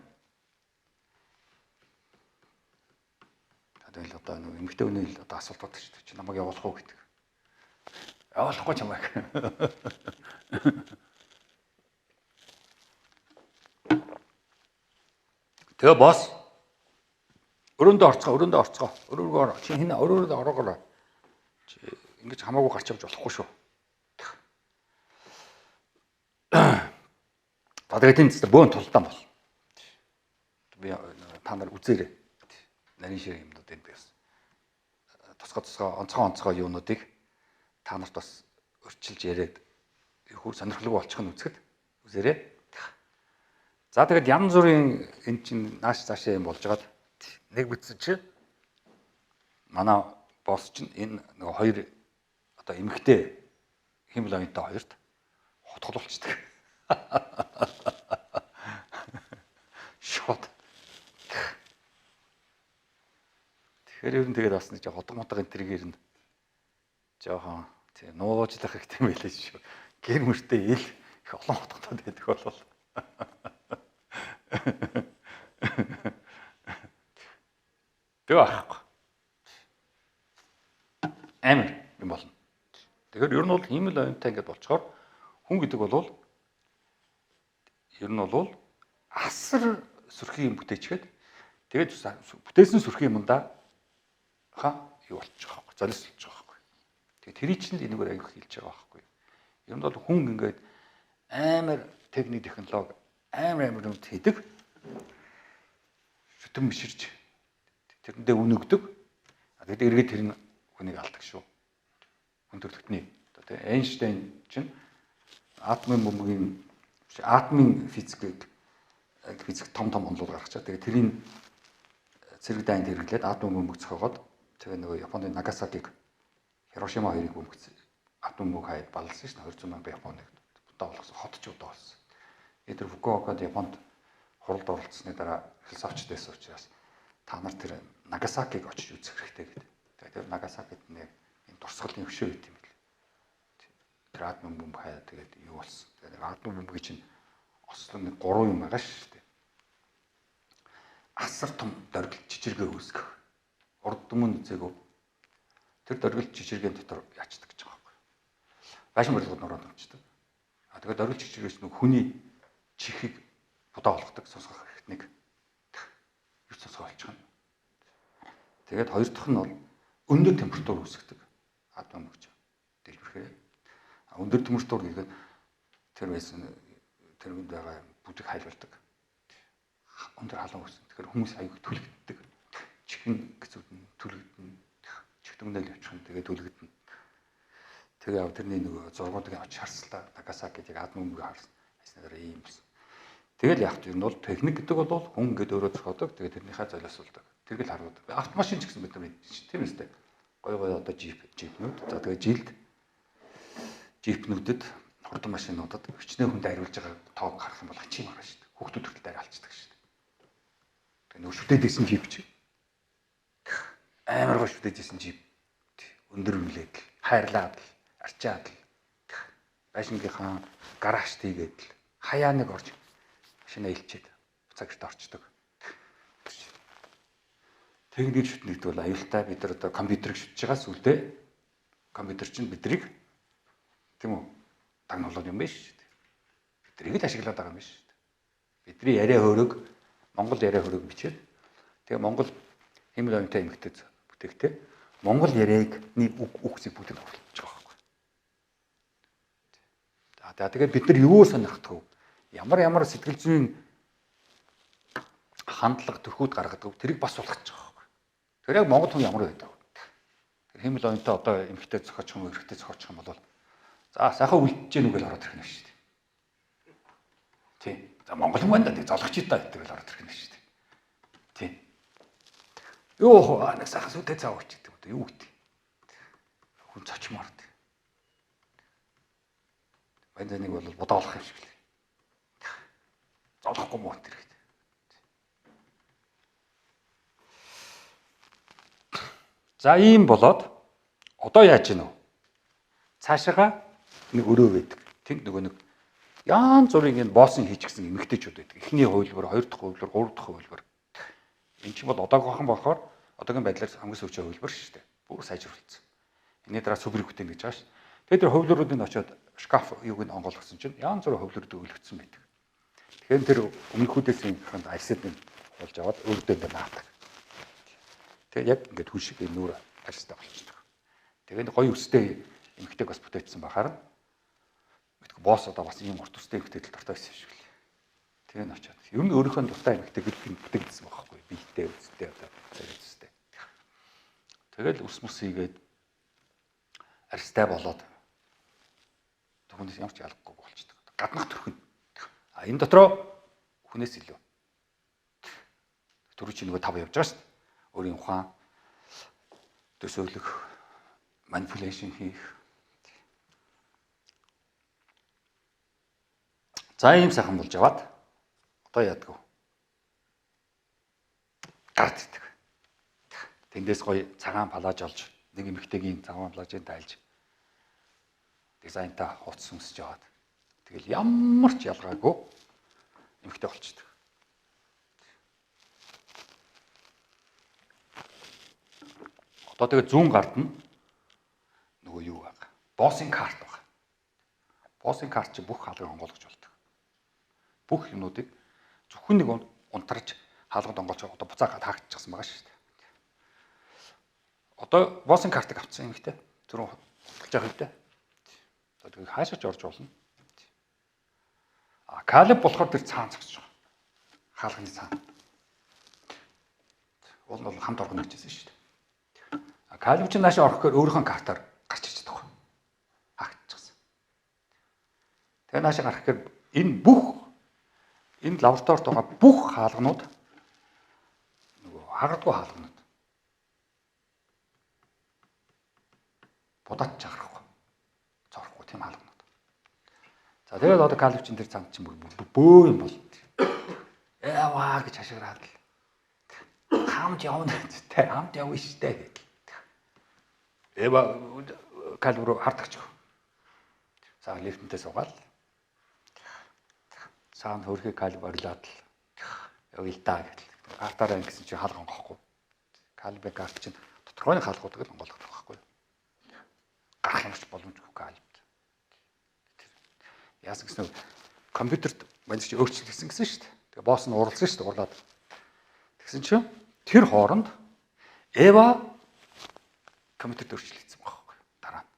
Тэгэл одоо нөгөө эмэгтэй хүний л одоо асуулт боддог шүү дээ. Чи намайг явуулах уу гэдэг. Явуулахгүй чамайг. Тэгээ босс өрөөндөө орцгоо, өрөөндөө орцгоо. Өрөөгөө ор. Чи хинэ өрөөрөө ороогоор. Чи ингэж хамаагүй гарч явж болохгүй шүү. За тэгээд энэ зү бөөн тулдаан бол. Би та нар үзээрэй. Нарийн шиг юмнууд энд бас тусгай тусгай онцгой онцгой юунуудыг та нарт бас өрчилж яриад хүү сонирхолтой болчих нь үзэхэд үзээрэй. За тэгээд янз бүрийн эн чинь нааш цаашаа юм болж байгаад нэг бүтсэн чи манай босс чинь энэ нөгөө хоёр одоо эмэгтэй химэл оюунтай хоёрт хотголуулцдаг. Шот. Тэгэхээр ер нь тэгээд бас нэг жоо ходог мотог энэ тэргээр нь Жохон тийм нуугуучлах их тийм байлээ шүү. Гэр мөртөө ил их олон хотготод байдаг болол. Тэг байхгүй. Амар юм болно. Тэгэхээр ер нь бол хиймэл оюунтай ингээд болчоор хүн гэдэг бол ер нь бол асар сөрхий юм бүтээчгээд тэгээд бүтээсэн сөрхий юмдаа ха юу болчих واخхой золиос болчих واخхой. Тэгээд тэрий чинь л энэгээр аяг хэлж байгаа байхгүй. Ер нь бол хүн ингээд амар техник технологи амар амар юм хийдэг. Шүтэн биширч тэрэндээ үнөгдөг. Тэгээд эргээд тэр нь хүнийг алдаг шүү. Хүн төрөлхтний. Одоо тийм Эйнштейн чинь атомын бөмбөгийн атомын физикийг физик том том онолууд гаргачаа. Тэгээд тэрийг цэрэг дайнд хэрэглээд атом бөмбөг зохиогоод тэгээ нөгөө Японы Нагасакиг Хирошима хоёрыг бөмбөг атом бөмбөг хаяад баллсан шүү дээ. 200 мянган Японыг удаа болгосон хот ч удаа болсон. Тэгээд тэр Фукуокад Японд хуралд оролцсны дараа философчд байсан учраас та нар тэр Нагасакиг очиж үзэх хэрэгтэй гэдэг. Тэгээд тэр Нагасакид нэг юм дурсгалын өшөө байт юм бэл. Тэр атом бөмбөг хаяад тэгээд юу болсон. Тэгээд атом бөмбөгийн чинь ослон нэг гурван юм байгаа шүү дээ. Асар том дөргил чичиргээ үүсгэх. Урд өмнө үзээгүй. Тэр дөргил чичиргээн дотор яачдаг гэж байгаа байхгүй. Байшин барилгууд нураад өмчдөг. А тэгээд дөргил чичиргээс нэг хүний чихийг будаа болгодог сонсгох хэрэгтнийг юу сонсгоо олчих юм. Тэгээд хоёр дахь нь бол өндөр температур үүсгдэг. Атом бөмбөг дэлбэрхээр. Өндөр температур гэхэд тэр байсан тэр үнд байгаа бүдэг хайлуулдаг. Өндөр халуун үүснэ. Тэгэхээр хүмүүс аяг түлэгддэг. Чихэн гэзүүд нь түлэгдэнэ. Чихтүмнэл явчих нь тэгээд түлэгдэнэ. Тэгээ яв тэрний нөгөө зургуудыг очиж харсан л Нагасакид яг атом бөмбөг харсан. Хайснаа дараа ийм болсон. Тэгэл яг тийм бол техник гэдэг бол хүн ингээд өөрөө зохиодог. Тэгээд тэрнийхээ золиослдог. Тэргэл харууд. Автомашин ч гэсэн бид нар мэдсэн чинь тийм үстэй. Гой гой одоо джипнүүд. За тэгээд жилд джипнүүдэд хурдан машинуудад хичнээн хүнд ариулж байгаа тоог харах юм бол ачийн мараа шүү дээ. Хүүхдүүд хүртэл дайр алчдаг шүү дээ. Тэгээ нөгөө шүтээд исэн джип чи. Амар гоо шүтээд исэн джип. Өндөр үнэлээд л, хайрлаад л, арчаад л. Байшингийнхаа гараж тийгээд л хаяа нэг орж машина илчээд буцаа гэрте орчдөг. Техник шүтнэ гэдэг бол аюултай. Бид нар одоо компьютерыг шүтж байгаа сүлдээ компьютер чинь бидрийг тийм үү тагнуулаад юм биш шүү дээ. Бидрийг л ашиглаад байгаа юм биш шүү дээ. Бидний яриа хөрөг Монгол яриа хөрөг бичээд тэгээ Монгол хэмэл оюунтай эмэгтэй бүтээгтэй Монгол яриаг нэг үг үгсийг бүгд оруулж байгаа байхгүй. За тэгээд бид нар юу сонирхдаг вэ? Ямар ямар сэтгэл зүйн хандлага төрхүүд гаргадаг тэрийг бас сулгаж байгаа байхгүй. Тэр яг Монгол хүн ямар байдаг вэ? Тэр хэмэл оюунтай одоо эмэгтэй зохиочих юм, эрэгтэй зохиочих юм бол за сайхан үлдэж гэнэ үгээл ороод ирэх нь шүү дээ. Тий. За Монгол хүн байна да золгоч та гэдэг л ороод ирэх нь шүү дээ. Тий. Юу нэг сайхан сүдэ цаа ууч гэдэг юм юу гэдэг. Хүн цочмоор. Банд нэг бол бодоолох юм шиг л. Золохгүй муу тэр гэдэг. За ийм болоод одоо яаж гинөө? Цаашаага нэг өрөө байдаг. Тэнд нөгөө нэг янз бүрийн энэ боссын хийчихсэн эмэгтэйчүүд байдаг. Эхний хувилбар, хоёр дахь хувилбар, гурав дахь хувилбар. Энэ чинь бол одоогийнхан болохоор одоогийн байдлаар хамгийн сүүлийн хувилбар шүү дээ. Бүр сайжруулсан. Энэний дараа супер бүтээн гэж байгаа шүү. Тэгээд тэр хувилбаруудыг очиод шкаф юуг нь онгойлгосон чинь янз бүрийн хувилбарууд өлгцсэн байдаг. Тэгэхээр тэр өмнөхүүдээс ханд айсад нь болж аваад өөрдөө ингэ наадаг. Тэгээд яг ингээд хүн шиг энэ нүүр арьстай болчихдог. Тэгээд гоё өстэй эмэгтэйг бас бүтээсэн бахаар мэдгүй босс одоо бас ийм урт өстэй эмэгтэй л дуртай байсан юм шиг л. Тэгээ нь очиод. Ер нь өөрийнхөө дуртай эмэгтэй гэдэг нь бүтээгдсэн байхгүй. Биетэй, өстэй одоо царай өстэй. Тэгэл ус мус хийгээд арьстай болоод түүнээс ямар ч ялгахгүй болчдөг. Гаднах төрхөн. А энэ дотроо хүнээс илүү. Түрүү чи нөгөө тав явж байгаа шүү дээ. Өөрийн ухаан төсөөлөх, манипуляшн хийх. За ийм сайхан болж аваад одоо яадаг вэ? Гард ирдэг. Тэндээс гоё цагаан палаж олж нэг эмэгтэйгийн цагаан палажийг тайлж Дизайнтай хувцас өмсөж яваад. Тэгэл ямар ч ялгаагүй эмэгтэй болчдөг. Одоо тэгээ зүүн гард нь нөгөө юу байгаа? Боссын карт байгаа. Боссын карт чи бүх хаалгыг онгойлгож болдог. Бүх юмнуудыг зөвхөн нэг унтарч хаалганд онгойлж одоо буцаа таагдчихсан байгаа шүү дээ. Одоо боссын картыг авчихсан эмэгтэй. Түрүүн худалдаж явах хэрэгтэй. Одоо тэгээ хаашаа ч орж болно. А Калеб болохоор тэр цаан зогсож байгаа. Хаалганы цаана. Уул нь бол хамт оргоно гэжсэн шүү дээ. А Калеб ч наашаа орох гэхээр өөрийнхөө картаар гарч ирж байгаа. Хаагдчихсан. Тэгээ наашаа гарах гэхээр энэ бүх энэ лабораторид байгаа бүх хаалганууд нөгөө хагардгүй хаалганууд. Будаад ч хагарахгүй. Цорхгүй тийм хаалганууд. За тэгээд одоо Калеб чин тэр цанд чинь бөө юм бол. Яваа гэж хашгираад л. Хамт явна гэдэг. Хамт явна штэ гэдэг. Эва Калеб руу хардагч. За лифтэнтэй суугаал. Цаана хөрхий Калеб орилоод л явъя л да гэдэл. Картаараа ингэсэн чинь хаалга онгохгүй. Калеб карт чинь тодорхой хаалгуудыг л онгойлгох байхгүй. Гарах юмч боломжгүй Калебд. Яасан гэсэн компьютерт манайч чи өөрчлөлт гэсэн шүү дээ. Тэгээ босс нь уралсан шүү дээ, урлаад. Тэгсэн чинь тэр хооронд Эва компьютерт өөрчлөлт хийсэн байхгүй дараа нь.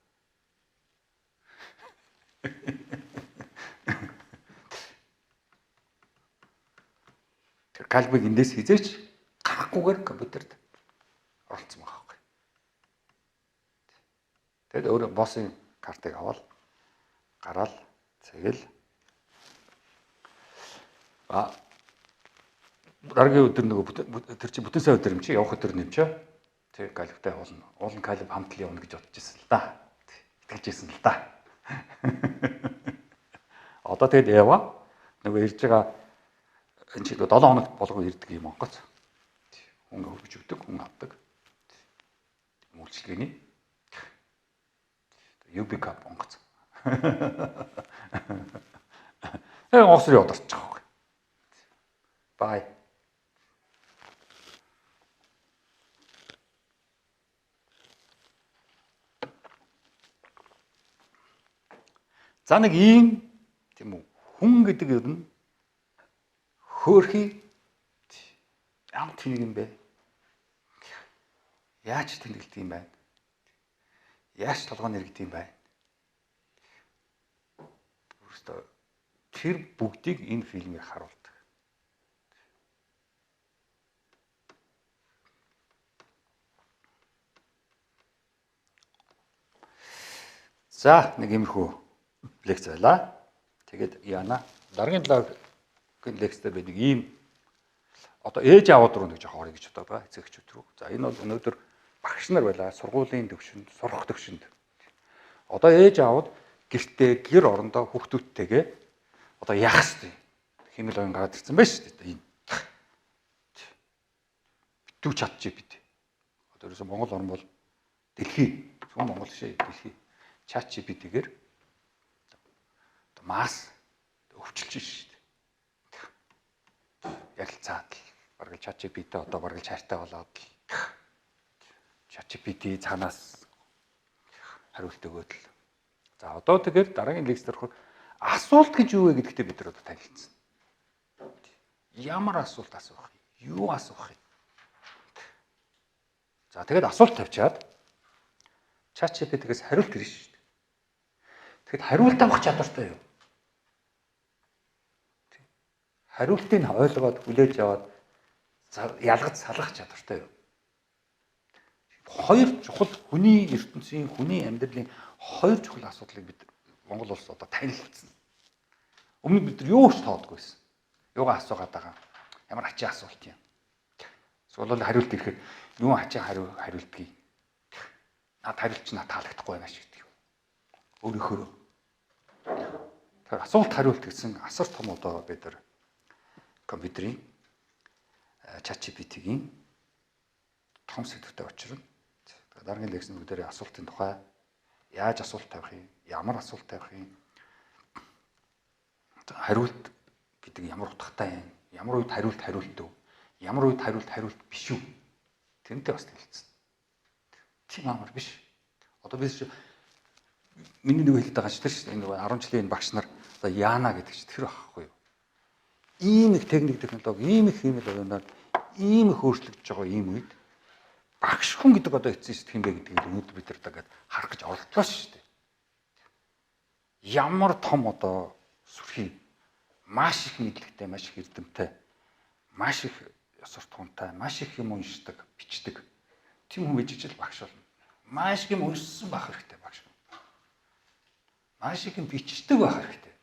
Тэр Калбыг эндээс хизээч гарахгүйгээр компьютерт оролцсон байгаа байхгүй. Тэгэд өөрөө боссын картыг аваад гараал тэгэл дараагийн өдөр нөгөө тэр чинь бүтэн сайн өдөр юм чи явах өдөр юм чи. Тэг Калибтай уулна. Уулна Калиб хамт л явна гэж бодож ирсэн л да. Итгэж ирсэн л да. Одоо тэгэд Эва нөгөө ирж байгаа энэ чинь 7 хоногт болгон ирдэг юм онгоц. Хүн хөргөж өгдөг, хүн авдаг. Үйлчилгээний UB Cup онгоц. Тэгээ онгоц руу яваад орчих واخ. Bye. За нэг ийм тийм үү хүн гэдэг юм нь хөөрхий ямар тэнэг юм бэ? Яаж тэнэгэлдэг юм байна? Яаж толгой нэргэдэг юм байна? Өөрөөсөө тэр бүгдийг энэ фильмээр харуулдаг. За нэг иймэрхүү лекц байлаа. Тэгээд яана дараагийн 7 лекцээр би нэг ийм одоо ээж аавууд руу нэг жоох орё гэж бодоод байгаа эцэг эхчүүд рүү. За энэ бол өнөөдөр багш нар байлаа. Сургуулийн төвшөнд, сурах төвшөнд. Одоо ээж аавууд гэртээ гэр орондоо хүүхдүүдтэйгээ одоо яах ёстой юм. Химэл оюун гараад ирсэн байж шүү дээ. Энэ битүү ChatGPT. Одоо ерөөсөө Монгол орн бол дэлхий, зөвхөн Монгол шээ дэлхий ChatGPT-гээр одоо масс өвчлөж шүү дээ. Ярилцаад л бараг л ChatGPT одоо бараг л чартай болоод л ChatGPT цаанаас хариулт өгөөд л. За одоо тэгэхээр дараагийн лекц дээр асуулт гэж юу вэ гэдэгтээ бид нар одоо танилцсан. Ямар асуулт асуух юм? Юу асуух юм? За тэгээд асуулт тавьчаад ChatGPT-гээс хариулт ирнэ шүү дээ. Тэгэхэд хариулт авах чадвартай юу? Хариултыг ойлгоод хүлээж аваад ялгаж салгах чадвартай юу? Хоёр чухал хүний ертөнцийн, хүний амьдралын хоёр чухал асуудлыг бид Монгол улс одоо танилцсан. Өмнө бид нар юу ч тоодгүй байсан. Юугаа асуугаад байгаа? Ямар ачин асуулт юм? Эсвэл хариулт ирэхэд юу ачин хариултгийг? Наад хариулт чинь таалагдахгүй байна шиг гэдэг юм. Өөрийнхөө. Тэгэхээр асуулт хариулт гэсэн асар том одоо бид нар компьютерийн ChatGPT-гийн том сэдвтэй учрна. Дараагийн лекцэн бүгдээрээ асуултын тухай Яаж асуулт тавих юм? Ямар асуулт тавих юм? Хариулт гэдэг ямар утгатай юм? Ямар үед хариулт хариулт вэ? Ямар үед хариулт хариулт биш үү? Тэрнтэй бас танилцсан. Тийм амар биш. Одоо би миний нэг хэлээд байгаа ч тэр шүү дээ. Энэ 10 жилийн энэ багш нар одоо яана гэдэг чинь тэр байхгүй юу? Ийм их техник технологи, ийм их хиймэл оюунаар ийм их өөрчлөгдөж байгаа ийм үед багш хүн гэдэг одоо эцсийн шат хэм бэ гэдгийг өнөөдөр бид нар одоо ингээд харах гэж оролдлоо шүү дээ. Ямар том одоо сүрхий маш их мэдлэгтэй, маш их эрдэмтэй, маш их ёс суртахуунтай, маш их юм уншдаг, бичдэг. Тийм хүн байж ижил багш болно. Маш их юм уншсан байх хэрэгтэй багш. Маш их юм бичдэг байх хэрэгтэй.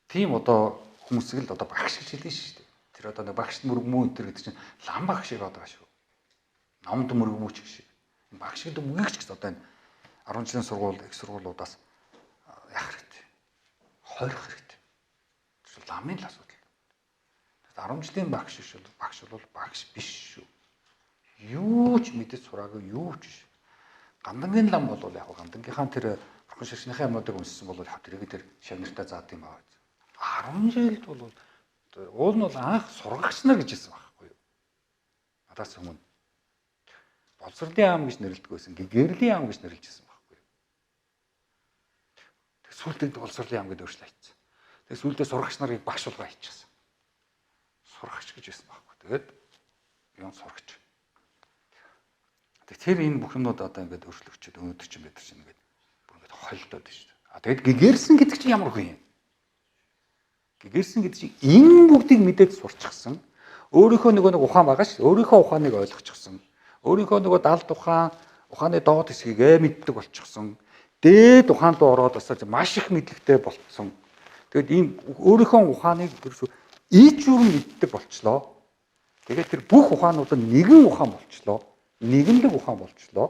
Тийм одоо хүмүүсийг л одоо багш гэж хэлнэ шүү дээ. Тэр одоо нэг багш мөргмөө энэ төр гэдэг чинь лам багш шиг одоо шүү. Номд мөргмөөч гэж. Энэ багш гэдэг үгийг ч гэсэн одоо энэ 10 жилийн сургууль, их сургуулиудаас яах хэрэгтэй. Хорих хэрэгтэй. Тэр ламын л асуудал. 10 жилийн багш биш бол багш бол багш биш шүү. Юу ч мэдэж сураагүй юу ч биш. Гандангийн лам бол яг гандангийнхаа тэр бурхан шашныхаа юмнуудыг уншсан бол яг тэрийг тэр шавнартаа заадаг юм аа. 10 жилд бол уул нь бол анх сургагч нар гэж хэлсэн байхгүй юу? Надаас өмнө боловсролын яам гэж нэрлэдэг байсан. Гэгэрлийн яам гэж нэрлэж байсан байхгүй юу? Тэг сүүлдээ боловсролын яам гэдээ өөрчлөлт хийсэн. Тэг сүүлдээ сурагч нарыг багш болгоо хийчихсэн. Сурагч гэж байсан байхгүй. Тэгээд юм сурагч. Тэг тэр энэ бүх юмнууд одоо ингээд өөрчлөгчөөд өнөөдөр чинь бид нар чинь ингээд бүр ингээд холдоод байна шүү дээ. А тэгэд гэгэрсэн гэдэг чинь ямар хүн юм? Гэгэрсэн гэдэг чинь энэ бүгдийг мэдээд сурчихсан. Өөрийнхөө нөгөө нэг ухаан байгаа шүү. Өөрийнхөө ухааныг ойлгочихсон. Өөрийнхөө нөгөө далд ухаан, ухааны доод хэсгийг мэддэг болчихсон. Дээд ухаан руу ороод бас маш их мэдлэгтэй болцсон. Тэгэд ийм өөрийнхөө ухааныг ерөөсөө ичүүрэн мэддэг болчлоо. Тэгээд тэр бүх ухаанууд нь нэгэн ухаан болчлоо. Нэгэнлэг ухаан болчлоо.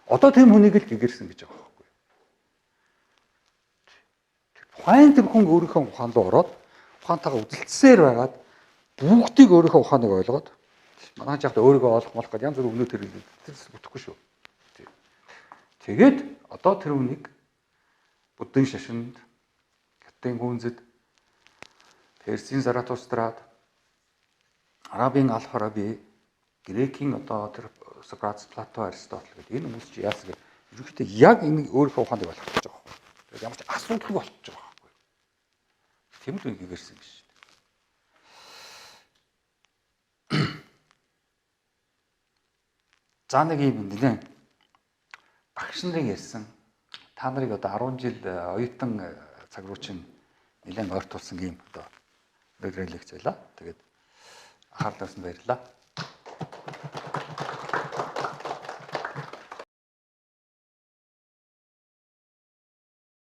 Одоо тийм хүнийг л гэгэрсэн гэж байгаа байхгүй юу? Тэр тухайн тэр хүн өөрийнхөө ухаан руу ороод ухаантайгаа үзэлцсээр байгаад бүгдийг өөрийнхөө ухааныг ойлгоод манай жахт өөрийгөө олох молох гэдэг янз бүр өмнөө тэр бүтэхгүй шүү. Тэгээд одоо тэр хүнийг Буддын шашинд, Хятадын гүнзэд, Персийн Заратустрад, Арабын Аль-Фараби, Грекийн одоо тэр Сократ, Плато, Аристотл гэдэг энэ хүмүүс чи яасан гэвэл ерөнхийдөө яг энэ өөрийнхөө ухааныг ойлгох гэж байгаа байхгүй. Тэгээд ямар ч асуудалгүй болчихж байгаа байхгүй. Тийм л үнийг гэрсэн гэж. За нэг юм нэлээд багш нарыг ярьсан. Та нарыг одоо 10 жил оюутан цаг руу чинь нэлээд ойртуулсан юм одоо өнөөдрийн лекц байлаа. Тэгээд анхаарлаасанд баярлалаа.